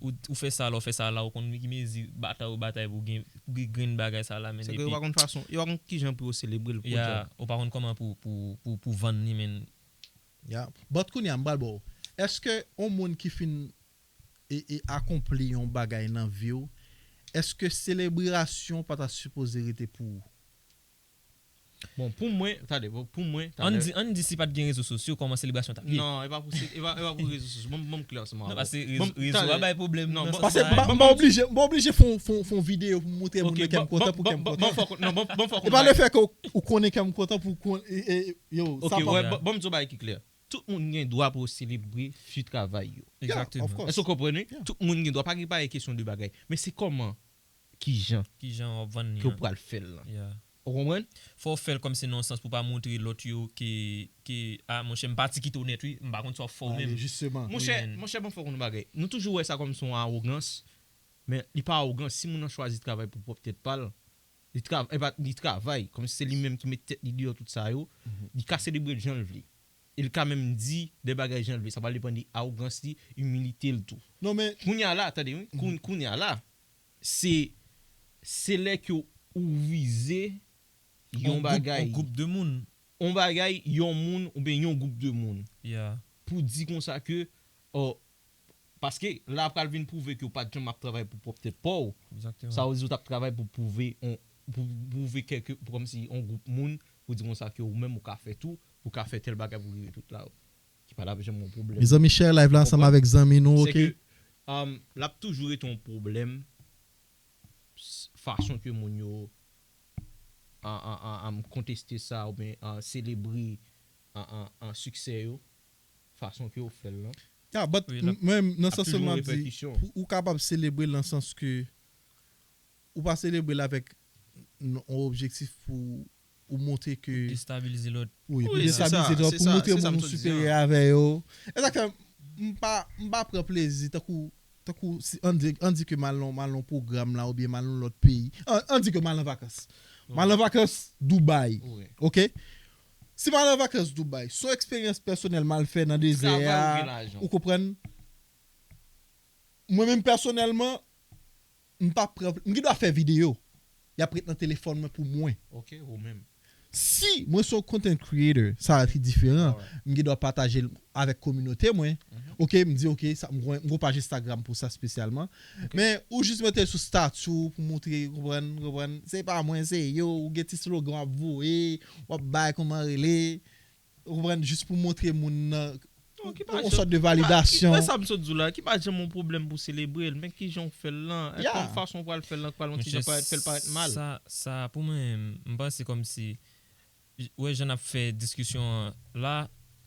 ou, ou fè sa la, ou fè sa la, ou konn ki mezi batay ou batay pou gen, pou gen grenn bagay sa la, men depi. Se ke yo pa konn fason, yo pa konn kijan pou yo selebre l. Ya, ou pa konn kòman pou, pou, pou, pou vann li, men. Ya. But kounye a, m pral ba w. Èske yon moun ki fin e, e akonpli yon bagay nan vi w, èske selebrasyon pa ta sipoze rete pou ou? Bon, pou mwen, tande, bon, pou mwen, tande. Ann di, ann di si pa t gen rezo sosyo, kòman selebrasyon t ap ye? Non, e pa pou, se- e pa, e pa pou rezo sosyo. Ban m, ban m klè ansanm avè w. Non, paske rezo, rezo a bay pwoblèm nan sans sa. Paske m pa, m pa oblije, m pa oblije fè yon, fè yon, fè yon videyo pou m montre moun ke kè m kontan pou kè m kontan. Ban m fè w, non, ban m fè w konprann. E pa lefè ke ou konnen kè m kontan pou kon, e, e, yo, sa pa. Ok, wè, ban m di w yon bagay ki klè. Tout moun gen dwa pou yo selebre fi travay yo. Egzakteman. Èske w konprann wi? Tout moun gen dwa, pa gen pa gen kesyon de bagay. Men se kòman, kijan, kijan w ap vann li an, ke w pral fè l lan. Ou konprann? Fò w fè l kòmsi nan yon sans pou w pa montre lòt yo ke, ke, a, monchè, m pati kite w nèt wi, m pa konn sa w ap fè w menm. Monchè, monchè, ban m fè w konn yon bagay. Nou toujou wè sa kòmsi yon awogans, men li pa awogans. Si moun nan chwazi travay pou pwòp tèt pa l, li, tra, li travay, kòmsi se li menm ki met tèt li deyò tout sa yo, li ka selebre l jan l vle. E l ka menm di de bagay jan l vle. Sa pral depann de awogans li, imilite l tou. Non, men. Kounye a la, tande wi. Koun, kounye a la, se, se lè ke ou vize yon bagay. Yon gwoup de moun. Yon bagay, yon moun, oubyen yon gwoup de moun. Pou di konsa ke, o, paske la pral vin pwouve ke ou pa t janm ap travay pou pwòp tèt pa w. Egzakteman. Sa vle di ou t ap travay pou pwouve yon, pou pwouve kèlke, pou kòmsi yon gwoup moun, pou di konsa ke ou menm ou ka fè tou, ou ka fè tèl bagay pou rive tout la. Ki pa t ap janm yon pwoblèm. Mezanmi, share live la ansanm avèk zanmi nou, oke? Se ke, um, l ap toujou rete yon pwoblèm, s, fason ke moun yo, an, an, an, an, konteste sa, oubyen, an, selebre, an, an, an, siksè yo, fason ke yo fè l lan. Ya, but mwen, nan sans mwen ap di, pou ou kapab selebre l nan sans ke ou pa selebre l avèk yon objektif pou ou montre ke. Destabilize lòt. Wi, pou destabilize lòt, pou montre moun ou siperyè avè yo. E sa k fè m pa, m pa pran plezi, tankou, tankou, si, ann di, ann di ke m al nan, m al nan yon pwogram la, oubyen m al nan yon lòt peyi. Ann, ann di ke m al an vakans. M al an vakans Dubai. Oke? Si m al an vakans Dubai, se yon eksperyans pèsonèl m al fè nan dezè a, ou konprann? Mwen menm pèsonèlman, m pa pran, m gen dwa fè videyo. Y ap ret nan telefòn mwen pou mwen. Ok, ou menm. Si mwen se yon content creator, sa a ki diferan. M gen dwa pataje l avèk kominote mwen. Ok, m di, ok, sa, m gon, m gon paj Instagram pou sa espesyalman. Men ou jis mete l sou stati w pou montre, konprann, konprann. Se pa mwen, se yo, ou gen ti slogan w ap voye, w ap bay kòman rele. Ou konprann, jis pou montre moun nan yon sòt de validasyon. Wè sa m sot di w la, ki pa janm yon pwoblèm pou selebre l, men kijan w fè l lan, èske yon fason w pral fè l lan k pral yon ti jan parèt, fè l parèt mal? Sa, sa, pou mwen, m panse kòmsi, wè jan n ap fè diskisyon an la,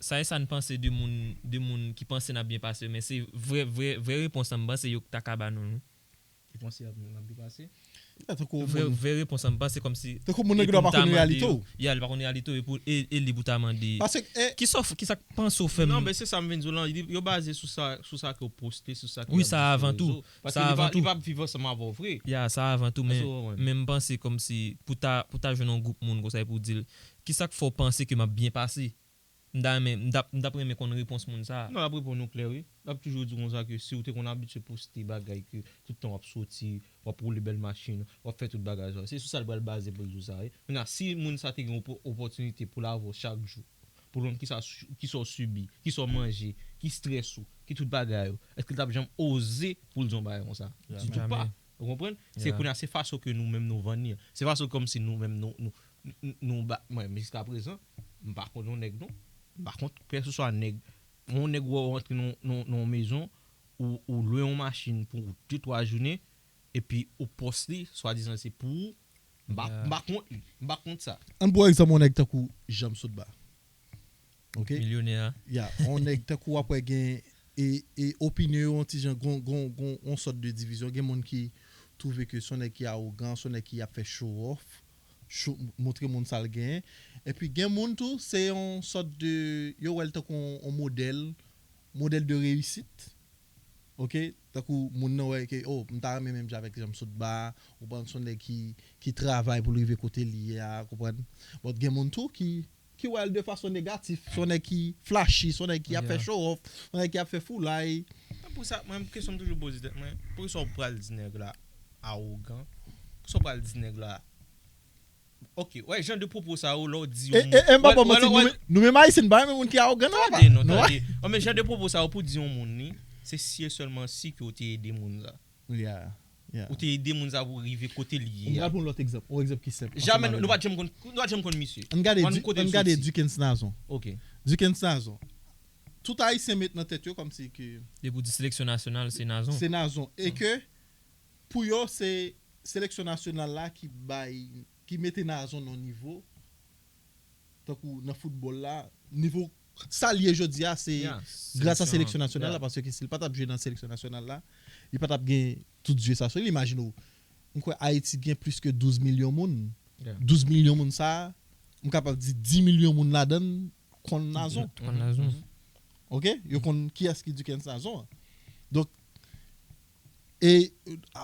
sa e sa n panse de moun, de moun ki panse n ap byen pase yo, men se vrè, vrè, vrè repons lan, m panse yo ta ka ba nou l wi. Ou panse y ap, y ap byen pase? Tankou vrè, vrè repons lan, m panse kòmsi. Tankou moun nan gen dwa pa konn reyalite w. Ya, li pa konn reyalite w, e pou, e, e li pou ta mande. Paske, e, kisa w, kisa k panse w fè m? Non, men se sa m vin di w lan, yo baze sou sa, sou sa ke w poste, sou sa ke y ap di sou rezo. Wi, sa avan tou. Paske li pa, li pa ap viv ansanm avè w vre. Ya, sa avan tou, men, men m panse kòmsi pou ta, pou ta jwenn yon gwoup moun konsa e pou w di l, kisa k fè w panse ke m ap byen pase? M ta renmen, m t ap, m t ap renmen konn repons moun sa a. Non, l ap reponn ou klè wi. L ap toujou di w konsa ke si w te konn abitye poste bagay ke tout tan w ap soti, w ap woule bèl machin, w ap fè tout bagay sa yo, se sou sa l pral baze pou l di w sa wi. Kounye a, si moun sa te gen opò, opòtinite pou l avè w chak jou, pou l konn kisa, kisa w sibi, kisa w manje, ki strès ou, ki tout bagay yo, èske l t ap janm oze pou l di w yon bagay konsa? Ditou pa. Ou konprann? Se kounye a, se fason ke nou menm nou vann li an. Se fason kòmsi nou menm nou, nou, n- n- nou ba mwen jiska prezan, m pa kont yon nèg non. M pa kont kèlkeswa nèg. Yon nèg wè w antre nan nan nan yon mezon, ou ou lwe yon machin pou de twa jounen, epi ou pòs li swadizan se pou ou. M pa m pa kont li, m pa kont sa. Ann pran egzanp yon nèg tankou Janm Sotba. Ok? Milyonè a. Ya, yon nèg tankou w ap wè gen e, e opinyon yo yon ti jan gon, gon, gon, yon sòt de divizyon. Gen moun ki twouve ke se yon nèg ki awogan, se yon nèg ki ap fè show off, show, montre moun sa l genyen. Epi gen moun tou, se yon sòt de, yo wè l tankou yon, yon modèl, modèl de reyisit. Ok? Tankou moun nan wè ke, oh, m ta renmen menm jan avèk Janm Sotba, ou konprann, se yon nèg ki, ki travay pou l rive kote l ye a, konprann? But gen moun tou ki, ki wè l de fason negatif, se yon nèg ki flashy, se yon nèg ki ap fè show off, se yon nèg ki ap fè foulay. Pou sa, mwen, kesyon m toujou poze tèt mwen, poukisa w pral di nèg la awogan? Poukisa w pral di nèg la Ok, wè, jan de pwopo sa yo, lè w di yon moun. E, e, e m pa bon manti, nou menm Ayisyen, n pa renmen moun ki awogan nan. Tande non, tande. An, men jan de pwopo sa yo pou di yon moun ni, se si e sèlman si ke w te ede moun sa. Yeah, yeah. Ou te ede moun sa pou rive kote l ye a. M pral pran yon lòt egzanp, yon egzanp ki senp. Jamè nou pa t janm konn, nou pa t janm konn misye. Ann gade, ann gade Dickens Nazon. Ok. Dickens Nazon. Tout Ayisyen met nan tèt yo kòmsi ke. Depi w di seleksyon nasyonal, se Nazon. Se Nazon. E ke, pou yo, se seleksyon nasyonal la ki bay, ki mete Nazon nan nivo, tankou nan foutbòl la, nivo sa l ye jodi a, se gras a seleksyon nasyonal la, paske si l pa t ap jwe nan seleksyon nasyonal la, li pa t ap gen tout zye sa sou li. Imajine w, m kwè Ayiti gen plis ke douz milyon moun. Douz milyon moun sa a, m kapab di dis milyon moun ladan l konn Nazon. Konn Nazon. Ok? Yo konn kiyès ki Dickens Nazon an. Donk, e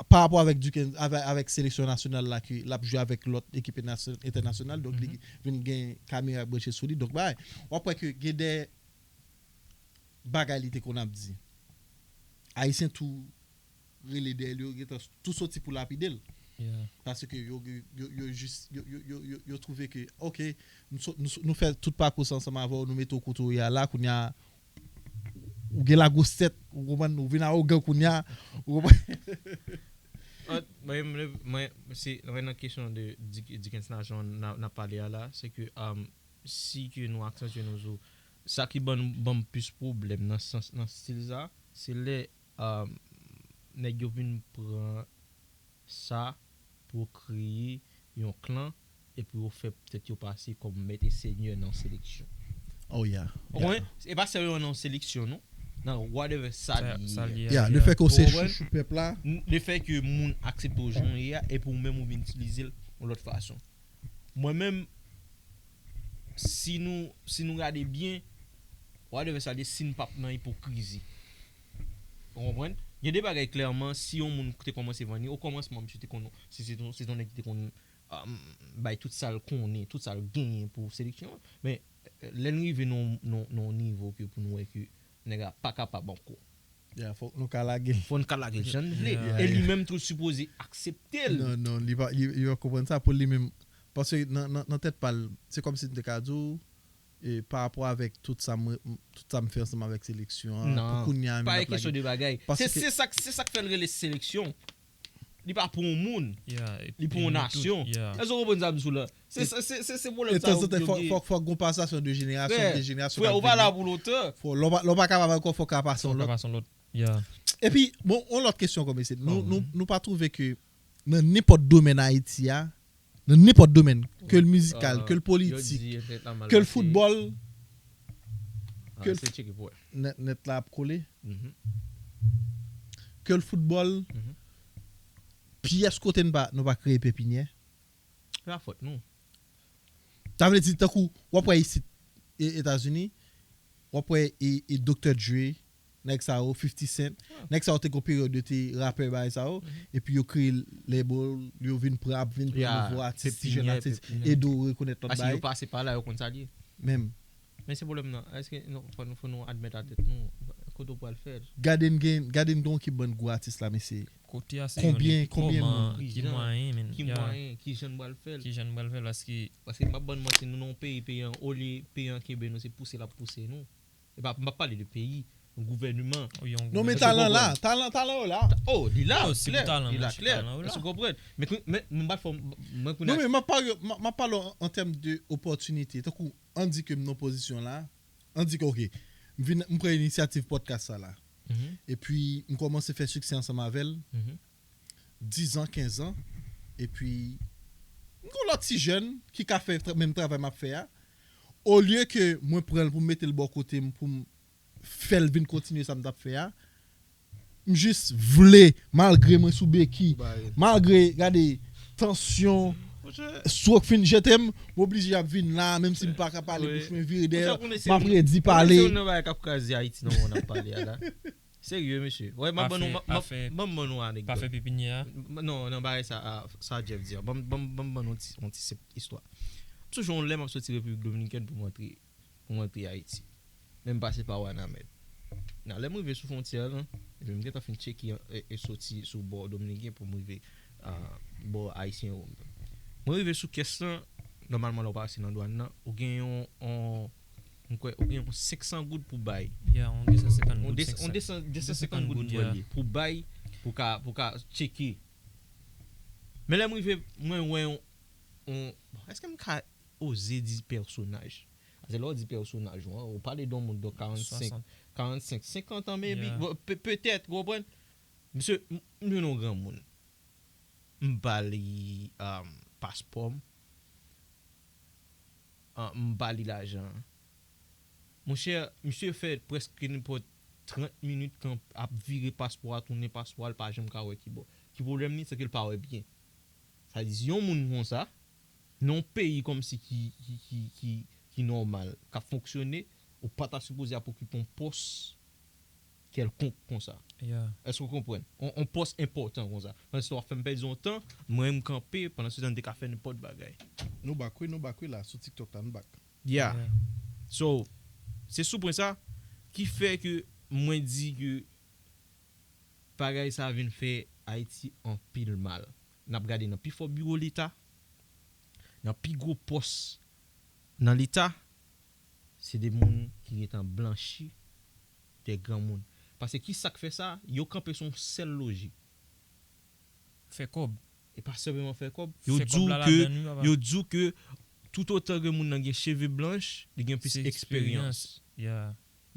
pa rapò avèk Duken, avèk, avèk seleksyon nasyonal la ki l ap jwe avèk lòt ekip entènasyonal, donk li vin gen kamera branche sou li, donk bagay. W ap wè ke gen de bagay li te konn ap di. Ayisyen tou rele dèyè li, yo gentan tou soti pou lapide l. Paske yo, yo, yo, yo jis, yo, yo, yo, yo, yo twouve ke, ok, nou, so- nou, so- nou fè tout pakou sa ansanm avè w, nou mete w kote w ye a la, kounye a, ou gen lagwostèt, ou konprann, ou vin awogan kounye a, ou konprann. Ant, mwen, mwen, mwen, se, mwen nan kesyon de Dick- Dickens Nazon n ap, n ap pale a la, se ke, um, si ke nou aksantye nou sou sa ki ban, ban m plis pwoblèm nan sans, nan stil sa, se lè, um, nèg yo vin pran sa pou yo kreye yon klan e pou yo fè tèt yo pase kòm mèt e senyè nan seleksyon. Oh yeah. Ou konprann? E pa sèlman nan seleksyon non. Nan whatever sa li ye. Yeah, le fè ke w se chouchou pèp la. Le fè ke moun aksepte w jan w ye a epi ou menm ou vin itilize l yon lòt fason. Mwen menm, si nou, si nou gade byen, whatever sa li ye, si n p ap nan ipokrizi. Ou konprann? Gen de bagay klèman, si yon moun te kòmanse vann li, okòmansman, misye te konn, se, se, se yon nèg ki te konn um, bay tout sa l konnen, tout sa l genyen pou seleksyon an. Men, lè n rive nan, nan, nan yon nivo ke pou nou wè ke nèg la pa kapab ankò. Yeah, fòk nou ka lage l. Fò n ka lage l jan n vle. Yeah. E li menm tou l sipoze aksepte l. Non, non, li pa, li, li pa konprann sa pou li menm. Paske nan, nan, nan tèt pa l, se kòmsi m te ka di w, e, pa rapò avèk tout sa m, m- tout sa m fè ansanm avèk seleksyon an, pou kounye a, m pa ap lage. Kesyon de bagay. Se, se sa k- se sa k fè l rele seleksyon. Li pa pou yon moun. Li pou yon nasyon. Èske w konprann sa m di w la? Se, se, se, se, se pwoblèm sa yo gen. Fòk, fòk, fòk gon pasasyon de jenerasyon an jenerasyon. Frè, ou pa la pou lontan. Fò, lè w pa, lè w pa kapab ankò, fòk ka pase yon lòt. Epi, bon, yon lòt kesyon kòm ese. Nou, nou, nou pa twouve ke nan nenpòt domèn Ayiti a, nan nenpòt domèn, ke l mizikal, ke l politik, ke l foutbòl, ke l nèt, nèt la ap kole. Ke l foutbòl, pyès kote n pa, nou pa kreye pepinyè. Se pa fòt nou. Sa vle di, tankou, w ap wè isit, e, Etazini, w ap wè e, e Doktè Dre, nèg sa yo, fifty Cent, nèg sa yo te gon peryòd yo te rapè bagay sa yo, epi yo kreye label, yo vin pran, ap vin pran nouvo atis, ti jèn atis, ede w rekonèt lòt bagay. Paske yo pase pa la, yo konn sa l ye. Menm. Men se pwoblèm nan. Èske nou, fò nou, fò nou admèt a tèt nou, kote w pral fè l? Gade n gen, gade n gen yon ki bann gwo atis la, mesye. Kote a se yon konbyen, konbyen moun? Ki mwayen, men, ki mwayen, ki jan n pral fè l? Ki jan n pral fè l, paske. Paske m p ap ban n manti, nou nan yon peyi, peyi an, olye peyi an kenbe nou, se pouse l ap pouse nou. E pa, m p ap pale de peyi, yon gouvènman. Wi, yon Non, men gouvènman. talan la, Konprann? Talan, talan yo la. Oh, li la, Non, si pou klè, talan, li la, monchè, klè. Talan yo la. Èske w konprann? Men, men, men, m pa fè, mwen, kounye Non, a, men m ap pale, m ap pale an, an tèm de opòtinite. Tankou, ann di ke m nan pozisyon la, ann di ke, ok, m vin, m pran inisyativ podcast sa la. Mhm, Epi, m kòmanse fè siksè ansanm avè l, mhm. diz an, kenz an, epi m gen lòt ti jèn ki ka fè tra- menm travay m ap fè a. Olye ke mwen pran l pou m mete l bò kote m, pou m fè l vin kontinye sa m t ap fè a, m jis vle, malgre mwen sou beki, malgre, gade, tansyon, Monchè, stroke fin jete m, m oblije ap vin la, menm si m pa ka pale, Wi. bouch mwen vire dèyè, Monchè, konnen m ap se- redi konnen pale. Se yon nan bagay k ap kraze Ayiti nan moman n ap pale a la. Serye, mesye. Wè, m ap Pa ban nou, fè- m ap- pa m ap- fè- m ap ban nou Pa anekdòt. fè pepinye a. M- Non, nan bagay sa, a, sa Jeff di a. Ban m- ban m ban m ban nou ti- yon ti senp istwa. M sonje yon lè m ap soti Repiblik Dominikèn pou m antre, pou m antre Ayiti. Men m pase pa Wanament. Nan, lè m rive sou fwontyè a, epi m gentan fin tcheke e, e soti sou bò dominiken pou m rive a, bò ayisyen yo. Mwen rive sou kès lan, nòmalman lè w pase nan dwàn nan, ou gen yon, yon m kwè, ou gen yon senk san goud pou bay. Ya, on de san senkant On goud, de- senk san. on de san de san senkant goud Goud, mwen ya. Li pou bay, pou ka, pou ka tcheke. Men lè m rive, mwen wè yon, yon bon, èske m ka oze di pèsonaj? Paske lè w di pèsonaj, ou, ou pale de yon moun de karannsenk, Swasant. karannsenk, senkant an, maybe. Yeah. Bon, pe- petèt, ou konprann? Misye, m m jwenn yon granmoun. M ba li um, paspò m. Ah, m ba li lajan an. Monchè, misye fè prèske nenpòt trant minit kan ap vire paspò a, tounen paspò a, l pa janm ka wè ki bò. Ki pwoblèm li, se ke l pa wè byen. Sa di, yon moun konsa, nan yon peyi kòmsi ki, ki, ki, ki, ki nòmal, k ap fonksyone, ou pa ta sipoze ap okipe yon pòs kèlkonk konsa. Ya. Èske w konprann? On, on pòs enpòtan konsa. Pandan se tan w ap fè m pèdi yon tan, mwen m kanpe, pandan se tan m te ka fè nenpòt bagay. Nou bak wi, nou bak wi la, sou TikTok la, nou bak. Yeah. Ya. So, se sou pwen sa ki fè ke mwen di ke bagay sa vin fè Ayiti anpil mal. N ap gade nan pi fò biwo Leta, nan pi gwo pòs nan Leta, se de moun ki gentan blanchi de granmoun. Paske ki sa k fè sa? Yo kanpe sou yon sèl lojik. Fè kòb. E pa senpleman fè kòb. Yo Fè di kòb w la ke, ladan, wi, papa. Yo di w ke tout otan ke moun nan gen cheve blanch, li gen plis Se eksperyans. Ya.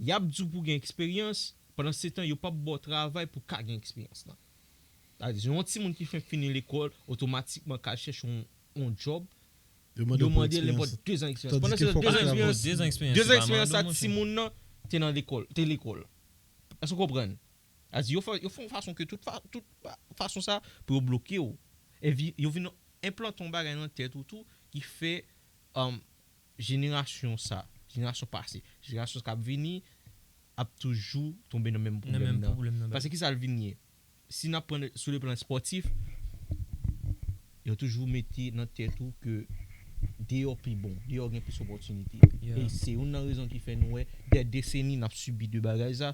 Y ap di w pou gen eksperyans, pandan se tan yo p ap ba w travay pou ka gen eksperyans lan. Sa vle di, yon timoun ki fenk fini lekòl, otomatikman ka al chèche yon, yon djob, yo mande l nenpòt de zan eksperyans. Pandan se tan, de zan eksperyans, De zan eksperyans, de se zan pa eksperyans sa, mando, monchè. Timoun nan te nan lekòl, te lekòl. Èske w konprann? Sa vle di, yo fè, yo fè yon fason ke tout, fa, tout fa- fason sa pou yo bloke w. E vi- yo vin enplante yon bagay nan tèt ou tou ki fè um, jenerasyon sa, jenerasyon pase, jenerasyon k ap vini ap toujou tonbe nan menm Nan pwoblèm menm nan. pwoblèm nan. Paske ki sa l vin ye? Si n ap pran sou le plan spòtif, yo toujou mete nan tèt ou ke deyò pi bon, deyò gen plis opòtinite. Yeah. E se youn nan rezon ki fè nou wè dè deseni n ap sibi de bagay sa.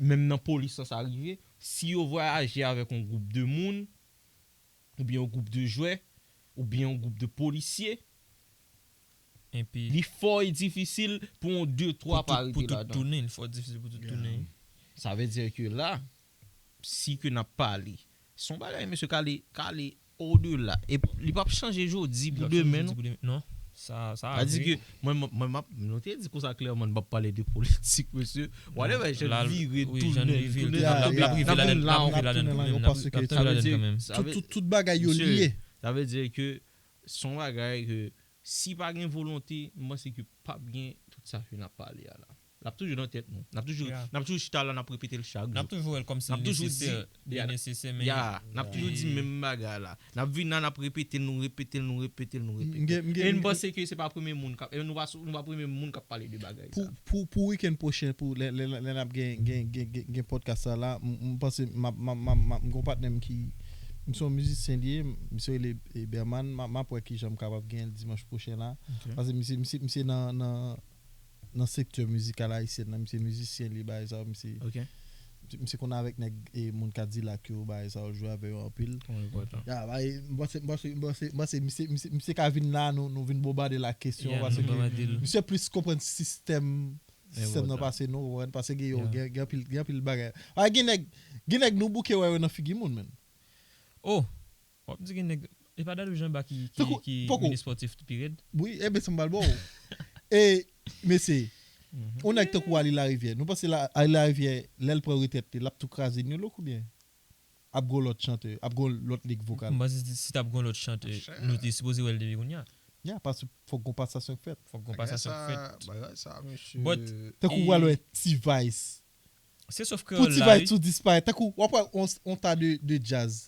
Menm nan polis lan sa rive, si yo vwayaje avèk yon gwoup de moun, oubyen yon gwoup de jwè, oubyen yon gwoup de polisye, Epi li fò e difisil pou yon de twa pou pa tout, pou rete tout ladan. Tounen, li fò difisil pou tout tounen. Sa vle di ke la, si ke n ap pale, se yon bagay, mesye, k ale, k ale odela. E li p ap chanje jodi pou demen, non. Non, sa, sa Sa di vre. Ke mwen, mwen, mwen, m ap- nou te di konsa klèman, n p ap pale de politik, mesye. Whatever, jan La- vire, wi, tounen, jan vire, tounen, l ap- tounen, l ap rive tounen, ladan, l ap tounen, rive ladan tounen. kanmenm, l ap- Paske l ap Sa vle rive di- ladan kanmenm. Sa vle- Tout, tout bagay yo Mesye, lye. Sa vle di ke se yon bagay ke si pa gen volonte, m panse ke p ap gen tout sa ke n ap pale a la. L ap toujou nan tèt nou. N ap toujou, Yeah. n ap toujou chita la, n ap repete l chak N ap jou. toujou wè l kòmsi N ap li toujou nesesè, di- li Yeah. nesesè, men Ya, n ap toujou di Wi. menm bagay la. N ap vin la, n ap repete l, nou repete l, nou repete l, nou repete M gen- m l. gen- E m n gen- panse ke se pa premye moun k ap, e nou pa, nou pa premye moun k ap pale de bagay Pou, sa. Pou, pou wikenn pwochen, pou lè, lè, lè, lè n ap gen, gen, gen, gen, gen podcast sa la, m m panse m ap- m ap- m ap- m ap- m gen yon patnè m ki, m se yon mizisyen li ye, misye rele e, Berman, m ap- m ap wè kijan m kapab gen l dimanch pwochen la. Ok. Paske misye, misye, misye nan, nan, nan sektè mizikal ayisyen nan, misye mizisyen li, bagay sa, misye, Ok. misye konn avèk nèg e moun Kadilak yo, bagay sa, yo jwe avè yo anpil. Mwen kontan. Ya, bay, m panse, m panse, m panse, m panse misye, misye, misye ka vin la, nou, nou vin bonbade l ak kesyon, Yeah, paske nou bonbade l. Misye plis konprann sistèm sistèm nan pase nou, ou konprann, paske gen yo, gen, gen anpil, gen anpil bagay. Ah, gen nèg, gen nèg nou bouke wè yo nan figi moun, menn. Oh, w ap di gen nèg, e pa Dadou Janba ki, ki, ki minis spòtif pi rèd? Wi, e ben, se m pral ba w. E, mesye, yon nèg tankou Ali Larivière, nou panse la, Ali Larivière, lè l pran retrèt li, l ap tou kraze New Look oubyen ap gon lòt chantè, ap gon lòt lig vokal? M panse si, si t ap gon lòt chantè, nou te sipoze wè l depi kounye a. Ya, paske fòk gon pasasyon k fèt. Fòk gon pasasyon k fèt. Bagay sa, mesye. But, tankou w al wè T-Vice. Se sof kreyòl la, wi. Pou T-Vice tou disparèt. Tankou, w ap wè on, on ta de, de djaz.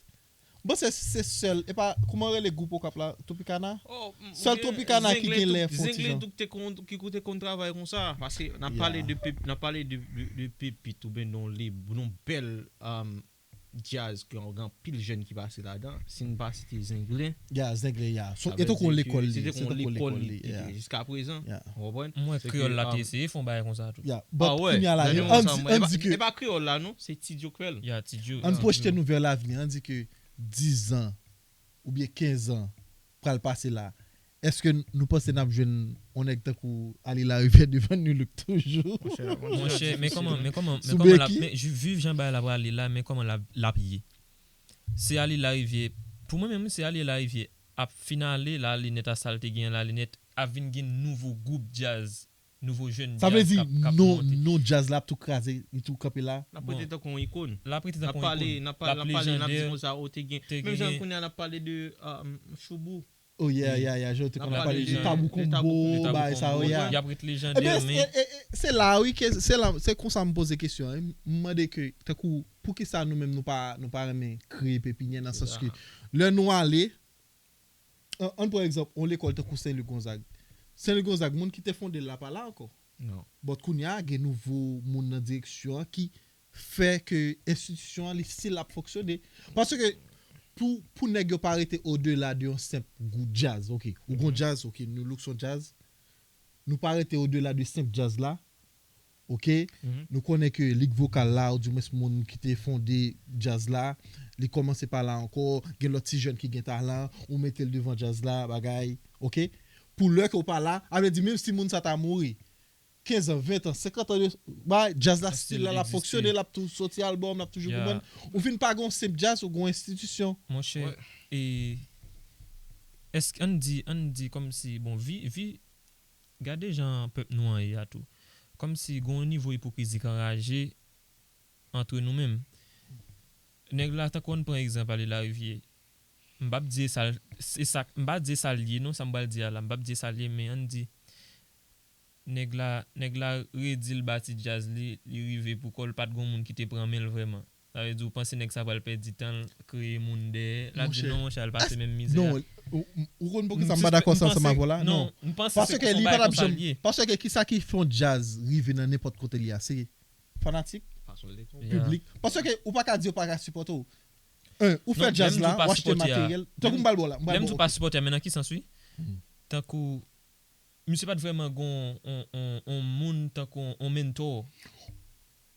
M panse se sèl, e pa, kòman rele gwoup Okap la? Tropicana? Sèl Tropicana ki gen lè fon ti jan. Zengle tou ki te konn, ki te konn travay konsa. Paske n ap pale de pep-, n ap pale de, de, de pepit oubyen de yon lib-, yon bèl, um, djaz ke gen anpil jèn ki pase ladan. Si n pa site Zenglen, ya, Zenglen, ya. E tankou lekòl li, se tankou lekòl li, ya. Jiska prezan, ou konprann? M wè kreyòl la te eseye fè yon bagay konsa tou. Ya, but kounye a la, an di, an di ke e pa kreyòl la, non, se Ti Djo k fè l. Ya, Ti Djo. An pwojte nou vè lavni, an di ke diz an oubyen kenz an pral pase la, èske nou panse n ap jwenn yon nèg tankou Ali Larivière devan New Look toujou? Monchè, men kòman, men kòman, men kòman l ap, men, viv jan bagay la prale la, men kòman l ap, l ap ye. Se Ali Larivière, pou mwen menm, se Ali Larivière ap fin ale, l ale nèt a sa l te gen an, l ale nèt, ap vin gen nouvo gwoup djaz, nouvo jèn djaz k ap, k ap monte. Sa vle di, non, non, djaz la ap tou kraze, li tou kanpe la. L ap rete tankou yon ikòn. L ap rete tankou yon ikòn. N ap pale, n ap pale, n ap pale, n ap di konsa, o, te gen. Menm jan kounye a n ap pale de, um, Shoubou. Oh, yeah, yeah, yeah, jan yo te konn ap pale de Tabou Combo, bagay sa yo, yeah. Y ap ret lejandè, men e, e, e, se la, wi, ke, se la, se konsa m poze kesyon an. M mande ke, tankou, poukisa nou menm nou pa, nou pa renmen kreye pepinyè nan sans ke lè nou ale, an, ann pran egzanp, yon lekòl tankou Sen Lik Gonzag. Sen Lik Gonzag, moun ki te fonde l la pa la ankò. Non. But kounye a, gen nouvo moun nan direksyon an ki fè ke enstitisyon an, li still ap fonksyone. Paske pou, pou nèg yo pa rete odela de yon senp gwoup djaz, oke. Ou gon djaz, oke, New Look se yon djaz. Nou pa rete odela de senp djaz la, oke. Nou konnen ke lig vokal la, oudimwens moun ki te fonde djaz la, li kòmanse pa la ankò, gen lòt ti jèn ki gen talan, ou mete l devan djaz la, bagay, oke. Pou lè ke w pa la, a vle di menm si moun sa ta mouri, kenz an, ven an, senkant an, bay, djaz la still la, l ap fonksyone, l ap tou soti albòm, l ap toujou konprann. Ou vin pa gon senp djaz, ou gon enstitisyon. Monchè, e, èske, ann di, ann di kòmsi, bon, vi, vi, gade jan pèp nou an ye a tou. Kòmsi gon nivo ipokrizi k anraje antre nou menm. Nèg la, tankou ann pran egzanp, Ale Larivye. M p ap di e sa l, e sa, m pa di e sa l ye non, sa m pral di a la, m p ap di e sa l ye, men ann di, nèg la, nèg la redi l bati djaz li, li rive pou kò l, pa t gon moun ki te pran men l vrèman. Sa vle di, ou panse nèg sa pral pèdi tan l, kreye moun dèyè, l ap di, "Non, monchè, l pase menm mizè a." Non, ou, ou konn poukisa m pa dakò sa ansanm avè w la? Non, m panse se, se yon bagay konsa l ye. Paske kisa ki fè yon djaz rive nan nenpòt kote l ye a? Se fanatik, piblik. Paske ou pa ka di yo pa ka sipòte w. En, ou fè djaz la, ou achte materyèl. Tankou m pral ba w la, m pral ba w, oke. Lè m di w pa sipòte a, men nan ki sans, wi? Tankou, misye pa t vrèman gon on, on, on moun tankou on, on mentor.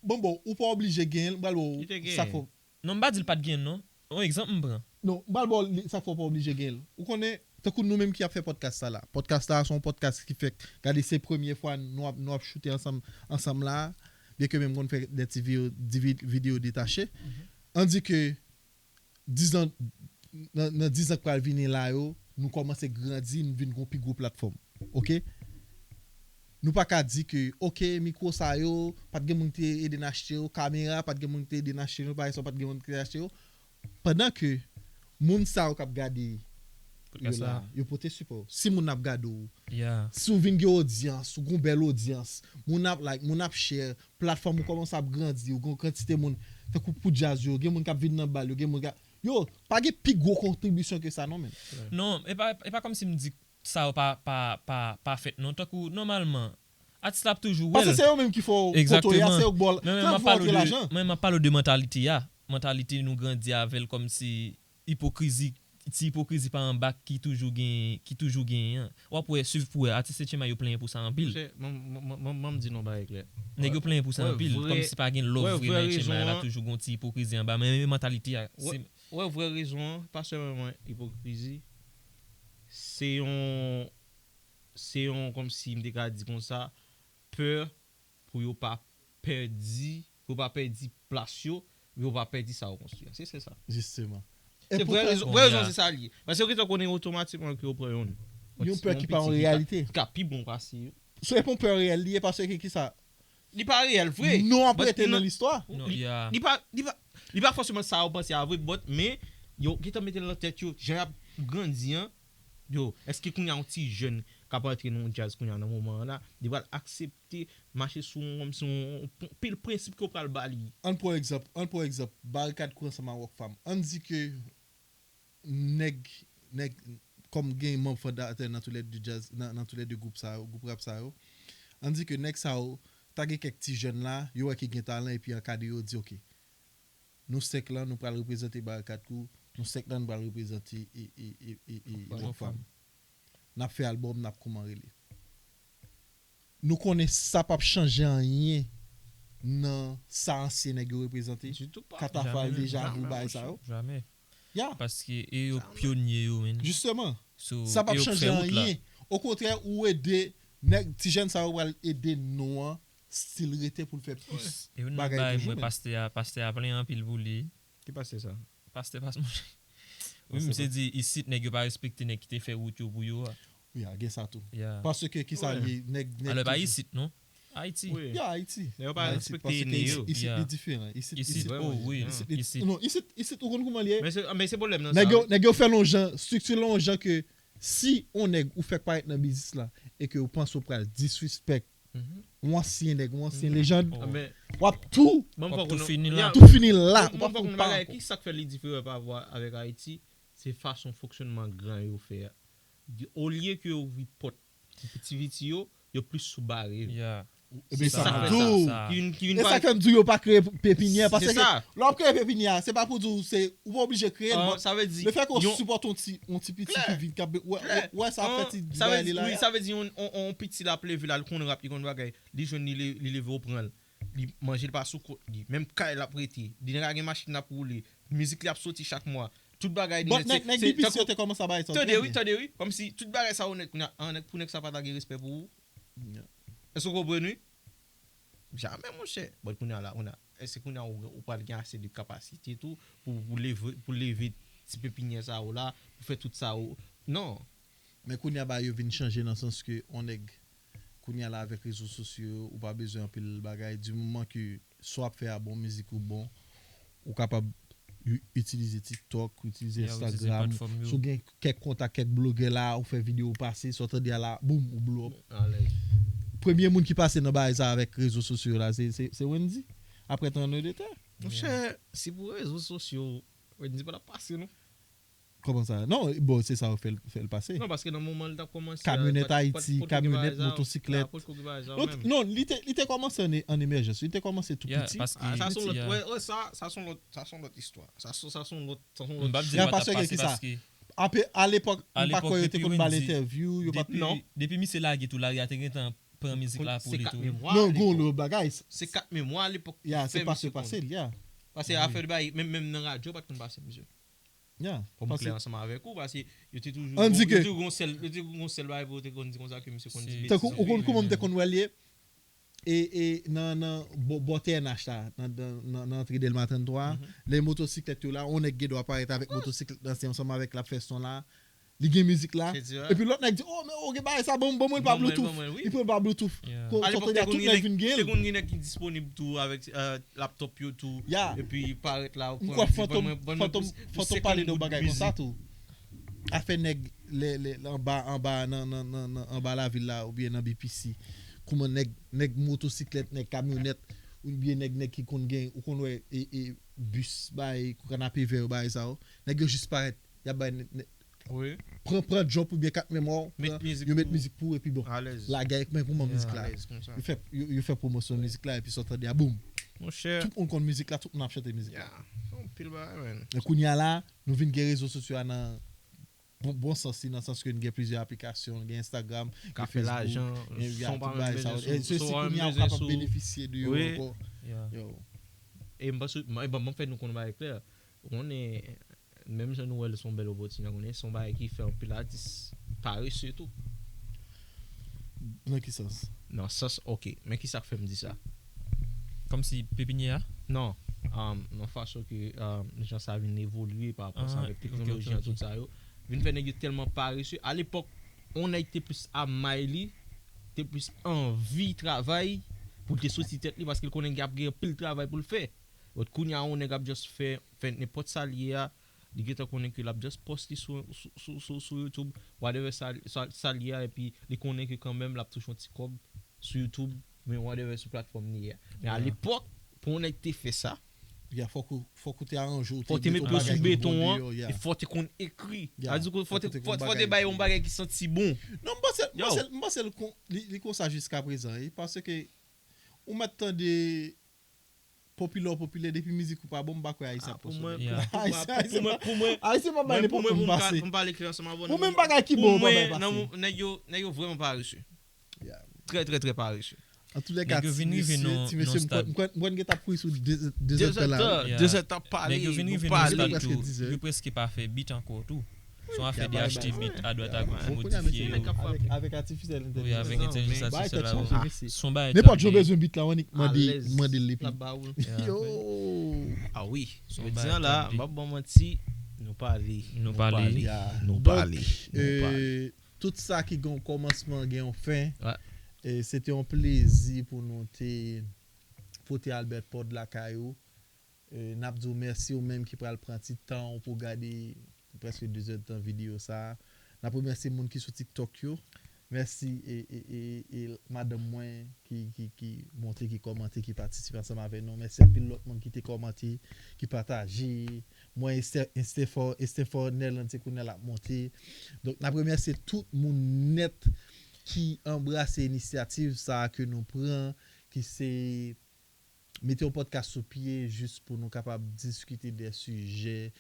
Bon, bon, ou pa oblije genyen l, m pral ba w sa k fè w. Non, m pa di l pa t genyen l, non. On egzanp m pran. Non, m pral ba w li, sa k fè w pa oblije genyen l. Ou konnen, tankou nou menm ki ap fè pòdkas sa la. Pòdkas la, se yon pòdkas ki fèk, gade, se premye fwa nou ap, nou ap choute ansanm, ansanm la, byenke menm konn fè de ti vi-, di vi-, videyo detache. Ann di ke dizan, nan, nan dizan k pral vini la yo, nou kòmanse grandi, nou vin gon pi gwo platfòm. Oke? Nou pa ka di ke, oke, mikwo sa yo, pa t gen moun ki te ede n achte yo, kamera, pa t gen moun ki te ede n achte yo, bagay sa yo, pa t gen moun ki te achte yo. Pandan ke moun sa yo k ap gade yo la, yo pote sipò. Si moun ap gade w, si w vin gen odyans, ou gon bèl odyans, moun ap like, moun ap share, platfòm ou kòmanse ap grandi, ou gon kantite moun, tankou pou djaz yo, gen moun k ap vin nan bal yo, gen moun k ap, yo, pa gen pi gwo kontribisyon ke sa non, menn. Non, e pa, e pa kòmsi m di sa yo pa, pa, pa, pa fèt non. Tankou, nòmalman, atis la ap toujou wè l. Paske se yo menm ki fè w kote w ye a, se yo k ba w, se yo k fè w antre lajan. Mwen, m ap pale w de mantalite a. Mantalite nou grandi avè l kòmsi ipokrizi, ti ipokrizi pa anba ki toujou gen, ki toujou genyen an. W ap wè, swiv pou wè, atis H M I yo plenyen pou sa anpil. Monchè, mwen, mwen, mwen, mwen, mwen di nou bagay klè. Nèg yo plenyen pou sa anpil, kòmsi pa gen love vre nan H M I la, toujou gon ti ipokrizi anba, men, men mantalite a, se. Wè, vrè rezon an, pa sèlman ipokrizi, se yon, se yon, kòmsi m te ka di konsa, pè pou yo pa pèdi, pou yo pa pèdi plas yo, pou yo pa pèdi sa yo konstwi a. Se, se sa. Jisteman. Se vrè rezon, vrè rezon se sa li ye. Paske yo gentan konnen otomatikman ke yo pran yon. Yon pè ki pa yon reyalite. Ki ka pi bon pase yo. Se yon pè reyèl li ye paske ki sa? Li pa reyèl vre. Non ap rete nan listwa. Li pa, li pa, li pa fòseman sa yo panse a vre, but, men yo gentan mete l nan tèt yo, jan y ap grandi an, yo, èske kounye a yon ti jèn k ap antre nan yon djaz kounye a nan moman an la, li pral aksepte mache sou yon, sou yon pil prensip ke w pral ba li? Ann pran egzanp, ann pran egzanp, Barikad Crew ansanm a Rockfam. Ann di ke nèg, nèg, kòm gen manm fondatè nan toulède djaz, nan, nan toulède gwoup sa yo, gwoup rap sa yo, ann di ke nèg sa yo, ta gen kèk ti jèn la, yo wè ki gen talan epi ankadre yo di, oke, nou senk lan, nou pral reprezante Barikad Crew, nou senk lan, nou pral reprezante e, e, e, e, e, Rockfam. N ap fè albòm, n ap kòman rele. Nou konnen sa p ap chanje anyen nan sa ansyen nèg yo reprezante. Katafal deja vou bagay sa yo. Ya. Paske e yo pyonye yo, men. Jisteman. Sa p ap chanje anyen. Okontrè, ou ede nèg, ti jèn sa yo pral ede nou an stil rete pou l fè plis bagay toujou. Mwen, pastè a, pastè a plen anpil pou li. Ki pastè sa? Pastè pas manje. Wi, misye di isit nèg yo pa respekte nèg ki te fè wout yo pou yo a. Wi, a gen sa tou. Paske ki sa li nèg nèg. Alò pa isit non. Ayiti. Ya, Ayiti. Nèg yo pa respekte ene yo. Isit li diferan. Isit isit oh wi. Isit non, isit isit ou konn kouman li ye. Men se men se pwoblèm nan sa. Nèg yo nèg yo fè l yon jan, strikti l yon jan ke si yon nèg ou fèk parèt nan biznis la e ke ou panse ou pral disrespect yon ansyen nèg, yon ansyen lejand, w ap tou, w ap tou fini la. Tou fini la. Ou p ap fè yon pa ankò. Ki sa k fè li diferan pa rapò avèk Ayiti? Se fason fonksyònman gran yo fè a. Olye ke yo ouvri pòt pou piti piti yo, yo plis sou bare yo. Ebyen sa m di w. E sa k fè m di w yo pa kreye pepinyè. Paske lè w ap kreye pepinyè a, se pa pou di w se ou pa oblije kreye l. Lefètke w sipòte yon ti piti ki vin k ap wè sa ap fè ti bagay li la. Sa vle di yon piti l ap leve la, l konn rap, li konn bagay. Li jwenn li leve ou pran l. Li manje l pa sou kont li. Menm kay l ap rete. Li ka gen machin l ap woule. Mizik li ap soti chak mwa. Tout bagay li nèt. Nèg B P C yo te kòmanse a bay sa. Tande wi, tande wi. Kòmsi tout bagay sa yo nèt kounye a, pou nèg sa pa ta gen respè pou ou. Èske w konprann wi? Jamè monchè. But kounye a la, kounye a, èske kounye a ou pral gen ase de kapasite tou pou, pou leve, pou leve ti pepinyè sa yo la, pou fè tout sa yo? Non. Men kounye a bagay yo vin chanje nan sans ke on nèg kounye a la avèk rezo sosyo yo, ou pa bezwen anpil bagay. Di moman ke sa w ap fè a bon, mizik ou bon, ou kapab itilize TikTok, itilize Instagram. Si w gen kèk kontak, kèk blogè la, ou fè videyo ou pase, sa w tande a la, boum, ou blow up. Premye moun ki pase nan bagay sa avèk rezo sosyo yo la, se, se, se Wendyy. Apre tan de tè. Monchè, si pou rezo sosyo, Wendyy pa t ap pase non. Kòman sa? Non, bon, se sa yo fè l, fè l pase. Non, paske nan moman l t ap kòmanse a, kamyonèt Ayiti, kamyonèt, motosiklèt. Non, li te, li te kòmanse an, an emèjans. Li te kòmanse tou piti. Sa se yon lòt, wè, wè, sa, sa se yon lòt, sa se yon lòt istwa. Sa se, sa se yon lòt, sa se yon lòt istwa. Paske ki sa? Alepòk, m pa kwè yo te konn ba l entèvyou, yo pa t, non. Depi misye lage tou, lari a te gentan pran mizik la pou li tou. Non, gen yon lòt bagay. Se kat memwa alepòk ki fè misye konn. Ya, se pase, pase l, ya. Paske afè de bagay, menm, menm nan radyo, yo pa t konn pase misye. Ya. Fò m klè ansanm avèk ou, paske yo te toujou, yo te toujou gon sèl, yo te toujou gon sèl bagay pou yo te konn di konsa ke misye konn di betiz. Tankou ou konn kouman m te konn wè l ye? E, e nan, nan bò, bò T N H la, nan, nan, nan, nan antre Dèlma trannntwa a, lè motosiklèt yo la, on nèg gen dwa parèt avèk motosiklèt nan, se ansanm avèk l ap fè son la, li gen mizik la. Epi lòt nèg di, oh, men ou gen bagay sa, ban m, ban mwen l pa Bluetooth. Li pran l pa Bluetooth. Sa vle di a tout nèg vin gen l. Te konn gen nèg ki disponib tou avèk laptòp yo tou. Epi parèt la, ou pran, ban mwen, ban mwen plis, plis senkant goud pou mizik. Afè nèg lè, lè, anba, anba, nan, nan, nan, nan, anba lavil la, oubyen nan B P C. Kouman nèg, nèg motosiklèt, nèg kamyonèt, oubyen nèg, nèg ki konn gen, ou konn wè, e, e, bis, bay, kanapevè yo, bay sa yo. Nèg yo jis parèt, y ap bay nèg, nèg, pran, pran djòp oubyen kat memwa w, yo met mizik pou ou, epi bon. Lage avèk men kouman mizik la. Yo fè, yo, yo fè pwomosyon mizik la, epi sa w tande a, boum. Tout moun konn mizik la, tout moun ap chante mizik la. Men kounye a la, nou vin gen rezo sosyo a nan bon, bon sans li, nan sans ke n gen plizyè aplikasyon, n gen Instagram, gen Facebook, gen via tout bagay sa yo. E se si kounye a ou kapab benefisye de yo ankò. E m panse, e ban m fè nou konn bagay klè. Ou konnen, menm jan nou wè l se yon bèl opòtinite, konnen se yon bagay ki fè anpil atis parese tou. Nan ki sans? Nan sans, ok. Men ki sa k fè m di sa? Kòmsi pepinyè a? Non. Um, nan fason ke um, jan sa vin evolye pa rapò sa Ah, avèk ok, teknoloji ok, an ok. Tout sa yo. Vin fè nèg yo tèlman parese. Alepòk, yon nèg te plis amay li, te plis anvi travay pou l te soti tèt li paske l konnen gen ap gen anpil travay pou l fè. But kounye a yon nèg ap just fè fè nenpòt sa l ye a, li gentan konnen ke l ap just post li sou, sou, sou, sou, sou YouTube, whatever sa, sa, sa l ye a, epi li konnen ke kanmenm l ap touche yon ti kòb sou YouTube, men whatever sou platfòm li ye a. Men Yeah. Alepòk, pou yon nèg te fè sa, Ya, fòk ou, fòk ou te aranje ou, fò te met yon dlo bagay sou ki beton bon an, deyò, ya. E fò te konn ekri. Ya, Sa di ke fò te, fò te fò, konn fò te bagay bay yon ekri. Bagay ki santi bon. Non, m panse, m Yo. panse, m panse l kon- li, li konsa jiska prezan, wi, paske ou mèt tande popilè, popilè, depi mizik ou pa bon, m pa kwè Ayisyen Ah, ap Pou konsome. mwen, Yeah. pou- pou- Ayisyen, pou mwen, pou mwen, Ayisyen pa bay mwen, pou nenpòt mwen, moun pou mwen, pase. pou mwen pale klè ansanm avè Pou w, menm bagay ki bon, pou ou pa bay mwen, nan pase. mo- nèg yo, nèg yo vrèman parese. Ya. Trè, trè, trè parese. An tou lè ka, Nèg yo vin rive mesye, nan- ti mesye, nan m kwè- stad- m kwè- m kwè n gen t ap kouri sou de- de zèt tan la, wi. Yeah. De zèt tan pale, Nèg yo vin nou rive pale. nan Prèske stad tou, dizè. Yo preske pa fè beat ankò tou. Se yon afè Ya, de bay, achte bay. beat a dwat Ya. a goch, Bon, modifiye kounye a, mesye, yo. Nèg ap avèk, frape. Avèk artificial Wi, intelligence. avèk Non, entèlijans men- Bay atisyèl tèt la. chaje, Wi. mesye. Se yon bagay Nenpòt trè jan w byen. bezwen beat la, w annik À mande, l'aise. mande l epi. La ba ou. Yeah. Yo. Ah wi. Son Jodi bagay an la, tande. M ap ban manti, nou pale. Nou pale. Ya. Nou Donk, pale. Nou euh, pale. Tout sa ki gen yon kòmansman gen yon fen. Ouais. E se te yon plezi pou nou te pote Albert Pod lakay ou. E n ap di w mèsi ou menm ki pral pran ti tan ou pou gade prèske de zè tan videyo sa a. N ap remèsye moun ki sou TikTok yo. Mèsi e, e, e, e madanm mwen ki, ki, ki monte, ki kòmante, ki patisipe ansanm avè nou. Mèsi anpil lòt moun ki te kòmante, ki pataje. Mwen, Estè- Estefò, Estefò Nèland, se kounye a l ap monte. Donk, n ap remèsye tout moun nèt ki anbrase inisyativ sa a ke nou pran, ki se mete yon podcast sou pye jis pou nou kapab diskite de sijè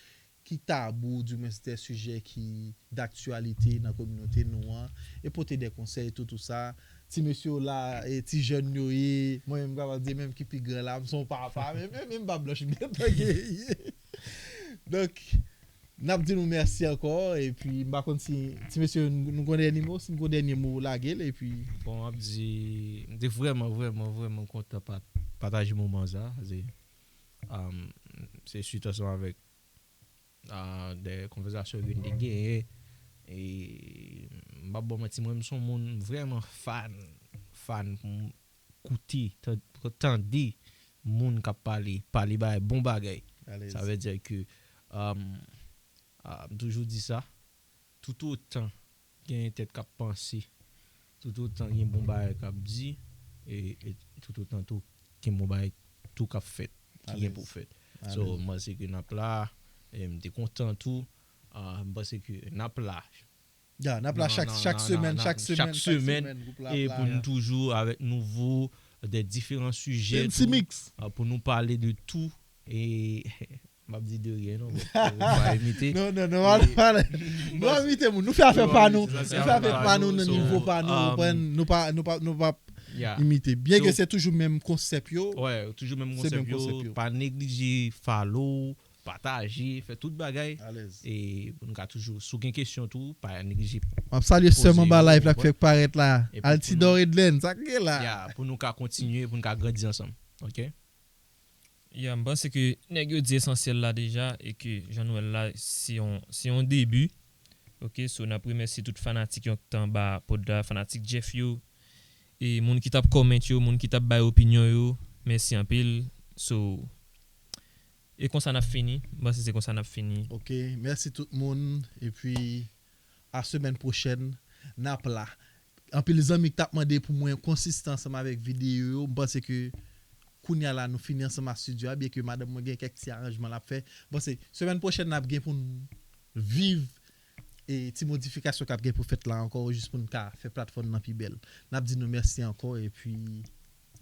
ki tabou, di mwens de sijè ki daktyalite nan kominote nou an, e pote de konsèy, tout, tout sa. Ti mesye yo la, e ti jèn yo ye, mwen menm m kapab di menm ki pi gran la, m se yon papa, men, men, men m pa blanch, m gentan genyen. Donk, n ap di nou mèsi ankò, epi m pa konn si, ti mesye, nou gon dènye mo, si n gon dènye mo, lage l, epi Bon, m ap di, m te vrèman, vrèman, vrèman kontan pa- pataje moman sa. Se, um, se swit ansanm avèk ah, de konvèsasyon ke n te genyen. E m p ap ba w manti, mwen, m se yon moun vrèman fan, fan pou m koute, tan- tande moun k ap pale, pale bagay, bon bagay. Alèz. Sa vle di ke, um, ah, m toujou di sa, toutotan gen tèt k ap panse, toutotan gen bon bagay k ap di, e, e toutotan tou gen bon bagay tou k ap fèt, ki gen pou fèt. So, m panse ke n ap la, e m te kontan tou, ah, m panse ke n ap la. Ya, n ap la chak, chak semèn, chak semèn, chak semèn, gwoup la E ap pou la. Nou toujou avèk nouvo, de diferan sijè Fancy tou, mix. ah, pou nou pale de tou. E m ap di de ryen, non, bon, pa imite. Non, non, non, pa, pa, nou pa imite moun. Nou fè afè pa nou. Nou fè afè pa nou nan nivo pa nou. Ou konprann? Nou pa, nou pa, nou pa Yeah. imite. Byen ke So- se toujou menm konsèp yo. Wè, toujou menm Se menm konsèp yo. Konsèp yo. Pa neglije follow, pataje, fè tout bagay. Alèz. E pou nou ka toujou, si w gen kesyon tou, pa neglije. M ap salye sè m anba Poze live la yo, k fèk parèt la. E pou- Altidor Edlen, sa k gen la? Ya, pou nou ka kontinye, pou nou ka grandi ansanm. Ok? Ya, m panse ke nèg yo di esansyèl la deja e ke Jean Noël la, se yon, se yon debi. Ok, so n ap remèsye tout fanatik yo k t anba pod la, fanatik Jeff yo, e moun ki t ap comment yo, moun ki t ap bay opinyon yo, mèsi anpil. So, e konsa n ap fini, m panse se konsa n ap fini. Ok, mèsi tout moun. Epi, a semèn pwochèn, n ap la. Anpil zanmi ki t ap mande pou mwen konsistan ansanm avèk videyo yo, m panse ke kounye a la, nou fini ansanm ak estidyo a, byen ke madanm mwen gen kèk ti aranjman l ap fè. M panse, semèn pwochèn, n ap gen pou n viv e ti modifikasyon k ap gen pou fèt la ankò, jis pou n ka fè platfòm nan pi bèl. N ap di nou mèsi ankò, epi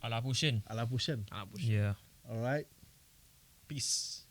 A la pwochèn. A la pwochèn. A la pwochèn. Yeah. Alright? Peace.